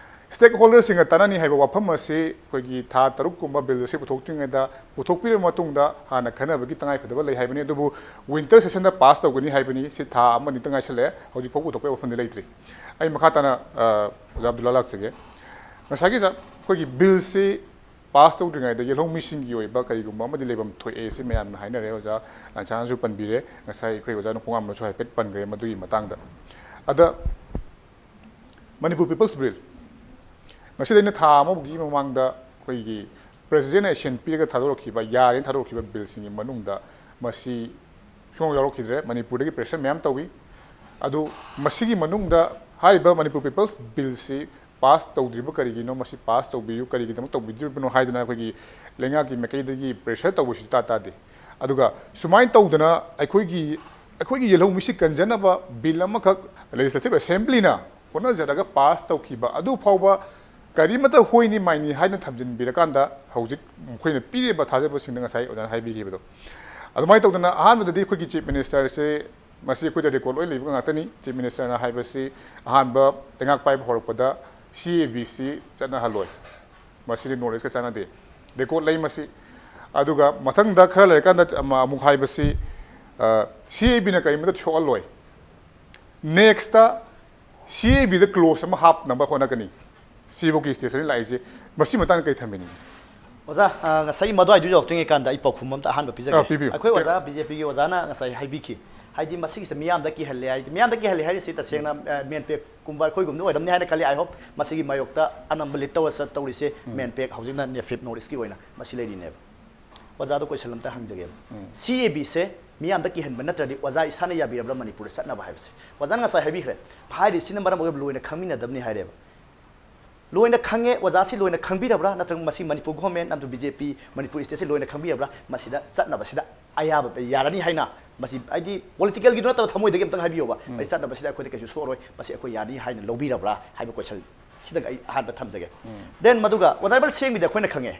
stakeholderꯁꯤꯡꯒ ꯇꯥꯟꯅꯅꯤ ꯍꯥꯏꯕ ꯋꯥꯐꯝ ꯑꯁꯤ ꯑꯩꯈꯣꯏꯒꯤ ꯊꯥ ꯇꯔꯨꯛ ꯀꯨꯝꯕ ꯕꯤꯜ ꯑꯁꯤ ꯄꯨꯊꯣꯛꯇ꯭ꯔꯤꯉꯩꯗ, ꯄꯨꯊꯣꯛꯄꯤꯔꯕ ꯃꯇꯨꯡꯗ ꯍꯥꯟꯅ ꯈꯟꯅꯕꯒꯤ ꯇꯉꯥꯏꯐꯗꯕ ꯂꯩ ꯍꯥꯏꯕꯅꯤ꯫ ꯑꯗꯨꯕꯨ winter sessionꯗ ꯄꯥꯁ ꯇꯧꯒꯅꯤ ꯍꯥꯏꯕꯅꯤ꯫ ꯁꯤ ꯊꯥ ꯑꯃ ꯑꯅꯤꯇ ꯉꯥꯏꯁꯜꯂꯛꯑꯦ, ꯍꯧꯖꯤꯛ ꯐꯥꯎꯕ ꯄꯨꯊꯣꯛꯄꯒꯤ ꯋꯥꯐꯝꯗꯤ ꯂꯩꯇ꯭ꯔꯤ꯫ ꯑꯩ ꯃꯈꯥ ꯇꯥꯅ, ꯑ, ꯑꯣꯖꯥ ꯑꯕꯗꯨꯜꯂꯥ ꯂꯥꯛꯆꯒꯦ꯫ ꯉꯁꯥꯏꯒꯤꯗ ꯑꯩꯈꯣꯏꯒꯤ ꯕꯤꯜꯁꯤ ꯄꯥꯁ ꯇꯧꯗ꯭ꯔꯤꯉꯩꯗ ꯌꯦꯜꯍꯧꯃꯤꯁꯤꯡꯒꯤ ꯑꯣꯏꯕ ꯀꯔꯤꯒꯨꯝꯕ ꯑꯃꯗꯤ ꯂꯩꯐꯝ ꯊꯣꯛꯑꯦ, ꯁꯤ ꯃꯌꯥꯝꯅ ꯍꯥꯏꯅꯔꯦ꯫ ꯑꯣꯖꯥ ꯂꯥꯟꯁꯥꯡꯅꯁꯨ ꯄꯟꯕꯤꯔꯦ, ꯉꯁꯥꯏ ꯑꯩꯈꯣꯏ ꯑꯣꯖꯥ ꯅꯣꯡꯄꯣꯛꯉꯥꯝꯕꯅꯁꯨ ꯍꯥꯏꯐꯦꯠ ꯄꯟꯈ꯭ꯔꯦ ꯃꯗꯨꯒꯤ ꯃꯇꯥꯡꯗ꯫ ꯑꯗ ꯃꯅꯤꯄꯨꯔ ꯄꯤꯄꯜꯁ ꯕꯤꯜ, ꯉꯁꯤꯗꯩꯅ ꯊꯥ ꯑꯃꯃꯨꯛꯀꯤ ꯃꯃꯥꯡꯗ ꯑꯩꯈꯣꯏꯒꯤ ꯄ꯭ꯔꯦꯁꯤꯗꯦꯟ ꯑꯦꯁꯦꯟ ꯄꯤꯔꯒ ꯊꯥꯗꯣꯔꯛꯈꯤꯕ, ꯌꯥꯔꯦꯅ ꯊꯥꯗꯣꯔꯛꯈꯤꯕ ꯕꯤꯜꯁꯤꯡꯒꯤ ꯃꯅꯨꯡꯗ ꯃꯁꯤ ꯁꯨꯡꯌꯥꯎ ꯌꯥꯎꯔꯛꯈꯤꯗ꯭ꯔꯦ꯫ ꯃꯅꯤꯄꯨꯔꯗꯒꯤ ꯄ꯭ꯔꯦꯁꯔ ꯃꯌꯥꯝ ꯇꯧꯏ꯫ ꯑꯗꯨ ꯃꯁꯤꯒꯤ ꯃꯅꯨꯡꯗ ꯍꯥꯏꯔꯤꯕ ꯃꯅꯤꯄꯨꯔ ꯄꯤꯄꯜꯁ ꯕꯤꯜꯁꯤ ꯄꯥꯁ ꯇꯧꯗ꯭ꯔꯤꯕ ꯀꯔꯤꯒꯤꯅꯣ, ꯃꯁꯤ ꯄꯥꯁ ꯇꯧꯕꯤꯌꯨ, ꯀꯔꯤꯒꯤꯗꯃꯛ ꯇꯧꯕꯤꯗ꯭ꯔꯤꯕꯅꯣ ꯍꯥꯏꯗꯅ ꯑꯩꯈꯣꯏꯒꯤ ꯂꯩꯉꯥꯛꯀꯤ ꯃꯥꯏꯀꯩꯗꯒꯤ ꯄ꯭ꯔꯦꯁꯔ ꯇꯧꯕꯁꯤ ꯇꯥ ꯇꯥꯗꯦ꯫ ꯑꯗꯨꯒ ꯁꯨꯃꯥꯏꯅ ꯇꯧꯗꯅ ꯑꯩꯈꯣꯏꯒꯤ, ꯑꯩꯈꯣꯏꯒꯤ ꯌꯦꯜꯍꯧꯃꯤꯁꯤ ꯀꯟꯖꯅꯕ ꯕꯤꯜ ꯑꯃꯈꯛ ꯂꯦꯖꯤꯁꯂꯦꯇꯤꯚ ꯑꯦꯁꯦꯝꯕ꯭ꯂꯤꯅ ꯍꯣꯠꯅꯖꯔꯒ ꯄꯥꯁ ꯇꯧꯈꯤꯕ ꯑꯗꯨ ꯐꯥꯎꯕ ꯀꯔꯤꯃꯠꯇ ꯍꯣꯏꯅꯤ ꯃꯥꯏꯅꯤ ꯍꯥꯏꯅ ꯊꯝꯖꯤꯟꯕꯤꯔꯀꯥꯟꯗ ꯍꯧꯖꯤꯛ ꯃꯈꯣꯏꯅ ꯄꯤꯔꯤꯕ ꯊꯥꯖꯕꯁꯤꯡꯗ ꯉꯁꯥꯏ ꯑꯣꯖꯥꯅ ꯍꯥꯏꯕꯤꯈꯤꯕꯗꯣ ꯑꯗꯨꯃꯥꯏꯅ ꯇꯧꯗꯅ ꯑꯍꯥꯟꯕꯗꯗꯤ ꯑꯩꯈꯣꯏꯒꯤ ꯆꯤꯐ ꯃꯤꯅꯤꯁꯇꯔꯁꯦ, ꯃꯁꯤ ꯑꯩꯈꯣꯏꯗ ꯔꯦꯀꯣꯔꯗ ꯂꯣꯏ ꯂꯩꯕ ꯉꯥꯛꯇꯅꯤ꯫ ꯆꯤꯐ ꯃꯤꯅꯤꯁꯇꯔꯅ ꯍꯥꯏꯕꯁꯤ ꯑꯍꯥꯟꯕ ꯂꯩꯉꯥꯛ ꯄꯥꯏꯕ ꯍꯧꯔꯛꯄꯗ ꯁꯤ ꯑꯦ ꯕꯤ ꯁꯤ ꯆꯠꯅꯍꯜꯂꯣꯏ, ꯃꯁꯤꯗꯤ ꯅꯣꯔꯠ ꯏꯁꯀ ꯆꯥꯟꯅꯗꯦ, ꯔꯦꯀꯣꯔꯗ ꯂꯩ ꯃꯁꯤ꯫ ꯑꯗꯨꯒ ꯃꯊꯪꯗ ꯈꯔ ꯂꯩꯔꯀꯥꯟꯗ ꯑꯃ-, ꯑꯃꯨꯛ ꯍꯥꯏꯕꯁꯤ, ꯑ, ꯁꯤ ꯑꯦ ꯕꯤꯅ ꯀꯔꯤꯃꯠꯇ ꯁꯣꯛꯍꯜꯂꯣꯏ꯫ ꯅꯦꯛꯁꯇ ꯁꯤ ꯑꯦ ꯕꯤꯗ ꯀ꯭ꯂꯣꯖ ꯑꯃ ꯍꯥꯞꯅꯕ ꯍꯣꯠꯅꯒꯅꯤ꯫ ꯁꯤꯐꯧꯒꯤ ꯁ꯭ꯇꯦꯖꯇꯅꯤ ꯂꯥꯛꯏꯁꯦ꯫ ꯃꯁꯤ ꯃꯇꯥꯡꯗ ꯀꯔꯤ ꯊꯝꯕꯤꯅꯤꯡꯉꯤ? ꯑꯣꯖꯥ, ꯑ, ꯉꯁꯥꯏꯒꯤ ꯃꯗꯨꯋꯥꯏꯗꯨ ꯌꯧꯔꯛꯇ꯭ꯔꯤꯉꯩ ꯀꯥꯟꯗ ꯑꯩ ꯄꯥꯎꯈꯨꯝ ꯑꯝꯇ ꯑꯍꯥꯟꯕ ꯄꯤꯖꯒꯦ꯫ ꯑ, ꯄꯤꯕꯤꯌꯨ꯫ ꯑꯩꯈꯣꯏ ꯄꯤ- ꯑꯣꯖꯥ ꯕꯤ ꯖꯦ ꯄꯤꯒꯤ ꯑꯣꯖꯥꯅ ꯉꯁꯥꯏ ꯍꯥꯏꯕꯤꯈꯤ, ꯍꯥꯏꯗꯤ ꯃꯁꯤꯒꯤꯁꯤꯗ ꯃꯤꯌꯥꯝꯗ ꯀꯤꯍꯜꯂꯦ ꯍꯥꯏꯗꯤ, ꯃꯤꯌꯥꯝꯗ ꯀꯤꯍꯜꯂꯦ ꯍꯥꯏꯔꯤꯁꯤ ꯇꯁꯦꯡꯅ, ꯑ, ꯃꯦꯟꯄꯦꯛꯀꯨꯝꯕ ꯑꯩꯈꯣꯏꯒꯨꯝꯕꯅ ꯑꯣꯏꯔꯝꯅꯤ ꯍꯥꯏꯅ ꯈꯜꯂꯤ꯫ I hope ꯃꯁꯤꯒꯤ ꯃꯥꯌꯣꯛꯇ ꯑꯅꯝꯕ ꯂꯤꯠ ꯇꯧꯔ ꯆꯠꯇꯧꯔꯤꯁꯦ ꯎꯝ꯫ ꯃꯦꯟꯄꯦꯛ, ꯍꯧꯖꯤꯛꯅ ꯅꯦꯐꯤꯞ ꯅꯣꯔꯠ ꯏꯁꯀꯤ ꯑꯣꯏꯅ ꯃꯁꯤ ꯂꯩꯔꯤꯅꯦꯕ꯫ ꯑꯣꯖꯥꯗ ꯀꯣꯏꯁꯟ ꯑꯝꯇ ꯍꯪꯖꯒꯦꯕ꯫ ꯎꯝ꯫ ꯁꯤ ꯑꯦ ꯕꯤꯁꯦ ꯃꯤꯌꯥꯝꯗ ꯀꯤꯍꯟꯕ ꯅꯠꯇ꯭ꯔꯗꯤ ꯑꯣꯖꯥ ꯏꯁꯥꯅ ꯌꯥꯕꯤꯔꯕ꯭ꯔꯥ ꯃꯅꯤꯄꯨꯔꯗ ꯆꯠꯅꯕ ꯍꯥꯏꯕꯁꯦ? ꯑꯣꯖꯥꯅ ꯉꯁꯥꯏ ꯍꯥꯏꯕꯤꯈ꯭ꯔꯦ, ꯍꯥꯏꯔꯤꯁꯤꯅ ꯃꯔꯝ ꯑꯣꯏꯔꯒ ꯂꯣꯏꯅ ꯈꯪꯃꯤꯟꯅꯗꯕꯅꯤ ꯍꯥꯏꯔꯦꯕ꯫ ꯂꯣꯏꯅ ꯈꯪꯉꯦ, ꯑꯣꯖꯥꯁꯤ ꯂꯣꯏꯅ ꯈꯪꯕꯤꯔꯕ꯭ꯔꯥ? ꯅꯠꯇ꯭ꯔꯒ ꯃꯁꯤ ꯃꯅꯤꯄꯨꯔ ꯒꯣꯔꯃꯦꯟ, ꯅꯠꯇ꯭ꯔꯒ ꯕꯤ ꯖꯦ ꯄꯤ ꯃꯅꯤꯄꯨꯔ ꯁ꯭ꯇꯦꯠꯁꯤ ꯂꯣꯏꯅ ꯈꯪꯕꯤꯔꯕ꯭ꯔꯥ? ꯃꯁꯤꯗ ꯆꯠꯅꯕꯁꯤꯗ ꯑꯌꯥꯕ ꯌꯥꯔꯅꯤ ꯍꯥꯏꯅ, ꯃꯁꯤ ꯍꯥꯏꯗꯤ ꯄꯣꯂꯤꯇꯤꯀꯦꯜꯒꯤꯗꯨ ꯅꯠꯇꯕ ꯊꯃꯣꯏꯗꯒꯤ ꯑꯝꯇꯪ ꯍꯥꯏꯕꯤꯌꯣꯕ꯫ ꯎꯝ꯫ ꯃꯁꯤ ꯆꯠꯅꯕꯁꯤꯗ ꯑꯩꯈꯣꯏꯗ ꯀꯩꯁꯨ ꯁꯣꯛꯑꯔꯣꯏ, ꯃꯁꯤ ꯑꯩꯈꯣꯏ ꯌꯥꯅꯤ ꯍꯥꯏꯅ ꯂꯧꯕꯤꯔꯕ꯭ꯔꯥ ꯍꯥꯏꯕ ꯀꯣꯏꯁꯟ ꯁꯤꯗ ꯑꯩ ꯑꯍꯥꯟꯕ ꯊꯝꯖꯒꯦ꯫ ꯎꯝ꯫ ꯗꯦꯟ ꯃꯗꯨꯒ ꯑꯣꯅꯔꯦꯕꯜ ꯁꯤ ꯑꯦꯝꯒꯤꯗꯤ ꯑꯩꯈꯣꯏꯅ ꯈꯪꯉꯦ,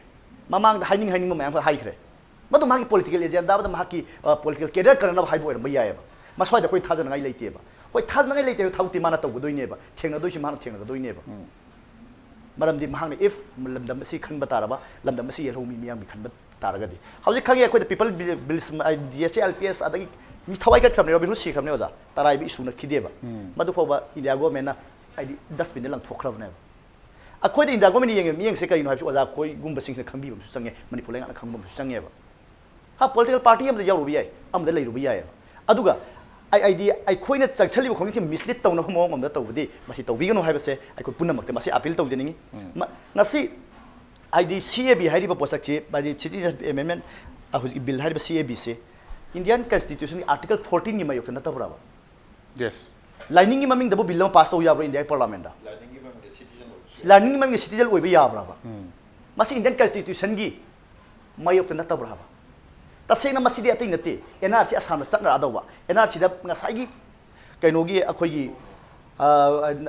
ꯃꯃꯥꯡꯗ ꯍꯥꯏꯅꯤꯡ ꯍꯥꯏꯅꯤꯡꯕ ꯃꯌꯥꯝ ꯑꯃ ꯍꯥꯏꯈ꯭ꯔꯦ꯫ ꯃꯗꯨ ꯃꯥꯒꯤ ꯄꯣꯂꯤꯇꯤꯀꯦꯜ ꯑꯦꯖꯦꯟꯗꯥ ꯑꯃꯗ ꯃꯍꯥꯛꯀꯤ, ꯑ, ꯄꯣꯂꯤꯇꯤꯀꯦꯜ ꯀꯦꯔꯤꯌꯔ ꯀꯟꯅꯅꯕ ꯍꯥꯏꯕ ꯑꯣꯏꯔꯝꯕ ꯌꯥꯏꯑꯕ꯫ ꯃꯁ꯭ꯋꯥꯏꯗ ꯑꯩꯈꯣꯏ ꯊꯥꯖꯅꯉꯥꯏ ꯂꯩꯇꯦꯕ꯫ ꯍꯣꯏ, ꯊꯥꯖꯅꯉꯥꯏ ꯂꯩꯇꯦꯕ, ꯊꯕꯛꯇꯤ ꯃꯥꯅ ꯇꯧꯒꯗꯣꯏꯅꯦꯕ, ꯊꯦꯡꯅꯗꯣꯏꯁꯤ ꯃꯥꯅ ꯊꯦꯡꯅꯒꯗꯣꯏꯅꯦꯕ꯫ ꯎꯝ꯫ ꯃꯔꯝꯗꯤ ꯃꯍꯥꯛꯅ if ꯂꯝꯗꯝ ꯑꯁꯤ ꯈꯟꯕ ꯇꯥꯔꯕ, ꯂꯝꯗꯝ ꯑꯁꯤ ꯌꯦꯜꯍꯧ ꯃꯤ ꯃꯤꯌꯥꯝꯒꯤ ꯈꯟꯕ ꯇꯥꯔꯒꯗꯤ, ꯍꯧꯖꯤꯛ ꯈꯪꯉꯦ ꯑꯩꯈꯣꯏꯗ people bills, D S A, I P S ꯑꯗꯒꯤ ꯃꯤ ꯊꯋꯥꯏ ꯀꯠꯈ꯭ꯔꯕꯅꯦ, ꯔꯣꯕꯤꯟ ꯍꯨꯗ ꯁꯤꯈ꯭ꯔꯕꯅꯦ ꯑꯣꯖꯥ, ꯇꯔꯥꯏꯕ ꯏꯁꯨ ꯅꯠꯈꯤꯗꯦꯕ꯫ ꯎꯝ꯫ ꯃꯗꯨ ꯐꯥꯎꯕ ꯏꯟꯗꯤꯌꯥ ꯒꯣꯔꯃꯦꯟꯅ ꯍꯥꯏꯗꯤ ꯗꯁꯕꯤꯟꯗ ꯂꯪꯊꯣꯛꯈ꯭ꯔꯕꯅꯦꯕ꯫ ꯑꯩꯈꯣꯏꯗ ꯏꯟꯗꯤꯌꯥ ꯒꯣꯔꯃꯦꯟꯅ ꯌꯦꯡꯉꯤꯕ ꯃꯤꯠꯌꯦꯡꯁꯦ ꯀꯔꯤꯅꯣ ꯍꯥꯏꯕꯁꯤ ꯑꯣꯖꯥ ꯑꯩꯈꯣꯏꯒꯨꯝꯕꯁꯤꯡꯁꯤꯅ ꯈꯪꯕꯤꯕ ꯑꯃꯁꯨ ꯆꯪꯉꯦ, ꯃꯅꯤꯄꯨꯔ ꯂꯩꯉꯥꯛꯅ ꯈꯪꯕ ꯑꯃꯁꯨ ꯆꯪꯉꯦꯕ꯫ ꯍꯥ, ꯄꯣꯂꯤꯇꯤꯀꯦꯜ ꯄꯥꯔꯇꯤ ꯑꯃꯗ ꯌꯥꯎꯔꯨꯕ ꯌꯥꯏ, ꯑꯃꯗ ꯂꯩꯔꯨꯕ ꯌꯥꯏꯑꯕ꯫ ꯑꯗꯨꯒ ꯑꯩ, ꯑꯩꯗꯤ ꯑꯩꯈꯣꯏꯅ ꯆꯪꯁꯜꯂꯤꯕ ꯈꯣꯡꯖꯪꯁꯤ ꯃꯤꯁꯂꯤꯗ ꯇꯧꯅꯕ ꯃꯑꯣꯡ ꯑꯃꯗ ꯇꯧꯕꯗꯤ ꯃꯁꯤ ꯇꯧꯕꯤꯒꯅꯨ ꯍꯥꯏꯕꯁꯦ ꯑꯩꯈꯣꯏ ꯄꯨꯝꯅꯃꯛꯇ ꯃꯁꯤ ꯑꯄꯤꯜ ꯇꯧꯖꯅꯤꯡꯉꯤ꯫ ꯎꯝ꯫ ꯃ-, ꯉꯁꯤ ꯍꯥꯏꯗꯤ ꯁꯤ ꯑꯦ ꯕꯤ ꯍꯥꯏꯔꯤꯕ ꯄꯣꯠꯁꯛꯁꯤ, ꯍꯥꯏꯗꯤ ꯁꯤꯇꯤꯖꯟ ꯑꯦꯃꯦꯟꯃꯦꯟ, ꯍꯧꯖꯤꯛꯀꯤ ꯕꯤꯜ ꯍꯥꯏꯔꯤꯕ ꯁꯤ ꯑꯦ ꯕꯤꯁꯦ ꯏꯟꯗꯤꯌꯥꯟ ꯀꯟꯁꯇꯤꯇ꯭ꯌꯨꯁꯟꯒꯤ ꯑꯥꯔꯇꯤꯀꯜ ꯐꯣꯔꯇꯤꯟꯒꯤ ꯃꯥꯌꯣꯛꯇ ꯅꯠꯇꯕ꯭ꯔꯕ? ꯌꯦꯁ꯫ ꯂꯥꯏꯅꯤꯡꯒꯤ ꯃꯃꯤꯡꯗꯕꯨ ꯕꯤꯜ ꯑꯃ ꯄꯥꯁ ꯇꯧ ꯌꯥꯕ꯭ꯔꯣ ꯏꯟꯗꯤꯌꯥꯒꯤ ꯄꯥꯔꯂꯥꯃꯦꯟꯗ? ꯂꯥꯏꯅꯤꯡꯒꯤ ꯃꯃꯤꯡꯗ ꯁꯤꯇꯤꯖꯟ ꯑꯣꯏꯕꯁꯨ ꯌꯥꯏ꯫ ꯂꯥꯏꯅꯤꯡꯒꯤ ꯃꯃꯤꯡꯗ ꯁꯤꯇꯤꯖꯟ ꯑꯣꯏꯕ ꯌꯥꯕ꯭ꯔꯕ? ꯎꯝ꯫ ꯃꯁꯤ ꯏꯟꯗꯤꯌꯟ ꯀꯟꯁꯇꯤꯇ꯭ꯌꯨꯁꯟꯒꯤ ꯃꯥꯌꯣꯛꯇ ꯅꯠꯇꯕ꯭ꯔꯥ ꯍꯥꯏꯕ? ꯇꯁꯦꯡꯅ ꯃꯁꯤꯗꯤ ꯑꯇꯩ ꯅꯠꯇꯦ, and R C ꯑꯁꯥꯝꯗ ꯆꯠꯅꯔꯛꯑꯗꯧꯕ, and R ꯁꯤꯗ ꯉꯁꯥꯏꯒꯤ ꯀꯩꯅꯣꯒꯤ ꯑꯩꯈꯣꯏꯒꯤ, ꯑ,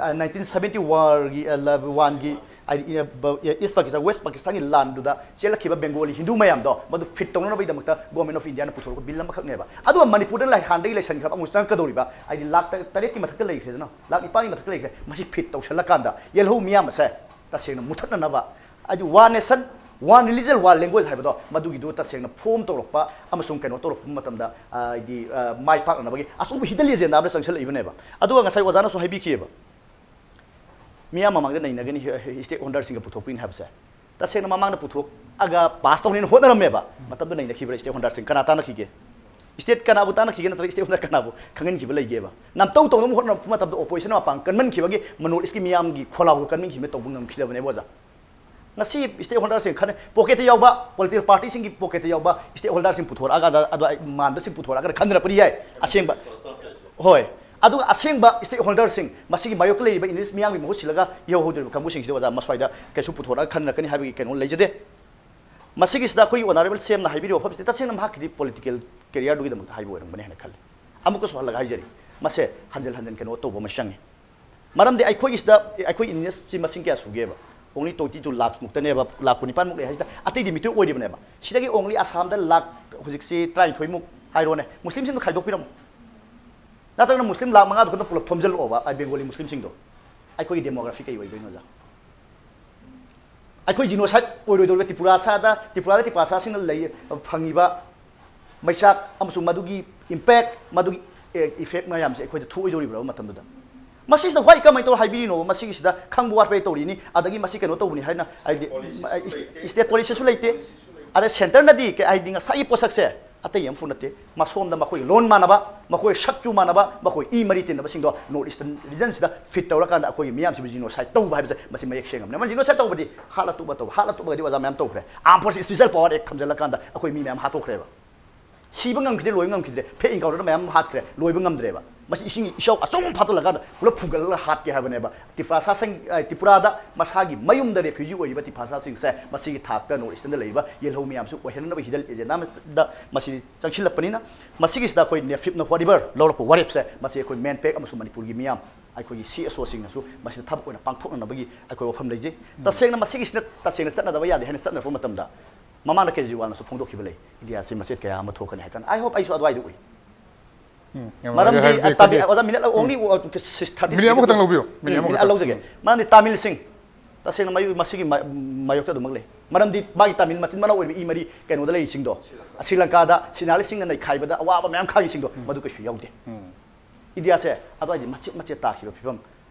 ꯑ, ꯅꯥꯏꯟꯇꯤꯟ ꯁꯕꯦꯟꯇꯤ ꯋꯥꯔꯒꯤ, ꯑ, ꯂ-, ꯋꯥꯟꯒꯤ, ꯍꯥꯏꯗꯤ, ꯏ-, ꯕ-, ꯏꯁ ꯄꯥꯀꯤꯁꯇꯥꯟ, ꯋꯦꯁ ꯄꯥꯀꯤꯁꯇꯥꯟꯒꯤ ꯂꯥꯟꯗꯨꯗ ꯆꯦꯜꯂꯛꯈꯤꯕ ꯕꯦꯡꯒꯣꯂꯤ ꯍꯤꯟꯗꯨ ꯃꯌꯥꯝꯗꯣ ꯃꯗꯨ ꯐꯤꯠ ꯇꯧꯅꯅꯕꯒꯤꯗꯃꯛꯇ ꯒꯣꯔꯃꯦꯟ ꯑꯣꯐ ꯏꯟꯗꯤꯌꯥꯅ ꯄꯨꯊꯣꯔꯛꯄ ꯕꯤꯜ ꯑꯃꯈꯛꯅꯦꯕ꯫ ꯑꯗꯨꯒ ꯃꯅꯤꯄꯨꯔꯗ ꯂꯩ-, ꯍꯥꯟꯅꯗꯒꯤ ꯂꯩꯁꯟꯈ꯭ꯔꯕ ꯑꯃꯨꯛ ꯆꯪꯉꯛꯀꯗꯧꯔꯤꯕ, ꯍꯥꯏꯗꯤ ꯂꯥꯛ ꯇ-, ꯇꯔꯦꯠꯀꯤ ꯃꯊꯛꯇ ꯂꯩꯈ꯭ꯔꯦꯗꯅ, ꯂꯥꯛ ꯅꯤꯄꯥꯟꯒꯤ ꯃꯊꯛꯇ ꯂꯩꯈ꯭ꯔꯦ, ꯃꯁꯤ ꯐꯤꯠ ꯇꯧꯁꯜꯂꯀꯥꯟꯗ ꯌꯦꯜꯍꯧ ꯃꯤꯌꯥꯝ ꯑꯁꯦ ꯇꯁꯦꯡꯅ ꯃꯨꯊꯠꯅꯅꯕ, ꯍꯥꯏꯗꯤ one nation, one religion, one language ꯍꯥꯏꯕꯗꯣ ꯃꯗꯨꯒꯤꯗꯨ ꯇꯁꯦꯡꯅ ꯐꯣꯝ ꯇꯧꯔꯛꯄ ꯑꯃꯁꯨꯡ ꯀꯩꯅꯣ ꯇꯧꯔꯛꯄ ꯃꯇꯝꯗ, ꯑ, ꯍꯥꯏꯗꯤ, ꯑ, ꯃꯥꯏ ꯄꯥꯛꯅꯅꯕꯒꯤ ꯑꯆꯧꯕ ꯍꯤꯗꯟ ꯑꯦꯖꯦꯟꯗꯥ ꯑꯃꯗ ꯆꯪꯁꯤꯜꯂꯛꯏꯕꯅꯦꯕ꯫ ꯑꯗꯨꯒ ꯉꯁꯥꯏ ꯑꯣꯖꯥꯅꯁꯨ ꯍꯥꯏꯕꯤꯈꯤꯑꯕ, ꯃꯤꯌꯥꯝ ꯃꯃꯥꯡꯗ ꯅꯩꯅꯒꯅꯤ, ꯁ꯭ꯇꯦꯛ ꯍꯣꯜꯗꯔꯁꯤꯡꯒ ꯄꯨꯊꯣꯛꯄꯤꯅꯤ ꯍꯥꯏꯕꯁꯦ꯫ ꯇꯁꯦꯡꯅ ꯃꯃꯥꯡꯗ ꯄꯨꯊꯣꯛꯑꯒ ꯄꯥꯁ ꯇꯧꯅꯦꯅ ꯍꯣꯠꯅꯔꯝꯃꯦꯕ꯫ ꯃꯇꯝꯗꯨ ꯅꯩꯅꯈꯤꯕ꯭ꯔꯥ ꯁ꯭ꯇꯦꯛ ꯍꯣꯜꯗꯔꯁꯤꯡ? ꯀꯅꯥ ꯇꯥꯟꯅꯈꯤꯒꯦ? ꯁ꯭ꯇꯦꯠ ꯀꯅꯥꯕꯨ ꯇꯥꯟꯅꯈꯤꯒꯦ? ꯅꯠꯇ꯭ꯔꯒ ꯁ꯭ꯇꯦꯛ ꯍꯣꯜꯗꯔ ꯀꯅꯥꯕꯨ ꯈꯪꯍꯟꯈꯤꯕ ꯂꯩꯒꯦꯕ? ꯅꯝꯇꯧ ꯇꯧꯅꯕ ꯍꯣꯠꯅꯔꯛꯄ ꯃꯇꯝꯗ ꯑꯣꯄꯣꯖꯤꯁꯟꯅ ꯃꯄꯥꯡ ꯀꯟꯃꯟꯈꯤꯕꯒꯤ ꯃꯅꯣꯔ ꯏꯁꯀꯤ ꯃꯤꯌꯥꯝꯒꯤ ꯈꯣꯜꯂꯥꯎꯗꯨ ꯀꯟꯃꯟꯈꯤꯕꯅ ꯇꯧꯕ ꯉꯝꯈꯤꯗꯕꯅꯦꯕ ꯑꯣꯖꯥ꯫ ꯉꯁꯤ ꯁ꯭ꯇꯦꯛ ꯍꯣꯜꯗꯔꯁꯤꯡ ꯈꯟꯅ ꯄꯣꯀꯦꯠꯇ ꯌꯥꯎꯕ, ꯄꯣꯂꯤꯇꯤꯀꯦꯜ ꯄꯥꯔꯇꯤꯁꯤꯡꯒꯤ ꯄꯣꯀꯦꯠꯇ ꯌꯥꯎꯕ ꯁ꯭ꯇꯦꯛ ꯍꯣꯜꯗꯔꯁꯤꯡ ꯄꯨꯊꯣꯔꯛꯑꯒ, ꯑꯗ-, ꯑꯗꯣ ꯑꯩ ꯃꯥꯟꯕꯁꯤꯡ ꯄꯨꯊꯣꯔꯛꯑꯒ ꯈꯟꯅꯔꯛꯄꯗꯤ ꯌꯥꯏ꯫ ꯑꯁꯦꯡꯕ, ꯍꯣꯏ, ꯑꯗꯨꯒ ꯑꯁꯦꯡꯕ stakeholderꯁꯤꯡ, ꯃꯁꯤꯒꯤ ꯃꯥꯌꯣꯛꯇ ꯂꯩꯔꯤꯕ English ꯃꯤꯌꯥꯝꯒꯤ ꯃꯍꯨꯠ ꯁꯤꯜꯂꯒ ꯏꯍꯧ ꯍꯧꯗꯣꯔꯤꯕ ꯀꯥꯡꯕꯨꯁꯤꯡꯁꯤꯗ ꯑꯣꯖꯥ ꯃꯁ꯭ꯋꯥꯏꯗ ꯀꯩꯁꯨ ꯄꯨꯊꯣꯔꯛꯑ ꯈꯟꯅꯔꯛꯀꯅꯤ ꯍꯥꯏꯕꯒꯤ ꯀꯩꯅꯣ ꯂꯩꯖꯗꯦ꯫ ꯃꯁꯤꯒꯤꯁꯤꯗ ꯑꯩꯈꯣꯏꯒꯤ Honourable C Mꯅ ꯍꯥꯏꯕꯤꯔꯤꯕ ꯋꯥꯐꯝꯁꯤꯗ ꯇꯁꯦꯡꯅ ꯃꯍꯥꯛꯀꯤꯗꯤ political careerꯗꯨꯒꯤꯗꯃꯛꯇ ꯍꯥꯏꯕ ꯑꯣꯏꯔꯝꯒꯅꯤ ꯍꯥꯏꯅ ꯈꯜꯂꯤ꯫ ꯑꯃꯨꯛꯀꯁꯨ ꯍꯜꯂꯒ ꯍꯥꯏꯖꯔꯤ, ꯃꯁꯦ ꯍꯟꯖꯤꯟ ꯍꯟꯖꯤꯟ ꯀꯩꯅꯣ ꯇꯧꯕ ꯑꯃ ꯆꯪꯉꯤ꯫ ꯃꯔꯝꯗꯤ ꯑꯩꯈꯣꯏꯒꯤꯁꯤꯗ, ꯑꯩꯈꯣꯏ Englishꯁꯤ ꯃꯁꯤꯡ ꯀꯌꯥ ꯁꯨꯒꯦꯕ? Only twenty two lakh ꯃꯨꯛꯇꯅꯦꯕ, lakh ꯀꯨꯟꯅꯤꯄꯥꯟ ꯃꯨꯛ ꯂꯩ ꯍꯥꯏꯁꯤꯗ, ꯑꯇꯩꯗꯤ ꯃꯤꯇꯩ ꯑꯣꯏꯔꯤꯕꯅꯦꯕ꯫ ꯁꯤꯗꯒꯤ only ꯑꯁꯥꯝꯗ ꯂꯥꯈ ꯍꯧꯖꯤꯛꯁꯤ ꯇꯔꯥꯅꯤꯊꯣꯏ ꯃꯨꯛ ꯍꯥꯏꯔꯣꯅꯦ, ꯃꯨꯁꯂꯤꯝꯁꯤꯡꯗꯣ ꯈꯥꯏꯗꯣꯛꯄꯤꯔꯝꯃꯣ꯫ ꯅꯠꯇ꯭ꯔꯒꯅ ꯃꯨꯁꯂꯤꯝ ꯂꯥꯈ ꯃꯉꯥꯗꯨ ꯈꯛꯇ ꯄꯨꯂꯞ ꯊꯣꯝꯖꯤꯜꯂꯛꯑꯣꯕ, ꯑꯩ Bengali ꯃꯨꯁꯂꯤꯝꯁꯤꯡꯗꯣ꯫ ꯑꯩꯈꯣꯏꯒꯤ demography ꯀꯩ ꯑꯣꯏꯗꯣꯏꯅꯣ, ꯑꯣꯖꯥ? ꯑꯩꯈꯣꯏ genocide ꯑꯣꯏꯔꯣꯏꯗꯧꯔꯤꯕ ꯇ꯭ꯔꯤꯄꯨꯔꯥꯁꯥꯗ, ꯇ꯭ꯔꯤꯄꯨꯔꯥꯗ ꯇ꯭ꯔꯤꯄꯨꯔꯥꯁꯥꯁꯤꯡꯅ ꯂꯩ, ꯐꯪꯉꯤꯕ ꯃꯩꯆꯥꯛ ꯑꯃꯁꯨꯡ ꯃꯗꯨꯒꯤ impact, ꯃꯗꯨꯒꯤ, ꯑꯦ, effect ꯃꯌꯥꯝꯁꯦ ꯑꯩꯈꯣꯏꯗ ꯊꯣꯛꯑꯣꯏꯗꯧꯔꯤꯕ꯭ꯔꯕ ꯃꯇꯝꯗꯨꯗ? ꯃꯁꯤꯁꯤꯗ why ꯀꯃꯥꯏꯅ ꯇꯧꯔ ꯍꯥꯏꯕꯤꯔꯤꯅꯣꯕ? ꯃꯁꯤꯒꯤꯁꯤꯗ ꯈꯪꯕ ꯋꯥꯠꯄꯩ ꯇꯧꯔꯤꯅꯤ, ꯑꯗꯒꯤ ꯃꯁꯤ ꯀꯩꯅꯣ ꯇꯧꯕꯅꯤ ꯍꯥꯏꯅ, ꯍꯥꯏꯗꯤ, state policyꯁꯨ ꯂꯩꯇꯦ꯫ ꯑꯗ centreꯅꯗꯤ ꯀꯩ ꯍꯥꯏꯗꯤ ꯉꯁꯥꯏꯒꯤ ꯄꯣꯠꯁꯛꯁꯦ ꯑꯇꯩ ꯑꯃꯐꯥꯎ ꯅꯠꯇꯦ, ꯃꯁꯣꯝꯗ ꯃꯈꯣꯏ ꯂꯣꯟ ꯃꯥꯟꯅꯕ, ꯃꯈꯣꯏ ꯁꯛꯆꯨ ꯃꯥꯟꯅꯕ, ꯃꯈꯣꯏ ꯏ ꯃꯔꯤ ꯇꯤꯟꯅꯕꯁꯤꯡꯗꯣ North Eastern regionꯁꯤꯗ fit ꯇꯧꯔꯀꯥꯟꯗ ꯑꯩꯈꯣꯏꯒꯤ ꯃꯤꯌꯥꯝꯁꯤꯕꯨ genocide ꯇꯧꯕ ꯍꯥꯏꯕꯁꯦ ꯃꯁꯤ ꯃꯌꯦꯛ ꯁꯦꯡꯉꯕꯅꯤ꯫ ꯃꯔꯝꯗꯤ genocide ꯇꯧꯕꯗꯤ ꯍꯥꯠꯂ ꯇꯨꯞꯂ ꯇꯧꯕ, ꯍꯥꯠꯂ ꯇꯨꯞꯂꯒꯗꯤ ꯑꯣꯖꯥ ꯃꯌꯥꯝ ꯇꯧꯈ꯭ꯔꯦ꯫ Armed force special power act ꯊꯝꯖꯤꯜꯂꯀꯥꯟꯗ ꯑꯩꯈꯣꯏ ꯃꯤ ꯃꯌꯥꯝ ꯍꯥꯠꯇꯣꯛꯈ꯭ꯔꯦꯕ꯫ ꯁꯤꯕ ꯉꯝꯈꯤꯗꯦ, ꯂꯣꯏꯕ ꯉꯝꯈꯤꯗ꯭ꯔꯦ꯫ Fake encounterꯗ ꯃꯌꯥꯝ ꯑꯃ ꯍꯥꯠꯈ꯭ꯔꯦ, ꯂꯣꯏꯕ ꯉꯝꯗ꯭ꯔꯦꯕ꯫ ꯃꯁꯤ ꯏꯁꯤꯡ ꯏꯆꯥꯎ ꯑꯆꯧꯕ ꯑꯃ ꯐꯥꯠꯇꯣꯛꯂꯀꯥꯟꯗ ꯄꯨꯂꯞ ꯐꯨꯒꯠꯂꯒ ꯍꯥꯠꯀꯦ ꯍꯥꯏꯕꯅꯦꯕ꯫ ꯇ꯭ꯔꯤꯄꯨꯔꯥ ꯁꯥꯁꯟ, ꯑ, ꯇ꯭ꯔꯤꯄꯨꯔꯥꯗ ꯃꯁꯥꯒꯤ ꯃꯌꯨꯝꯗ refugee ꯑꯣꯏꯔꯤꯕ ꯇ꯭ꯔꯤꯄꯨꯔꯥꯁꯥꯁꯤꯡꯁꯦ ꯃꯁꯤꯒꯤ ꯊꯥꯛꯇ North Easternꯗ ꯂꯩꯔꯤꯕ ꯌꯦꯜꯍꯧ ꯃꯌꯥꯝꯁꯨ ꯑꯣꯏꯍꯟꯅꯕ hidden agendaꯗ ꯃꯁꯤ ꯆꯪꯁꯤꯜꯂꯛꯄꯅꯤꯅ, ꯃꯁꯤꯒꯤꯁꯤꯗ ꯑꯩꯈꯣꯏ ꯅꯦꯐꯤꯞꯅ whatever ꯂꯧꯔꯛꯄ ꯋꯥꯔꯦꯞꯁꯦ ꯃꯁꯤ ꯑꯩꯈꯣꯏ MANPAC ꯑꯃꯁꯨꯡ ꯃꯅꯤꯄꯨꯔꯒꯤ ꯃꯤꯌꯥꯝ, ꯑꯩꯈꯣꯏꯒꯤ CSOꯁꯤꯡꯅꯁꯨ ꯃꯁꯤꯗ ꯊꯕꯛ ꯑꯣꯏꯅ ꯄꯥꯡꯊꯣꯛꯅꯅꯕꯒꯤ ꯑꯩꯈꯣꯏ ꯋꯥꯐꯝ ꯂꯩꯖꯩ꯫ ꯇꯁꯦꯡꯅ ꯃꯁꯤꯒꯤꯁꯤꯅ ꯇꯁꯦꯡꯅ ꯆꯠꯅꯗꯕ ꯌꯥꯗꯦ ꯍꯥꯏꯅ ꯆꯠꯅꯔꯛꯄ ꯃꯇꯝꯗ ꯃꯃꯥꯡꯗ ꯀꯦꯖꯔꯤꯋꯥꯜꯅꯁꯨ ꯐꯣꯡꯗꯣꯛꯈꯤꯕ ꯂꯩ, ꯏꯟꯗꯤꯌꯥꯁꯤ ꯃꯆꯦꯠ ꯀꯌꯥ ꯑꯃ ꯊꯣꯛꯀꯅꯤ ꯍꯥꯏ ꯀꯥꯟꯗ꯫ I hope ꯑꯩꯁꯨ ꯑꯗꯨꯋꯥꯏꯗ ꯎꯏ꯫ ꯎꯝ, ꯌꯥꯝ ꯃꯔꯝꯗꯤ, ꯅꯨꯡꯉꯥꯏꯖꯔꯦ꯫ ꯍꯥꯏꯕꯗꯤ ꯑ, ꯇꯥꯃꯤꯜ-, ꯑꯩꯈꯣꯏꯒꯤ ꯑꯣꯖꯥ, minute only, uh, thirty minute ꯑꯃꯈꯛꯇꯪ ꯂꯧꯕꯤꯌꯨ, ꯃꯤꯅꯤꯠ ꯎꯝ, minute ꯑꯃꯈꯛꯇꯪ꯫ ꯑꯃꯈꯛꯇꯪ ꯂꯧꯖꯒꯦ꯫ ꯃꯔꯝꯗꯤ ꯇꯥꯃꯤꯜꯁꯤꯡ, ꯇꯁꯦꯡꯅ ꯃꯌꯨ-, ꯃꯁꯤꯒꯤ ꯃ-, ꯃꯁꯤꯒꯤ ꯃ-, ꯃꯥꯌꯣꯛꯇ ꯑꯗꯨꯃꯛ ꯂꯩ꯫ ꯃꯔꯝꯗꯤ ꯃꯥꯒꯤ ꯇꯥꯃꯤꯜ ꯃꯆꯤꯟ ꯃꯅꯥꯎ ꯑꯣꯏꯕ ꯏ ꯃꯔꯤ ꯀꯩꯅꯣꯗ ꯂꯩꯔꯤꯁꯤꯡꯗꯣ, ꯁ꯭ꯔꯤ ꯂꯪꯀꯥꯗ ꯁꯤꯅꯥꯔꯤꯁꯤꯡꯅ ꯅꯩꯈꯥꯏꯕꯗ ꯑꯋꯥꯕ ꯃꯌꯥꯝ ꯈꯥꯡꯉꯤꯁꯤꯡꯗꯣ, ꯎꯝ꯫ ꯃꯗꯨ ꯀꯩꯁꯨ ꯌꯥꯎꯗꯦ꯫ ꯎꯝ꯫ ꯏꯟꯗꯤꯌꯥꯁꯦ ꯑꯗꯨꯋꯥꯏꯗꯤ ꯃꯆꯦꯠ ꯃꯆꯦꯠ ꯇꯥꯈꯤꯕ ꯐꯤꯕꯝ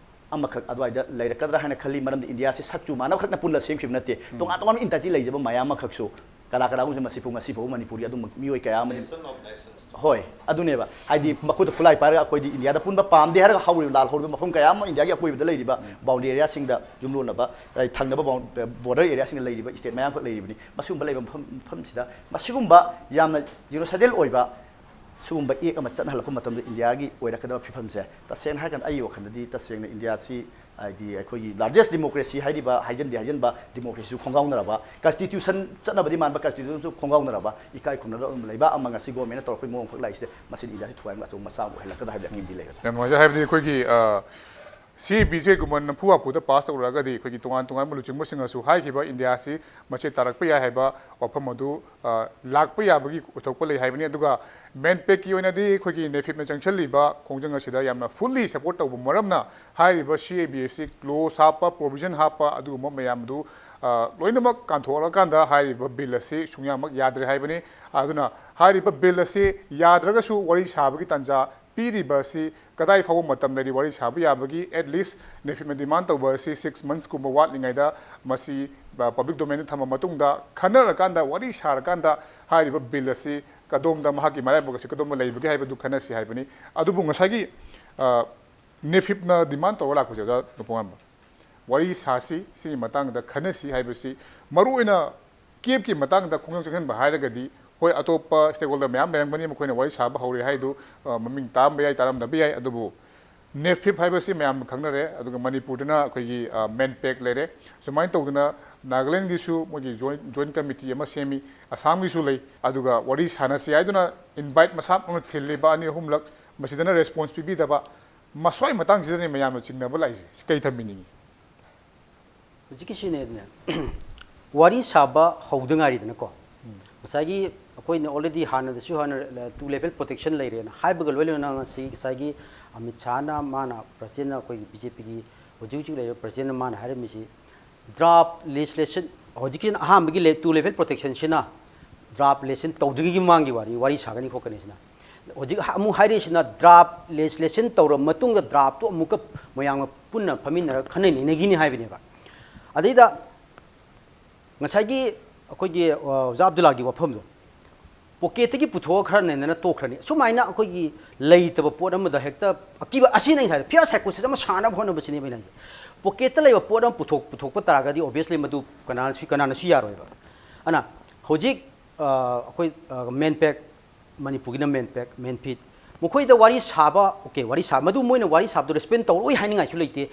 ꯑꯃꯈꯛ ꯑꯗꯨꯋꯥꯏꯗ ꯂꯩꯔꯛꯀꯗ꯭ꯔꯥ ꯍꯥꯏꯅ ꯈꯜꯂꯤ꯫ ꯃꯔꯝꯗꯤ ꯏꯟꯗꯤꯌꯥꯁꯤ ꯁꯛꯆꯨ ꯃꯥꯟꯅꯕ ꯈꯛꯅ ꯄꯨꯜꯂ ꯁꯦꯝꯈꯤꯕ ꯅꯠꯇꯦ꯫ ꯎꯝ꯫ ꯇꯣꯉꯥꯟ ꯇꯣꯉꯥꯟꯕ entity ꯂꯩꯖꯕ ꯃꯌꯥꯝ ꯑꯃꯈꯛꯁꯨ, ꯀꯅꯥ ꯀꯅꯥꯒꯨꯝꯕꯁꯦ ꯃꯁꯤꯐꯥꯎ, ꯉꯁꯤꯐꯥꯎ ꯃꯅꯤꯄꯨꯔꯤ ꯑꯗꯨꯝꯃꯛ ꯃꯤꯑꯣꯏ ꯀꯌꯥ ꯑꯃꯅ Nation of nations꯫ ꯍꯣꯏ, ꯑꯗꯨꯅꯦꯕ꯫ ꯍꯥꯏꯗꯤ ꯃꯈꯣꯏꯗ ꯈꯨꯠꯂꯥꯏ ꯄꯥꯏꯔꯒ ꯑꯩꯈꯣꯏꯗꯤ ꯏꯟꯗꯤꯌꯥꯗ ꯄꯨꯟꯕ ꯄꯥꯝꯗꯦ ꯍꯥꯏꯔꯒ ꯍꯧꯔꯤꯕ, ꯂꯥꯜꯍꯧꯔꯤꯕ ꯃꯐꯝ ꯀꯌꯥ ꯑꯃ ꯏꯟꯗꯤꯌꯥꯒꯤ ꯑꯀꯣꯏꯕꯗ ꯂꯩꯔꯤꯕ ꯎꯝ꯫ Boundary areaꯁꯤꯡꯗ ꯌꯨꯝꯂꯣꯟꯅꯕ, ꯑ, ꯊꯪꯅꯕ bound-, border areaꯁꯤꯡꯗ ꯂꯩꯔꯤꯕ state ꯃꯌꯥꯝꯈꯛ ꯂꯩꯔꯤꯕꯅꯤ꯫ ꯃꯁꯤꯒꯨꯝꯕ ꯂꯩꯕ ꯃꯐꯝ, ꯃꯐꯝꯁꯤꯗ ꯃꯁꯤꯒꯨꯝꯕ ꯌꯥꯝꯅ genocidal ꯑꯣꯏꯕ ꯁꯤꯒꯨꯝꯕ ꯑꯦꯛ ꯑꯃ ꯆꯠꯅꯍꯜꯂꯛꯄ ꯃꯇꯝꯗ ꯏꯟꯗꯤꯌꯥꯒꯤ ꯑꯣꯏꯔꯛꯀꯗꯕ ꯐꯤꯕꯝꯁꯦ, ꯇꯁꯦꯡꯅ ꯍꯥꯏꯔꯀꯥꯟꯗ ꯑꯩꯒꯤ ꯋꯥꯈꯜꯗꯗꯤ ꯇꯁꯦꯡꯅ ꯏꯟꯗꯤꯌꯥꯁꯤ, ꯍꯥꯏꯗꯤ ꯑꯩꯈꯣꯏꯒꯤ ꯂꯥꯔꯖꯦꯁ ꯗꯤꯃꯣꯀ꯭ꯔꯦꯁꯤ ꯍꯥꯏꯔꯤꯕ, ꯍꯥꯏꯖꯟꯗꯤ ꯍꯥꯏꯖꯟꯕ, ꯗꯤꯃꯣꯀ꯭ꯔꯦꯁꯤꯁꯨ ꯈꯣꯡꯒꯥꯎꯅꯔꯕ, ꯀꯟꯁꯇꯤꯇ꯭ꯌꯨꯁꯟ ꯆꯠꯅꯕꯗꯤ ꯃꯥꯟꯕ, ꯀꯟꯁꯇꯤꯇ꯭ꯌꯨꯁꯟꯁꯨ ꯈꯣꯡꯒꯥꯎꯅꯔꯕ, ꯏꯀꯥꯏ ꯈꯨꯝꯅꯕ ꯂꯩꯕꯥꯛ ꯑꯃ ꯉꯁꯤ ꯒꯣꯔꯃꯦꯟꯅ ꯇꯧꯔꯛꯄꯒꯤ ꯃꯑꯣꯡ ꯈꯛ ꯂꯥꯛꯏꯁꯤꯗ, ꯃꯁꯤꯅ ꯏꯟꯗꯤꯌꯥꯁꯤ ꯊꯨꯒꯥꯏꯕ ꯑꯆꯧꯕ ꯃꯆꯥꯛ ꯑꯃ ꯑꯣꯏꯍꯜꯂꯛꯀꯗ꯭ꯔꯥ ꯍꯥꯏꯕꯗꯤ ꯑꯩꯒꯤꯗꯤ ꯂꯩꯔꯦ꯫ ꯌꯥꯝ ꯅꯨꯡꯉꯥꯏꯖꯩ꯫ ꯍꯥꯏꯕꯗꯤ ꯑꯩꯈꯣꯏꯒꯤ, ꯑ, ꯁꯤ ꯑꯦ ꯕꯤ ꯁꯤꯒꯨꯝꯕ ꯅꯝꯐꯨ ꯍꯥꯐꯨꯗ ꯄꯥꯁ ꯇꯧꯔꯛꯑꯒꯗꯤ ꯑꯩꯈꯣꯏꯒꯤ ꯇꯣꯉꯥꯟ ꯇꯣꯉꯥꯟꯕ ꯂꯨꯆꯤꯡꯕꯁꯤꯡꯅꯁꯨ ꯍꯥꯏꯈꯤꯕ ꯏꯟꯗꯤꯌꯥꯁꯤ ꯃꯆꯦꯠ ꯇꯥꯔꯛꯄ ꯌꯥꯏ ꯍꯥꯏꯕ ꯋꯥꯐꯝ ꯑꯗꯨ, ꯑ, ꯂꯥꯛꯄ ꯌꯥꯕꯒꯤ ꯑꯣꯏꯊꯣꯛꯄ ꯂꯩ ꯍꯥꯏꯕꯅꯤ꯫ ꯑꯗꯨꯒ ꯃꯦꯟꯄꯦꯛꯀꯤ ꯑꯣꯏꯅꯗꯤ ꯑꯩꯈꯣꯏꯒꯤ ꯅꯦꯐꯤꯞꯅ ꯆꯪꯁꯤꯜꯂꯤꯕ ꯈꯣꯡꯖꯪ ꯑꯁꯤꯗ ꯌꯥꯝꯅ ꯐꯨꯜꯂꯤ ꯁꯄꯣꯔꯠ ꯇꯧꯕ ꯃꯔꯝꯅ ꯍꯥꯏꯔꯤꯕ ꯁꯤ ꯑꯦ ꯕꯤ ꯑꯦꯁꯁꯤ ꯀ꯭ꯂꯣꯖ ꯍꯥꯞꯄ, ꯄ꯭ꯔꯣꯚꯤꯖꯟ ꯍꯥꯞꯄ ꯑꯗꯨꯒꯨꯝꯕ ꯃꯌꯥꯝꯗꯨ, ꯑ, ꯂꯣꯏꯅꯃꯛ ꯀꯥꯟꯊꯣꯛꯂꯀꯥꯟꯗ ꯍꯥꯏꯔꯤꯕ ꯕꯤꯜ ꯑꯁꯤ ꯁꯨꯡꯌꯥꯃꯛ ꯌꯥꯗ꯭ꯔꯦ ꯍꯥꯏꯕꯅꯤ꯫ ꯑꯗꯨꯅ ꯍꯥꯏꯔꯤꯕ ꯕꯤꯜ ꯑꯁꯤ ꯌꯥꯗ꯭ꯔꯒꯁꯨ ꯋꯥꯔꯤ ꯁꯥꯕꯒꯤ ꯇꯥꯟꯖꯥ ꯄꯤꯔꯤꯕ ꯑꯁꯤ ꯀꯗꯥꯏ ꯐꯥꯎꯕ ꯃꯇꯝ ꯂꯩꯔꯤ ꯋꯥꯔꯤ ꯁꯥꯕ ꯌꯥꯕꯒꯤ? At least ꯅꯦꯐꯤꯞꯅ ꯗꯤꯃꯥꯟ ꯇꯧꯕ ꯑꯁꯤ ꯁꯤꯛꯁ ꯃꯟꯁꯀꯨꯝꯕ ꯋꯥꯠꯂꯤꯉꯩꯗ ꯃꯁꯤ, ꯑ, ꯄꯕ꯭ꯂꯤꯛ ꯗꯣꯃꯦꯟꯗ ꯊꯝꯕ ꯃꯇꯨꯡꯗ ꯈꯟꯅꯔꯀꯥꯟꯗ, ꯋꯥꯔꯤ ꯁꯥꯔꯀꯥꯟꯗ ꯍꯥꯏꯔꯤꯕ ꯕꯤꯜ ꯑꯁꯤ ꯀꯗꯣꯝꯗ, ꯃꯍꯥꯛꯀꯤ ꯃꯔꯥꯏꯕꯛ ꯑꯁꯤ ꯀꯗꯣꯝꯗ ꯂꯩꯕꯒꯦ ꯍꯥꯏꯕꯗꯨ ꯈꯟꯅꯁꯤ ꯍꯥꯏꯕꯅꯤ꯫ ꯑꯗꯨꯕꯨ ꯉꯁꯥꯏꯒꯤ, ꯑ, ꯅꯦꯐꯤꯞꯅ ꯗꯤꯃꯥꯟ ꯇꯧꯔ ꯂꯥꯛꯄꯁꯦ, ꯑꯣꯖꯥ ꯅꯣꯡꯄꯣꯛꯉꯥꯟꯕ, ꯋꯥꯔꯤ ꯁꯥꯁꯤ, ꯁꯤꯒꯤ ꯃꯇꯥꯡꯗ ꯈꯟꯅꯁꯤ ꯍꯥꯏꯕꯁꯤ ꯃꯔꯨꯑꯣꯏꯅ ꯀꯦꯞꯀꯤ ꯃꯇꯥꯡꯗ ꯈꯣꯡꯖꯪ ꯆꯪꯁꯤꯟꯕ ꯍꯥꯏꯔꯒꯗꯤ, ꯍꯣꯏ, ꯑꯇꯣꯞꯄ ꯁ꯭ꯇꯦꯛꯍꯣꯜꯗꯔ ꯃꯌꯥꯝ ꯂꯩꯔꯝꯒꯅꯤ, ꯃꯈꯣꯏꯅ ꯋꯥꯔꯤ ꯁꯥꯕ ꯍꯧꯔꯦ ꯍꯥꯏꯗꯨ, ꯑ, ꯃꯃꯤꯡ ꯇꯥꯔꯝꯕ ꯌꯥꯏ, ꯇꯥꯔꯝꯗꯕ ꯌꯥꯏ, ꯑꯗꯨꯕꯨ ꯅꯦꯐꯤꯞ ꯍꯥꯏꯕꯁꯤ ꯃꯌꯥꯝꯅ ꯈꯪꯅꯔꯦ, ꯑꯗꯨꯒ ꯃꯅꯤꯄꯨꯔꯗꯅ ꯑꯩꯈꯣꯏꯒꯤ, ꯑ, ꯃꯦꯟꯄꯦꯛ ꯂꯩꯔꯦ꯫ ꯁꯨꯃꯥꯏꯅ ꯇꯧꯗꯅ ꯅꯥꯒꯥꯂꯦꯟꯒꯤꯁꯨ ꯃꯣꯏꯒꯤ ꯖꯣꯏꯟ, ꯖꯣꯏꯟ ꯀꯃꯤꯇꯤ ꯑꯃ ꯁꯦꯝꯃꯤ, ꯑꯁꯥꯝꯒꯤꯁꯨ ꯂꯩ, ꯑꯗꯨꯒ ꯋꯥꯔꯤ ꯁꯥꯟꯅꯁꯤ ꯍꯥꯏꯗꯨꯅ ꯏꯟꯚꯥꯏꯠ ꯃꯁꯥꯃꯛꯅ ꯊꯤꯜꯂꯤꯕ ꯑꯅꯤ ꯑꯍꯨꯝꯂꯛ, ꯃꯁꯤꯗꯅ ꯔꯦꯁꯄꯣꯟꯁ ꯄꯤꯕꯤꯗꯕ, ꯃꯁ꯭ꯋꯥꯏ ꯃꯇꯥꯡꯁꯤꯗꯅꯤ ꯃꯌꯥꯝꯅ ꯆꯤꯡꯅꯕ ꯂꯥꯛꯏꯁꯦ꯫ ꯁꯤ ꯀꯩ ꯊꯝꯕꯤꯅꯤꯡꯉꯤ? ꯍꯧꯖꯤꯛꯀꯤꯁꯤꯅꯦ, ꯋꯥꯔꯤ ꯁꯥꯕ ꯍꯧꯗ ꯉꯥꯏꯔꯤꯗꯅꯀꯣ꯫ ꯎꯝ꯫ ꯉꯁꯥꯏꯒꯤ ꯑꯩꯈꯣꯏꯅ already ꯍꯥꯟꯅꯗꯁꯨ ꯍꯥꯟꯅ two level protection ꯂꯩꯔꯦꯅ ꯍꯥꯏꯕꯒ ꯂꯣꯏꯅꯅ ꯉꯁꯤ ꯉꯁꯥꯏꯒꯤ ꯑꯃꯤꯠ ꯁꯥꯍꯅ ꯃꯥꯅ ꯄ꯭ꯔꯁꯤꯗꯦꯟꯅ ꯑꯩꯈꯣꯏꯒꯤ ꯕꯤ ꯖꯦ ꯄꯤꯒꯤ ꯍꯧꯖꯤꯛ ꯍꯧꯖꯤꯛ ꯂꯩꯔꯤꯕ ꯄ꯭ꯔꯁꯤꯗꯦꯟꯅ ꯃꯥꯅ ꯍꯥꯏꯔꯝꯃꯤꯁꯤ ꯗ꯭ꯔꯥꯐ ꯂꯦꯖꯤꯁꯂꯦꯁꯟ, ꯍꯧꯖꯤꯛꯀꯤ ꯑꯍꯥꯟꯕꯒꯤ ꯂꯦ-, two level protectionꯁꯤꯅ ꯗ꯭ꯔꯥꯐ ꯂꯦꯖꯤꯁꯂꯦꯁꯟ ꯇꯧꯗ꯭ꯔꯤꯉꯩꯒꯤ ꯃꯃꯥꯡꯒꯤ ꯋꯥꯔꯤ, ꯋꯥꯔꯤ ꯁꯥꯒꯅꯤ ꯈꯣꯠꯀꯅꯤ ꯁꯤꯅ꯫ ꯍꯧꯖꯤꯛ ꯑꯃꯨꯛ ꯍꯥꯏꯔꯛꯏꯁꯤꯅ ꯗ꯭ꯔꯥꯐ ꯂꯦꯖꯤꯁꯂꯦꯁꯟ ꯇꯧꯔꯕ ꯃꯇꯨꯡꯗ ꯗ꯭ꯔꯥꯐꯇꯨ ꯑꯃꯨꯛꯀ ꯃꯌꯥꯝꯒ ꯄꯨꯟꯅ ꯐꯝꯃꯤꯟꯅꯔꯒ ꯈꯟꯅ ꯅꯩꯅꯈꯤꯅꯤ ꯍꯥꯏꯕꯅꯦꯕ꯫ ꯑꯗꯩꯗ ꯉꯁꯥꯏꯒꯤ ꯑꯩꯈꯣꯏꯒꯤ, ꯑ, ꯑꯣꯖꯥ ꯑꯕꯗꯨꯜꯂꯥꯒꯤ ꯋꯥꯐꯝꯗꯣ, ꯄꯣꯀꯦꯠꯇꯒꯤ ꯄꯨꯊꯣꯛꯑ ꯈꯔ ꯅꯩꯅꯅ ꯇꯣꯛꯈ꯭ꯔꯅꯤ꯫ ꯁꯨꯃꯥꯏꯅ ꯑꯩꯈꯣꯏꯒꯤ ꯂꯩꯇꯕ ꯄꯣꯠ ꯑꯃꯗ ꯍꯦꯛꯇ ꯑꯀꯤꯕ, ꯑꯁꯤꯅ ꯑꯩ ꯉꯁꯥꯏ fear psychosis ꯑꯃ ꯁꯥꯅꯕ ꯍꯣꯠꯅꯕꯁꯤꯅꯦꯕ ꯑꯩꯅ ꯍꯥꯏꯁꯦ꯫ ꯄꯣꯀꯦꯠꯇ ꯂꯩꯕ ꯄꯣꯠ ꯑꯃ ꯄꯨꯊꯣꯛ-, ꯄꯨꯊꯣꯛꯄ ꯇꯥꯔꯒꯗꯤ obviously ꯃꯗꯨ ꯀꯅꯥꯅꯁꯨ, ꯀꯅꯥꯅꯁꯨ ꯌꯥꯔꯣꯏꯕ꯫ ꯑꯗꯨꯅ ꯍꯧꯖꯤꯛ, ꯑ, ꯑꯩꯈꯣꯏ, ꯑ, ꯃꯦꯟꯄꯦꯛ ꯃꯅꯤꯄꯨꯔꯒꯤꯅ ꯃꯦꯟꯄꯦꯛ, ꯃꯦꯟꯐꯤꯠ꯫ ꯃꯈꯣꯏꯗ ꯋꯥꯔꯤ ꯁꯥꯕ, ꯑꯣꯀꯦ, ꯋꯥꯔꯤ ꯁꯥ-, ꯃꯗꯨ ꯃꯣꯏꯅ ꯋꯥꯔꯤ ꯁꯥꯕꯗꯨ ꯔꯦꯁꯄꯦꯟ ꯇꯧꯔꯣꯏ ꯍꯥꯏꯅꯤꯡꯉꯥꯏꯁꯨ ꯂꯩꯇꯦ꯫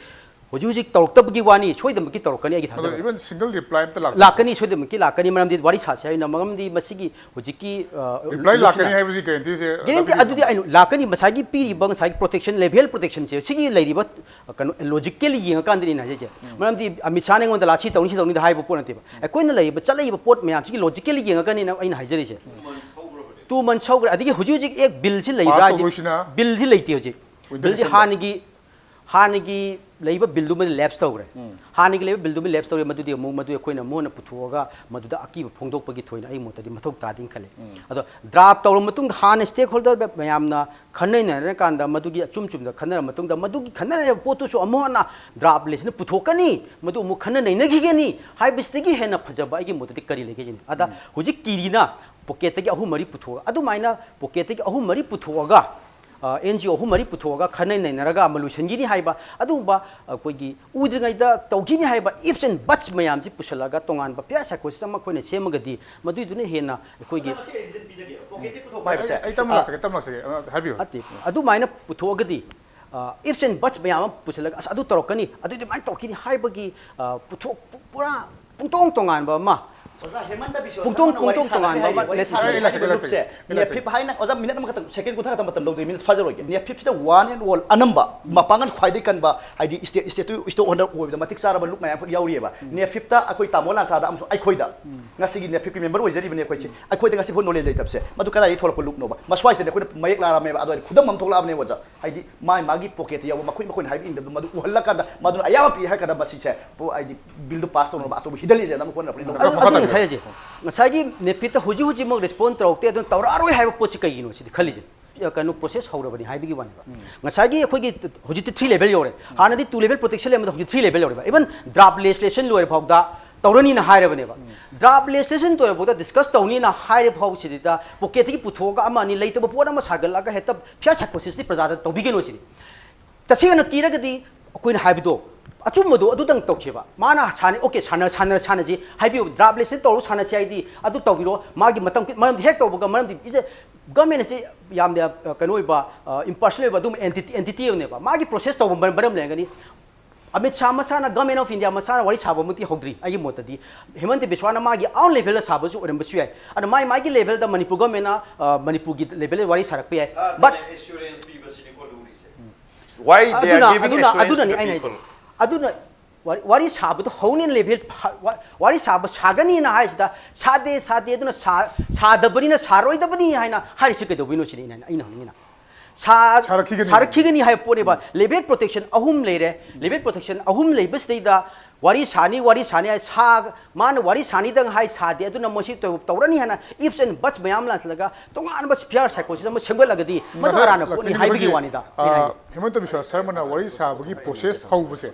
ꯍꯧꯖꯤꯛ ꯍꯧꯖꯤꯛ ꯇꯧꯔꯛꯇꯕꯒꯤ ꯋꯥꯅꯤ, ꯁꯣꯏꯗꯅꯃꯛꯀꯤ ꯇꯧꯔꯛꯀꯅꯤ, ꯑꯩꯒꯤ ꯊꯥꯖꯕ꯫ Even single reply ꯑꯝꯇ ꯂꯥꯛꯇꯦ꯫ ꯂꯥꯛꯀꯅꯤ, ꯁꯣꯏꯗꯅꯃꯛꯀꯤ ꯂꯥꯛꯀꯅꯤ꯫ ꯃꯔꯝꯗꯤ ꯋꯥꯔꯤ ꯁꯥꯁꯦ ꯍꯥꯏꯅ, ꯃꯔꯝꯗꯤ ꯃꯁꯤꯒꯤ ꯍꯧꯖꯤꯛꯀꯤ, ꯑ, Reply ꯂꯨꯞꯁꯤꯅ- ꯂꯥꯛꯀꯅꯤ ꯍꯥꯏꯕꯁꯤ guarantee ꯁꯦ Guarantee ꯑꯗꯨꯗꯤ ꯑꯩꯅ ꯂꯥꯛꯀꯅꯤ꯫ ꯉꯁꯥꯏꯒꯤ ꯄꯤꯔꯤꯕ ꯉꯁꯥꯏꯒꯤ protection, level protection ꯁꯦ, ꯁꯤꯒꯤ ꯂꯩꯔꯤꯕ, ꯑ, ꯀꯩꯅꯣ, logical ꯌꯦꯡꯉꯀꯥꯟꯗꯅꯤ ꯑꯩꯅ ꯍꯥꯏꯖꯩꯁꯦ꯫ ꯃꯔꯝꯗꯤ ꯑꯃꯤꯠ ꯁꯥꯍꯅ ꯑꯩꯉꯣꯟꯗ ꯂꯥꯛ ꯁꯤ ꯇꯧꯅꯤ, ꯁꯤ ꯇꯧꯅꯤꯗ ꯍꯥꯏꯕ ꯄꯣꯠ ꯅꯠꯇꯦꯕ꯫ ꯑꯩꯈꯣꯏꯅ ꯂꯩꯔꯤꯕ ꯆꯠꯂꯛꯏꯕ ꯄꯣꯠ ꯃꯌꯥꯝꯁꯤꯒꯤ logical ꯌꯦꯡꯉꯒꯅꯤꯅ ꯑꯩꯅ ꯍꯥꯏꯖꯔꯤꯁꯦ꯫ Two months ꯍꯧꯈ꯭ꯔꯦ꯫ ꯑꯗꯒꯤ ꯍꯧꯖꯤꯛ ꯍꯧꯖꯤꯛ ꯑꯦꯛ ꯕꯤꯜꯁꯤ ꯂꯩꯕ꯭ꯔꯥ Pass ꯍꯥꯏꯗꯤ, ꯇꯧꯗꯣꯏꯁꯤꯅ ꯕꯤꯜꯁꯤ ꯂꯩꯇꯦ ꯍꯧꯖꯤꯛ꯫ Winter ꯕꯤꯜꯁꯤ session ꯗ꯫ ꯍꯥꯟꯅꯒꯤ, ꯍꯥꯟꯅꯒꯤ ꯂꯩꯕ ꯕꯤꯜꯗꯨꯃꯗꯤ ꯂꯦꯞꯁ ꯇꯧꯈ꯭ꯔꯦ꯫ ꯍꯥꯟꯅꯒꯤ ꯂꯩꯕ ꯕꯤꯜꯗꯨꯃꯗꯤ ꯂꯦꯞꯁ ꯇꯧꯔꯦ꯫ ꯃꯗꯨꯗꯤ ꯑꯃꯨꯛ, ꯃꯗꯨ ꯑꯩꯈꯣꯏꯅ ꯑꯃꯨꯛ ꯍꯟꯅ ꯄꯨꯊꯣꯛꯑꯒ ꯃꯗꯨꯗ ꯑꯀꯤꯕ ꯐꯣꯡꯗꯣꯛꯄꯒꯤ ꯊꯣꯏꯅ ꯑꯩ ꯃꯣꯠꯇꯗꯤ ꯃꯊꯧ ꯇꯥꯗꯦꯅ ꯈꯜꯂꯤ꯫ ꯑꯗꯣ ꯗ꯭ꯔꯥꯐ ꯇꯧꯔꯕ ꯃꯇꯨꯡꯗ ꯍꯥꯟꯅ stakeholder ꯃꯌꯥꯝꯅ ꯈꯟꯅ ꯅꯩꯅꯔꯀꯥꯟꯗ, ꯃꯗꯨꯒꯤ ꯑꯆꯨꯝ ꯆꯨꯝꯗ ꯈꯟꯅꯔ ꯃꯇꯨꯡꯗ, ꯃꯗꯨꯒꯤ ꯈꯟꯅꯔꯤꯕ ꯄꯣꯠꯇꯨꯁꯨ ꯑꯃꯨꯛ ꯍꯟꯅ ꯗ꯭ꯔꯥꯐ ꯂꯤꯁꯅ ꯄꯨꯊꯣꯛꯀꯅꯤ, ꯃꯗꯨ ꯑꯃꯨꯛ ꯈꯟꯅ ꯅꯩꯅꯈꯤꯒꯅꯤ ꯍꯥꯏꯕꯁꯤꯗꯒꯤ ꯍꯦꯟꯅ ꯐꯖꯕ ꯑꯩꯒꯤ ꯃꯣꯠꯇꯗꯤ ꯀꯔꯤ ꯂꯩꯒꯦ ꯁꯤꯅꯤ꯫ ꯑꯗ ꯍꯧꯖꯤꯛ ꯀꯤꯔꯤꯅ ꯄꯣꯀꯦꯠꯇꯒꯤ ꯑꯍꯨꯝ ꯃꯔꯤ ꯄꯨꯊꯣꯛꯑꯒ, ꯑꯗꯨꯃꯥꯏꯅ ꯄꯣꯀꯦꯠꯇꯒꯤ ꯑꯍꯨꯝ ꯃꯔꯤ ꯄꯨꯊꯣꯛꯑꯒ, ꯑꯦꯟ ꯖꯤ ꯑꯣ ꯑꯍꯨꯝ ꯃꯔꯤ ꯄꯨꯊꯣꯛꯑꯒ ꯈꯟꯅ ꯅꯩꯅꯔꯒ ꯑꯃ ꯂꯣꯏꯁꯤꯟꯈꯤꯅꯤ ꯍꯥꯏꯕ, ꯑꯗꯨꯒꯨꯝꯕ ꯑꯩꯈꯣꯏꯒꯤ ꯎꯗ꯭ꯔꯤꯉꯩꯗ ꯇꯧꯈꯤꯅꯤ ꯍꯥꯏꯕ ifs and buts ꯃꯌꯥꯝꯁꯤ ꯄꯨꯁꯜꯂꯒ ꯇꯣꯉꯥꯟꯕ peer psychologist ꯑꯃ ꯑꯩꯈꯣꯏꯅ ꯁꯦꯝꯃꯒꯗꯤ, ꯃꯗꯨꯏꯗꯨꯅ ꯍꯦꯟꯅ ꯑꯩꯈꯣꯏꯒꯤ ꯍꯥꯏꯕꯁꯦ ꯑꯩ ꯇꯝ ꯂꯥꯛꯆꯒꯦ, ꯇꯝ ꯂꯥꯛꯆꯒꯦ, ꯑ, ꯍꯥꯏꯕꯤꯌꯨ꯫ ꯅꯠꯇꯦ, ꯑꯗꯨꯃꯥꯏꯅ ꯄꯨꯊꯣꯛꯑꯒꯗꯤ, ifs and buts ꯃꯌꯥꯝ ꯑꯃ ꯄꯨꯁꯜꯂꯒ, "ꯑꯁ, ꯑꯗꯨ ꯇꯧꯔꯛꯀꯅꯤ, ꯑꯗꯨ ꯑꯗꯨꯃꯥꯏꯅ ꯇꯧꯔꯛꯈꯤꯅꯤ" ꯍꯥꯏꯕꯒꯤ, ꯑ, ꯄꯨꯊꯣꯛ ꯄꯨꯔꯥ ꯄꯨꯡꯇꯣꯡ ꯇꯣꯉꯥꯟꯕ ꯑꯃ꯫ ꯑꯣꯖꯥ ꯍꯦꯃꯟꯇ ꯕꯤꯁ꯭ꯋ ꯄꯨꯡꯇꯣꯡ- ꯁꯔꯃꯅ ꯋꯥꯔꯤ ꯄꯨꯡꯇꯣꯡ ꯁꯥꯟꯅꯔꯦ ꯇꯣꯉꯥꯟꯕ ꯍꯥꯏꯔꯤꯕ, ꯑꯃ ꯋꯥꯔꯤ ꯂꯩꯁꯥ- ꯁꯥꯟꯅꯔꯦ ꯑꯩ ꯂꯥꯛꯆꯒꯦ, ꯍꯥꯏꯔꯤꯕ ꯂꯥꯛꯆꯒꯦ, ꯂꯨꯞꯁꯦ, ꯑꯩ ꯂꯥꯛꯆꯒꯦ꯫ ꯅꯦꯐꯤꯞ ꯍꯥꯏꯅ, ꯑꯣꯖꯥ, ꯃꯤꯅꯤꯠ ꯑꯃꯈꯛꯇꯪ, ꯁꯦꯀꯦꯟ ꯀꯨꯟꯊ꯭ꯔꯥ ꯈꯛꯇꯪ ꯃꯇꯝ ꯂꯧꯗꯣꯏ, ꯃꯤꯅꯤꯠ ꯐꯥꯖꯔꯣꯏꯒꯦ꯫ ꯅꯦꯐꯤꯞꯁꯤꯗ one and all ꯑꯅꯝꯕ ꯃꯄꯥꯡꯒꯜ ꯈ꯭ꯋꯥꯏꯗꯒꯤ ꯀꯟꯕ, ꯍꯥꯏꯗꯤ state, state stockholder ꯑꯣꯏꯕꯗ ꯃꯇꯤꯛ ꯆꯥꯔꯕ ꯂꯨꯞ ꯃꯌꯥꯝ ꯈꯛ ꯌꯥꯎꯔꯤꯑꯕ꯫ ꯅꯦꯐꯤꯞꯇ ꯑꯩꯈꯣꯏ ꯇꯥꯃꯣ ꯂꯥꯟꯁꯥꯗ ꯑꯃꯁꯨꯡ ꯑꯩꯈꯣꯏꯗ, ꯉꯁꯤꯒꯤ ꯅꯦꯐꯤꯞꯀꯤ ꯃꯦꯝꯕꯔ ꯑꯣꯏꯖꯔꯤꯕꯅꯤ ꯑꯩꯈꯣꯏꯁꯦ, ꯑꯩꯈꯣꯏꯗ ꯉꯁꯤ ꯐꯥꯎ ꯅꯣꯂꯦꯖ ꯂꯩꯇꯕꯁꯦ, ꯃꯗꯨ ꯀꯗꯥꯏꯗꯒꯤ ꯊꯣꯛꯂꯛꯄ ꯂꯨꯞꯅꯣꯕ? ꯃꯁ꯭ꯋꯥꯏꯁꯤꯗꯅꯦ ꯑꯩꯈꯣꯏꯅ ꯃꯌꯦꯛ ꯂꯥꯔꯝꯃꯦꯕ, ꯑꯗꯨꯋꯥꯏꯗ ꯈꯨꯗꯝ ꯑꯃ ꯊꯣꯛꯂꯛꯑꯕꯅꯦꯕ, ꯑꯣꯖꯥ꯫ ꯍꯥꯏꯗꯤ ꯃꯥꯏ ꯃꯥꯒꯤ ꯄꯣꯀꯦꯠꯇ ꯌꯥꯎꯕ ꯃꯈꯣꯏ ꯃꯈꯣꯏꯅ ꯍꯥꯏꯕ ꯏꯟꯗꯕꯗꯣ ꯃꯗꯨ ꯎꯍꯜꯂꯀꯥꯟꯗ, ꯃꯗꯨꯅ ꯑꯌꯥꯕ ꯄꯤ ꯍꯥꯏꯔ ꯀꯥꯟꯗ, ꯃꯁꯤꯁꯦ ꯄꯣ-, ꯍꯥꯏꯗꯤ ꯕꯤꯜꯗꯨ ꯄꯥꯁ ꯇꯧꯅꯕ ꯑꯆꯧꯕ ꯍꯤꯗꯜ ꯑꯦꯖꯦꯟꯗꯥ ꯑꯃ ꯍꯣꯠꯅꯔꯛꯄꯅꯤ꯫ ꯑꯗꯨ, ꯑꯗꯨ ꯉꯁꯥꯏ ꯍꯧꯖꯤꯛ, ꯉꯁꯥꯏꯒꯤ ꯅꯦꯐꯤꯠꯇ ꯍꯧꯖꯤꯛ ꯍꯧꯖꯤꯛꯃꯛ ꯔꯦꯁꯄꯣꯟ ꯇꯧꯔꯛꯇꯦ, ꯑꯗꯨꯅ ꯇꯧꯔꯛꯑꯔꯣꯏ ꯍꯥꯏꯕ ꯄꯣꯠꯁꯤ ꯀꯩꯒꯤꯅꯣ ꯁꯤꯗꯤ ꯈꯜꯂꯤꯁꯦ꯫ ꯑ, ꯀꯩꯅꯣ, ꯄ꯭ꯔꯣꯁꯦꯁ ꯍꯧꯔꯕꯅꯤ ꯍꯥꯏꯕꯒꯤ ꯋꯥꯅꯦꯕ꯫ ꯉꯁꯥꯏꯒꯤ ꯑꯩꯈꯣꯏꯒꯤ ꯍꯧꯖꯤꯛꯇꯤ ꯊ꯭ꯔꯤ ꯂꯦꯚꯦꯜ ꯌꯧꯔꯦ꯫ ꯍꯥꯟꯅꯗꯤ ꯇꯨ ꯂꯦꯚꯦꯜ ꯄ꯭ꯔꯣꯇꯦꯛꯁꯟ ꯂꯩꯔꯝꯕꯗ ꯍꯧꯖꯤꯛ ꯊ꯭ꯔꯤ ꯂꯦꯚꯦꯜ ꯌꯧꯔꯦꯕ꯫ Even ꯗ꯭ꯔꯥꯐ ꯂꯦꯖꯤꯁꯂꯦꯁꯟ ꯂꯣꯏꯔ ꯐꯥꯎꯗ ꯇꯧꯔꯅꯤꯅ ꯍꯥꯏꯔꯕꯅꯦꯕ꯫ ꯗ꯭ꯔꯥꯐ ꯂꯦꯖꯤꯁꯂꯦꯁꯟ ꯂꯣꯏꯔ ꯐꯥꯎꯗ ꯗꯤꯁꯀꯁ ꯇꯧꯅꯤꯅ ꯍꯥꯏꯔꯦ ꯐꯥꯎꯕꯁꯤꯗ ꯄꯣꯀꯦꯠꯇꯒꯤ ꯄꯨꯊꯣꯛꯑꯒ ꯑꯃ ꯑꯅꯤ ꯂꯩꯇꯕ ꯄꯣꯠ ꯑꯃ ꯁꯥꯒꯠꯂꯒ ꯍꯦꯛꯇ ꯐꯤꯌꯥꯔ ꯁꯥꯏꯀꯣꯁꯤꯁꯇꯤ ꯄ꯭ꯔꯖꯥꯗ ꯇꯧꯕꯤꯒꯅꯨ ꯁꯤꯅꯤ꯫ ꯇꯁꯦꯡꯅ ꯀꯤꯔꯒꯗꯤ ꯑꯩꯈꯣꯏꯅ ꯍꯥꯏꯕꯗꯣ, ꯑꯆꯨꯝꯕꯗꯣ ꯑꯗꯨꯗꯪ ꯇꯧꯁꯦꯕ꯫ ꯃꯥꯅ ꯁꯥꯟꯅꯩ, "ꯑꯣꯀꯦ, ꯁꯥꯟꯅ ꯁꯥꯟꯅ ꯁꯥꯟꯅꯁꯤ" ꯍꯥꯏꯕꯤꯌꯨ, "ꯗ꯭ꯔꯥꯐ ꯂꯤꯁꯇꯤꯡ ꯇꯧꯔꯒ ꯁꯥꯟꯅꯁꯤ" ꯍꯥꯏꯗꯤ ꯑꯗꯨ ꯇꯧꯕꯤꯔꯣ꯫ ꯃꯥꯒꯤ ꯃꯇꯝ ꯃꯔꯝꯗꯤ ꯍꯦꯛ ꯇꯧꯕꯒ, ꯃꯔꯝꯗꯤ ꯏꯁꯦ ꯒꯃꯦꯟ ꯑꯁꯤ ꯌꯥꯝꯅ ꯑ, ꯀꯩꯅꯣ ꯑꯣꯏꯕ, ꯏꯝꯄꯥꯔꯁꯤꯌꯦꯜ ꯑꯣꯏꯕ ꯑꯗꯨꯝ ꯑꯦꯟꯇꯤꯇꯤ ꯑꯣꯏꯅꯦꯕ꯫ ꯃꯥꯒꯤ ꯄ꯭ꯔꯣꯁꯦꯁ ꯇꯧꯕ ꯃꯔꯝ ꯂꯩꯔꯒꯅꯤ꯫ ꯑꯃꯤꯠ ꯁꯥꯍ ꯃꯁꯥꯅ, ꯒꯃꯦꯟ ꯑꯣꯐ ꯏꯟꯗꯤꯌꯥ ꯃꯁꯥꯅ ꯋꯥꯔꯤ ꯁꯥꯕꯃꯛꯇꯤ ꯍꯧꯗ꯭ꯔꯤ꯫ ꯑꯩꯒꯤ ꯃꯣꯠꯇꯗꯤ ꯍꯤꯃꯟꯇ ꯕꯤꯁ꯭ꯋꯥꯅ ꯃꯥꯒꯤ ꯑꯥꯎꯟ ꯂꯦꯚꯦꯜꯗ ꯁꯥꯕꯁꯨ ꯑꯣꯏꯔꯝꯕꯁꯨ ꯌꯥꯏ꯫ ꯑꯗꯣ ꯃꯥꯏ ꯃꯥꯏꯒꯤ ꯂꯦꯚꯦꯜꯗ ꯃꯅꯤꯄꯨꯔ ꯒꯃꯦꯟꯅ, ꯑ, ꯃꯅꯤꯄꯨꯔꯒꯤ ꯂꯦꯚꯦꯜꯗ ꯋꯥꯔꯤ ꯁꯥꯔꯛꯄ ꯌꯥꯏ꯫ But ꯑꯦꯁꯨꯔꯦꯟꯁ ꯄꯤꯕꯁꯤꯅꯤꯀꯣ ꯂꯨꯔꯤꯁꯦ꯫ Why they are ꯑꯗꯨꯅ giving ꯑꯗꯨꯅ assurance ꯑꯗꯨꯅꯅꯤ to the ꯑꯩꯅ ꯍꯥꯏꯁꯦ꯫ People? ꯑꯗꯨꯅ ꯋꯥꯔꯤ ꯋꯥꯔꯤ ꯁꯥꯕꯗꯣ ꯍꯧꯅꯦꯅ ꯂꯦꯚꯦꯜ ꯐ- ꯋꯥ- ꯋꯥꯔꯤ ꯁꯥꯕ ꯁꯥꯒꯅꯤꯅ ꯍꯥꯏꯁꯤꯗ ꯁꯥꯗꯦ ꯁꯥꯗꯦ ꯑꯗꯨꯅ ꯁꯥ- ꯁꯥꯗꯕꯅꯤꯅ ꯁꯥꯔꯣꯏꯗꯕꯅꯤ ꯍꯥꯏꯅ ꯍꯥꯏꯔꯤꯁꯤ ꯀꯩꯗꯧꯕꯩꯅꯣ ꯁꯤꯅꯤ ꯑꯩꯅ ꯑꯩꯅ ꯍꯪꯅꯤꯡꯉꯤꯅ꯫ ꯁꯥ- ꯁꯥꯔꯛꯈꯤꯒꯅꯤ꯫ ꯁꯥꯔꯛꯈꯤꯒꯅꯤ ꯍꯥꯏꯕ ꯄꯣꯠꯅꯦꯕ꯫ ꯂꯦꯚꯦꯜ ꯄ꯭ꯔꯣꯇꯦꯛꯁꯟ ꯑꯍꯨꯝ ꯂꯩꯔꯦ꯫ ꯂꯦꯚꯦꯜ ꯄ꯭ꯔꯣꯇꯦꯛꯁꯟ ꯑꯍꯨꯝ ꯂꯩꯕꯁꯤꯗꯩꯗ ꯋꯥꯔꯤ ꯁꯥꯅꯤ ꯋꯥꯔꯤ ꯁꯥꯅꯤ ꯍꯥꯏ ꯁꯥ- ꯃꯥꯅ ꯋꯥꯔꯤ ꯁꯥꯅꯤꯗꯪ ꯍꯥꯏ ꯁꯥꯗꯦ꯫ ꯑꯗꯨꯅ ꯃꯁꯤ ꯇꯧ- ꯇꯧꯔꯅꯤ ꯍꯥꯏꯅ ꯏꯐꯁ ꯑꯦꯟ ꯕꯠꯁ ꯃꯌꯥꯝ ꯂꯥꯛꯁꯤꯜꯂꯒ ꯇꯣꯉꯥꯟꯕ ꯐꯤꯌꯥꯔ ꯁꯥꯏꯀꯣꯁꯤꯁ ꯑꯃ ꯁꯦꯝꯒꯠꯂꯒꯗꯤ ꯃꯗꯨ ꯉꯁꯥꯏ ꯑꯔꯥꯟꯕ ꯄꯣꯠꯅꯤ ꯂꯛꯁꯃꯤ ꯍꯥꯏꯕꯒꯤ ꯍꯣꯏꯒꯤ, ꯋꯥꯅꯤꯗ ꯑ, ꯑꯩꯅ ꯍꯥꯏꯁꯦ꯫ ꯍꯤꯃꯟꯇ ꯕꯤꯁ꯭ꯋ ꯁꯔꯃꯅ ꯋꯥꯔꯤ ꯁꯥꯕꯒꯤ ꯄ꯭ꯔꯣꯁꯦꯁ ꯍꯧꯕꯁꯦ,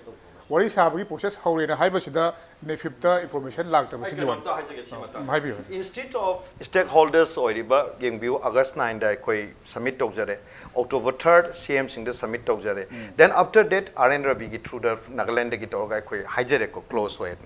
ꯋꯥꯔꯤ ꯁꯥꯕꯒꯤ ꯄ꯭ꯔꯣꯁꯦꯁ ꯍꯧꯔꯦꯅ ꯍꯥꯏꯕꯁꯤꯗ ꯅꯦꯐꯤꯞꯇ ꯏꯟꯐꯣꯔꯃꯦꯁꯟ ꯂꯥꯛꯇꯕꯁꯤꯒꯤ ꯋꯥꯅꯤ꯫ ꯀꯩꯅꯣꯝꯇ ꯍꯥꯏꯖꯒꯦ ꯁꯤ ꯃꯇꯥꯡꯗ꯫ ꯎꯝ, ꯍꯥꯏꯕꯤꯌꯨ꯫ Instead of stakeholders ꯑꯣꯏꯔꯤꯕ, ꯌꯦꯡꯕꯤꯌꯨ, ꯑꯥꯒꯁ ꯅꯥꯏꯟꯗ ꯑꯩꯈꯣꯏ ꯁꯕꯃꯤꯠ ꯇꯧꯖꯔꯦ꯫ ꯑꯣꯛꯇꯣꯕꯔ ꯊꯥꯔꯠ ꯁꯤ ꯑꯦꯝꯁꯤꯡꯗ submit ꯇꯧꯖꯔꯦ꯫ Then after that, R N Ravi ꯒꯤ through the ꯅꯥꯒꯥꯂꯦꯟꯗꯒꯤ ꯇꯧꯔꯒ ꯑꯩꯈꯣꯏ ꯍꯥꯏꯖꯔꯦꯀꯣ, ꯀ꯭ꯂꯣꯖ ꯑꯣꯏ꯫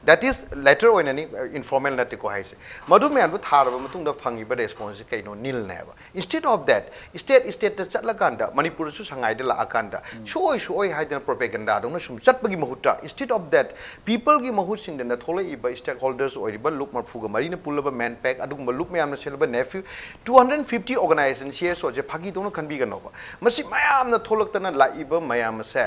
That is letter ꯑꯣꯏꯅꯅꯤ, ꯏꯟꯐꯣꯔꯃꯦꯜ ꯅꯠꯇꯦꯀꯣ ꯍꯥꯏꯁꯦ꯫ ꯃꯗꯨ ꯃꯌꯥꯝꯗꯣ ꯊꯥꯔꯕ ꯃꯇꯨꯡꯗ ꯐꯪꯉꯤꯕ ꯔꯦꯁꯄꯣꯟꯁꯁꯤ ꯀꯩꯅꯣ? ꯅꯤꯜꯅꯦꯕ꯫ Instead of that, state stateꯇ ꯆꯠꯂꯀꯥꯟꯗ, ꯃꯅꯤꯄꯨꯔꯗꯁꯨ ꯁꯉꯥꯏꯗ ꯂꯥꯛꯑꯀꯥꯟꯗ ꯁꯨꯑꯣꯏ ꯁꯨꯑꯣꯏ ꯍꯥꯏꯗꯅ ꯄ꯭ꯔꯣꯄꯦꯒꯟꯗꯥꯗꯧꯅ ꯁꯨꯝ ꯆꯠꯄꯒꯤ ꯃꯍꯨꯠꯇ, instead of that, peopleꯒꯤ ꯃꯍꯨꯠ ꯁꯤꯟꯗꯅ ꯊꯣꯛꯂꯛꯏꯕ stakeholders ꯑꯣꯏꯔꯤꯕ ꯂꯨꯞ ꯃꯔꯐꯨꯒ ꯃꯔꯤꯅ ꯄꯨꯜꯂꯕ, ꯃꯦꯟꯄꯦꯛ ꯑꯗꯨꯒꯨꯝꯕ ꯂꯨꯞ ꯃꯌꯥꯝꯅ ꯁꯤꯜꯂꯕ, ꯅꯦꯐꯤꯞ, two hundred fifty organization, C S Oꯁꯦ ꯐꯥꯒꯤꯗꯧꯅ ꯈꯟꯕꯤꯒꯅꯣꯕ꯫ ꯃꯁꯤ ꯃꯌꯥꯝꯅ ꯊꯣꯛꯂꯛꯇꯅ ꯂꯥꯛꯏꯕ ꯃꯌꯥꯝ ꯑꯁꯦ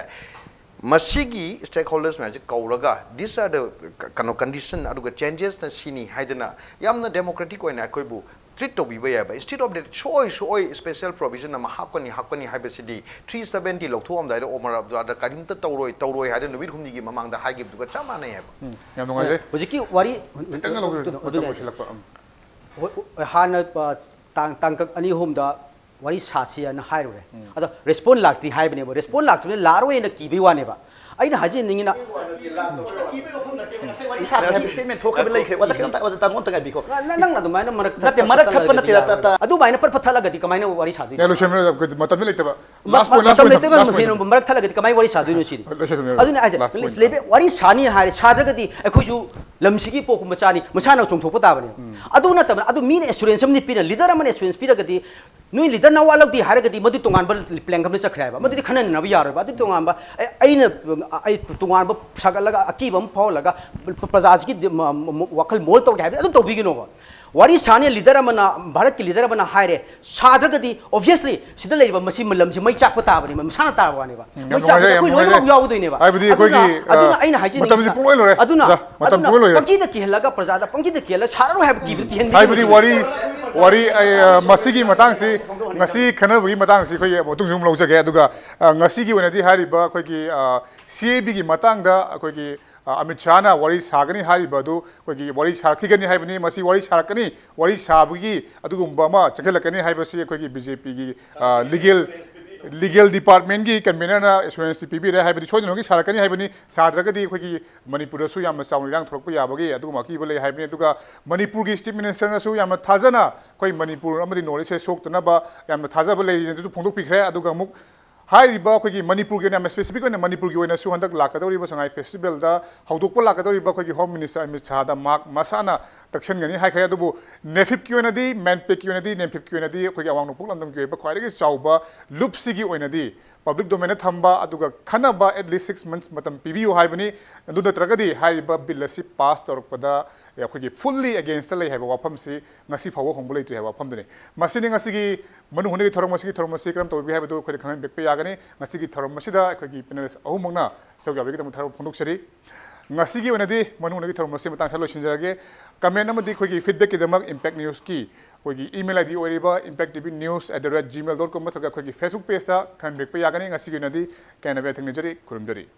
ꯃꯁꯤꯒꯤ stakeholders ꯃꯌꯥꯝꯁꯦ ꯀꯧꯔꯒ, these are the ꯀꯩꯅꯣ condition ꯑꯗꯨꯒ changesꯅ ꯁꯤꯅꯤ ꯍꯥꯏꯗꯅ ꯌꯥꯝꯅ democratic ꯑꯣꯏꯅ ꯑꯩꯈꯣꯏꯕꯨ treat ꯇꯧꯕꯤꯕ ꯌꯥꯏꯕ꯫ Instead of that, ꯁꯨꯑꯣꯏ ꯁꯨꯑꯣꯏ special provision ꯑꯃ ꯍꯥꯞꯀꯅꯤ ꯍꯥꯞꯀꯅꯤ ꯍꯥꯏꯕꯁꯤꯗꯤ three seventy ꯂꯧꯊꯣꯛꯑꯝꯗꯥꯏꯗ ꯑꯣꯃꯔ ꯑꯕꯖꯥꯔꯗ ꯀꯔꯤꯝꯇ ꯇꯧꯔꯣꯏ ꯇꯧꯔꯣꯏ ꯍꯥꯏꯗꯅ ꯅꯨꯃꯤꯠ ꯍꯨꯝꯅꯤꯒꯤ ꯃꯃꯥꯡꯗ ꯍꯥꯏꯈꯤꯕꯗꯨꯒ ꯆꯞ ꯃꯥꯟꯅꯩ ꯍꯥꯏꯕ꯫ ꯎꯝ, ꯌꯥꯝ ꯅꯨꯡꯉꯥꯏꯖꯩ꯫ ꯍꯧꯖꯤꯛꯀꯤ ꯋꯥꯔꯤ ꯈꯤꯇꯪꯒ ꯂꯧꯕꯤꯔꯣ, ꯑꯗꯨꯅ- ꯃꯇꯝ ꯑꯗꯨꯅ ꯂꯣꯏꯁꯤꯜꯂꯛꯄ꯫ ꯎꯝ꯫ ꯍꯣꯏ, ꯍꯥꯟꯅ, ꯑ, ꯇꯥꯡ ꯇꯥꯡꯀꯛ ꯑꯅꯤ ꯑꯍꯨꯝꯗ ꯋꯥꯔꯤ ꯁꯥꯁꯤꯅ ꯍꯥꯏꯔꯨꯔꯦ꯫ ꯑꯗꯣ ꯔꯦꯁꯄꯣꯟ ꯂꯥꯛꯇ꯭ꯔꯤ ꯍꯥꯏꯕꯅꯦꯕ꯫ ꯔꯦꯁꯄꯣꯟ ꯂꯥꯛꯇ꯭ꯔꯤꯕꯅꯤꯅ ꯂꯥꯛꯑꯔꯣꯏꯅ ꯀꯤꯕꯩ ꯋꯥꯅꯦꯕ꯫ ꯑꯩꯅ ꯍꯥꯏꯖꯅꯤꯡꯉꯤꯅ ꯋꯥꯔꯤ ꯁꯥꯕ ꯍꯥꯏꯕ statement ꯊꯣꯛꯈꯤꯕ ꯂꯩꯈ꯭ꯔꯦ꯫ ꯑꯣꯖꯥ, ꯈꯤꯇꯪ, ꯑꯣꯖꯥ, ꯇꯥꯃꯣ ꯑꯝꯇ ꯉꯥꯏꯕꯤꯈꯣ꯫ ꯅ- ꯅꯪꯅ ꯑꯗꯨꯃꯥꯏꯅ ꯃꯔꯛ ꯅꯠꯇꯦ, ꯃꯔꯛ ꯊꯠꯄ ꯅꯠꯇꯦ, ꯇ- ꯇ- ꯑꯗꯨꯃꯥꯏꯅ ꯄꯠ ꯄꯠ ꯊꯠꯂꯒꯗꯤ ꯀꯃꯥꯏꯅ ꯋꯥꯔꯤ ꯁꯥꯗꯣꯏꯅꯣ? ꯌꯥ, ꯂꯣꯏꯁꯟꯕ ꯃꯇꯝꯗꯤ ꯂꯩꯇꯕ꯫ ꯃ- Last point, last ꯃꯇꯝ point, ꯂꯩꯇꯕ last point. ꯃꯈꯩꯅ ꯃꯔꯛ ꯊꯠꯂꯒꯗꯤ ꯀꯃꯥꯏꯅ ꯋꯥꯔꯤ ꯁꯥꯗꯣꯏꯅꯣ ꯁꯤꯅꯤ꯫ ꯂꯣꯏꯁꯜꯂꯣ, ꯑꯗꯨꯅ ꯍꯥꯏꯁꯦ, last point. ꯂꯩꯕ ꯋꯥꯔꯤ ꯁꯥꯅꯤ ꯍꯥꯏꯔꯦ, ꯁꯥꯗ꯭ꯔꯒꯗꯤ ꯑꯩꯈꯣꯏꯁꯨ ꯂꯝꯁꯤꯒꯤ ꯄꯣꯛꯄ ꯃꯆꯥꯅꯤ, ꯃꯁꯥꯅ ꯆꯣꯡꯊꯣꯛꯄ ꯇꯥꯕꯅꯦ꯫ ꯑꯗꯨ ꯅꯠꯇꯕ, ꯑꯗꯨ ꯃꯤꯅ assurance ꯑꯃꯗꯤ ꯄꯤꯔ, leader ꯑꯃꯅ assurance ꯄꯤꯔꯒꯗꯤ, ꯅꯣꯏ leader ꯅꯋꯥ ꯂꯧꯗꯦ ꯍꯥꯏꯔꯒꯗꯤ ꯃꯗꯨ ꯇꯣꯉꯥꯟꯕ plan ꯑꯃꯗ ꯆꯠꯈ꯭ꯔꯦ ꯍꯥꯏꯕ꯫ ꯃꯗꯨꯗꯤ ꯈꯟꯅꯅꯕ ꯌꯥꯔꯣꯏꯕ꯫ ꯑꯗꯨ ꯇꯣꯉꯥꯟꯕ, ꯑꯩ, ꯑꯩꯅ, ꯑꯩ ꯇꯣꯉꯥꯟꯕ ꯁꯥꯒꯠꯂꯒ ꯑꯀꯤꯕ ꯑꯃ ꯐꯥꯎꯍꯜꯂꯒ ꯄ꯭ꯔꯖꯥꯁꯤꯒꯤ ꯗꯤ-, ꯃ-, ꯃ-, ꯋꯥꯈꯜ ꯃꯣꯜ ꯇꯧꯒꯦ ꯍꯥꯏꯕꯗꯤ ꯑꯗꯨꯝ ꯇꯧꯕꯤꯒꯅꯣꯕ꯫ ꯋꯥꯔꯤ ꯁꯥꯅꯤ, leader ꯑꯃꯅ, ꯚꯥꯔꯠꯀꯤ leader ꯑꯃꯅ ꯍꯥꯏꯔꯦ, ꯁꯥꯗ꯭ꯔꯒꯗꯤ obviously ꯁꯤꯗ ꯂꯩꯔꯤꯕ ꯃꯁꯤ ꯂꯝꯁꯤ ꯃꯩ ꯆꯥꯛꯄ ꯇꯥꯕꯅꯦꯕ, ꯃꯁꯥꯅ ꯇꯥꯕ ꯋꯥꯅꯦꯕ꯫ ꯎꯝ, ꯃꯩ ꯌꯥꯝ ꯆꯥꯛꯄꯗ ꯅꯨꯡꯉꯥꯏꯖꯔꯦ, ꯑꯩꯈꯣꯏ ꯌꯥꯝ ꯂꯣꯏꯅꯃꯛ ꯅꯨꯡꯉꯥꯏꯖꯔꯦ꯫ ꯌꯥꯎꯒꯗꯣꯏꯅꯦꯕ꯫ ꯍꯥꯏꯕꯗꯤ ꯑꯗꯨꯅ, ꯑꯩꯈꯣꯏꯒꯤ, ꯑꯗꯨꯅ ꯑ, ꯑꯩꯅ ꯍꯥꯏꯖꯅꯤꯡꯉꯤꯁꯤꯅ, ꯃꯇꯝꯁꯤ ꯄꯨꯡꯂꯣꯏ ꯂꯣꯏꯔꯦ꯫ ꯑꯗꯨꯅ, ꯑꯣꯖꯥ, ꯃꯇꯝ ꯑꯗꯨꯅ ꯄꯨꯡꯂꯣꯏ ꯂꯣꯏꯔꯦ꯫ ꯄꯪꯀꯤꯗ ꯀꯤꯍꯜꯂꯒ ꯄ꯭ꯔꯖꯥꯗ ꯄꯪꯀꯤꯗ ꯀꯤꯍꯜꯂꯒ ꯁꯥꯔꯔꯣꯏ ꯍꯥꯏꯕ ꯀꯤꯕꯗꯤ ꯀꯤꯍꯟꯕꯤꯒꯅꯨ ꯍꯥꯏꯕꯗꯤ ꯁꯤꯅꯤ꯫ ꯋꯥꯔꯤ, ꯋꯥꯔꯤ, ꯑꯩ, ꯑ, ꯃꯁꯤꯒꯤ ꯃꯇꯥꯡꯁꯤ, ꯉꯁꯤ ꯈꯟꯅꯕꯒꯤ ꯃꯇꯥꯡꯁꯤ ꯑꯩꯈꯣꯏ ꯃꯇꯨꯡꯁꯨ ꯑꯗꯨꯝ ꯂꯧꯖꯒꯦ꯫ ꯑꯗꯨꯒ, ꯑ, ꯉꯁꯤꯒꯤ ꯑꯣꯏꯅꯗꯤ ꯍꯥꯏꯔꯤꯕ ꯑꯩꯈꯣꯏꯒꯤ, ꯑ, C A B ꯒꯤ ꯃꯇꯥꯡꯗ ꯑꯩꯈꯣꯏꯒꯤ, ꯑ, ꯑꯃꯤꯠ ꯁꯥꯍꯅ ꯋꯥꯔꯤ ꯁꯥꯒꯅꯤ ꯍꯥꯏꯔꯤꯕ ꯑꯗꯨ ꯑꯩꯈꯣꯏꯒꯤ ꯋꯥꯔꯤ ꯁꯥꯔꯛꯈꯤꯒꯅꯤ ꯍꯥꯏꯕꯅꯤ꯫ ꯃꯁꯤ ꯋꯥꯔꯤ ꯁꯥꯔꯛꯀꯅꯤ, ꯋꯥꯔꯤ ꯁꯥꯕꯒꯤ ꯑꯗꯨꯒꯨꯝꯕ ꯑꯃ ꯆꯪꯁꯤꯜꯂꯛꯀꯅꯤ ꯍꯥꯏꯕꯁꯤ ꯑꯩꯈꯣꯏꯒꯤ B J P ꯒꯤ, ꯑ, legal, legal department ꯀꯤ convener ꯅ assurance ꯄꯤꯕꯤꯔꯦ ꯍꯥꯏꯕꯗꯤ ꯁꯣꯏꯗꯅꯃꯛꯀꯤ ꯁꯥꯔꯛꯀꯅꯤ ꯍꯥꯏꯕꯅꯤ꯫ ꯁꯥꯗ꯭ꯔꯒꯗꯤ ꯑꯩꯈꯣꯏꯒꯤ ꯃꯅꯤꯄꯨꯔꯗꯁꯨ ꯌꯥꯝꯅ ꯆꯥꯎꯅ ꯏꯔꯥꯡ ꯊꯣꯛꯂꯛꯄ ꯌꯥꯕꯒꯤ ꯑꯗꯨꯒꯨꯝꯕ ꯑꯀꯤꯕ ꯂꯩ ꯍꯥꯏꯕꯅꯤ꯫ ꯑꯗꯨꯒ ꯃꯅꯤꯄꯨꯔꯒꯤ Chief Minister ꯅꯁꯨ ꯌꯥꯝꯅ ꯊꯥꯖꯅ ꯑꯩꯈꯣꯏ ꯃꯅꯤꯄꯨꯔ ꯑꯃꯗꯤ North East ꯁꯦ ꯁꯣꯛꯇꯅꯕ ꯌꯥꯝꯅ ꯊꯥꯖꯕ ꯂꯩꯔꯤ ꯑꯗꯨꯁꯨ ꯐꯣꯡꯗꯣꯛꯄꯤꯈ꯭ꯔꯦ꯫ ꯑꯗꯨꯒ ꯑꯃꯨꯛ ꯍꯥꯏꯔꯤꯕ ꯑꯩꯈꯣꯏꯒꯤ ꯃꯅꯤꯄꯨꯔꯒꯤ ꯑꯣꯏꯅ ꯌꯥꯝꯅ specific ꯑꯣꯏꯅ ꯃꯅꯤꯄꯨꯔꯒꯤ ꯑꯣꯏꯅꯁꯨ ꯍꯟꯗꯛ ꯂꯥꯛꯀꯗꯧꯔꯤꯕ ꯁꯉꯥꯏ festival ꯗ ꯍꯧꯗꯣꯛꯄ ꯂꯥꯛꯀꯗꯧꯔꯤꯕ ꯑꯩꯈꯣꯏꯒꯤ Home Minister ꯑꯃꯤꯠ ꯁꯥꯍꯗ ꯃꯍꯥꯛ ꯃꯁꯥꯅ ꯇꯛꯁꯟꯒꯅꯤ ꯍꯥꯏꯈ꯭ꯔꯦ꯫ ꯑꯗꯨꯕꯨ NEFIP ꯀꯤ ꯑꯣꯏꯅꯗꯤ, MANPAC ꯀꯤ ꯑꯣꯏꯅꯗꯤ, NEMFIP ꯀꯤ ꯑꯣꯏꯅꯗꯤ ꯑꯩꯈꯣꯏꯒꯤ ꯑꯋꯥꯡ ꯅꯣꯡꯄꯣꯛ ꯂꯝꯗꯝꯒꯤ ꯑꯣꯏꯕ ꯈ꯭ꯋꯥꯏꯗꯒꯤ ꯆꯥꯎꯕ ꯂꯨꯞꯁꯤꯒꯤ ꯑꯣꯏꯅꯗꯤ public domain ꯗ ꯊꯝꯕ ꯑꯗꯨꯒ ꯈꯟꯅꯕ at least six months ꯃꯇꯝ ꯄꯤꯕꯤꯌꯨ ꯍꯥꯏꯕꯅꯤ꯫ ꯑꯗꯨ ꯅꯠꯇ꯭ꯔꯒꯗꯤ ꯍꯥꯏꯔꯤꯕ bill ꯑꯁꯤ pass ꯇꯧꯔꯛꯄꯗ ꯑꯩꯈꯣꯏꯒꯤ fully against ꯇ ꯂꯩ ꯍꯥꯏꯕ ꯋꯥꯐꯝꯁꯤ ꯉꯁꯤ ꯐꯥꯎꯕ ꯍꯣꯡꯕ ꯂꯩꯇ꯭ꯔꯤ ꯍꯥꯏꯕ ꯋꯥꯐꯝꯗꯨꯅꯤ꯫ ꯃꯁꯤꯅꯤ ꯉꯁꯤꯒꯤ ꯃꯅꯨꯡ ꯍꯨꯠꯅꯒꯤ ꯊꯧꯔꯝ ꯑꯁꯤꯒꯤ ꯊꯧꯔꯝ ꯑꯁꯤ ꯀꯔꯝ ꯇꯧꯕꯤ ꯍꯥꯏꯕꯗꯨ ꯑꯩꯈꯣꯏꯗ ꯈꯪꯍꯟꯕꯤꯔꯛꯄ ꯌꯥꯒꯅꯤ꯫ ꯉꯁꯤꯒꯤ ꯊꯧꯔꯝ ꯑꯁꯤꯗ ꯑꯩꯈꯣꯏꯒꯤ panelist ꯑꯍꯨꯝꯃꯛꯅ ꯁꯔꯨꯛ ꯌꯥꯕꯤꯒꯗꯕ ꯊꯧꯔꯝ ꯐꯣꯡꯗꯣꯛꯆꯔꯤ꯫ ꯉꯁꯤꯒꯤ ꯑꯣꯏꯅꯗꯤ ꯃꯅꯨꯡ ꯍꯨꯠꯅꯒꯤ ꯊꯧꯔꯝ ꯑꯁꯤ ꯃꯇꯥꯡꯁꯤꯗ ꯂꯣꯏꯁꯤꯟꯖꯔꯒꯦ꯫ Comment ꯑꯃꯗꯤ ꯑꯩꯈꯣꯏꯒꯤ feedback ꯀꯤꯗꯃꯛ Impact News ꯀꯤ ꯑꯩꯈꯣꯏꯒꯤ email I D ꯑꯣꯏꯔꯤꯕ impact T V news at the rate gmail dot com ꯅꯠꯇ꯭ꯔꯒ ꯑꯩꯈꯣꯏꯒꯤ Facebook page ꯇ ꯈꯪꯍꯟꯕꯤꯔꯛꯄ ꯌꯥꯒꯅꯤ꯫ ꯉꯁꯤꯒꯤ ꯑꯣꯏꯅꯗꯤ ꯀꯥꯏꯅꯕ ꯊꯦꯡꯅꯖꯔꯤ꯫ ꯈꯨꯔꯨꯝꯖꯔꯤ꯫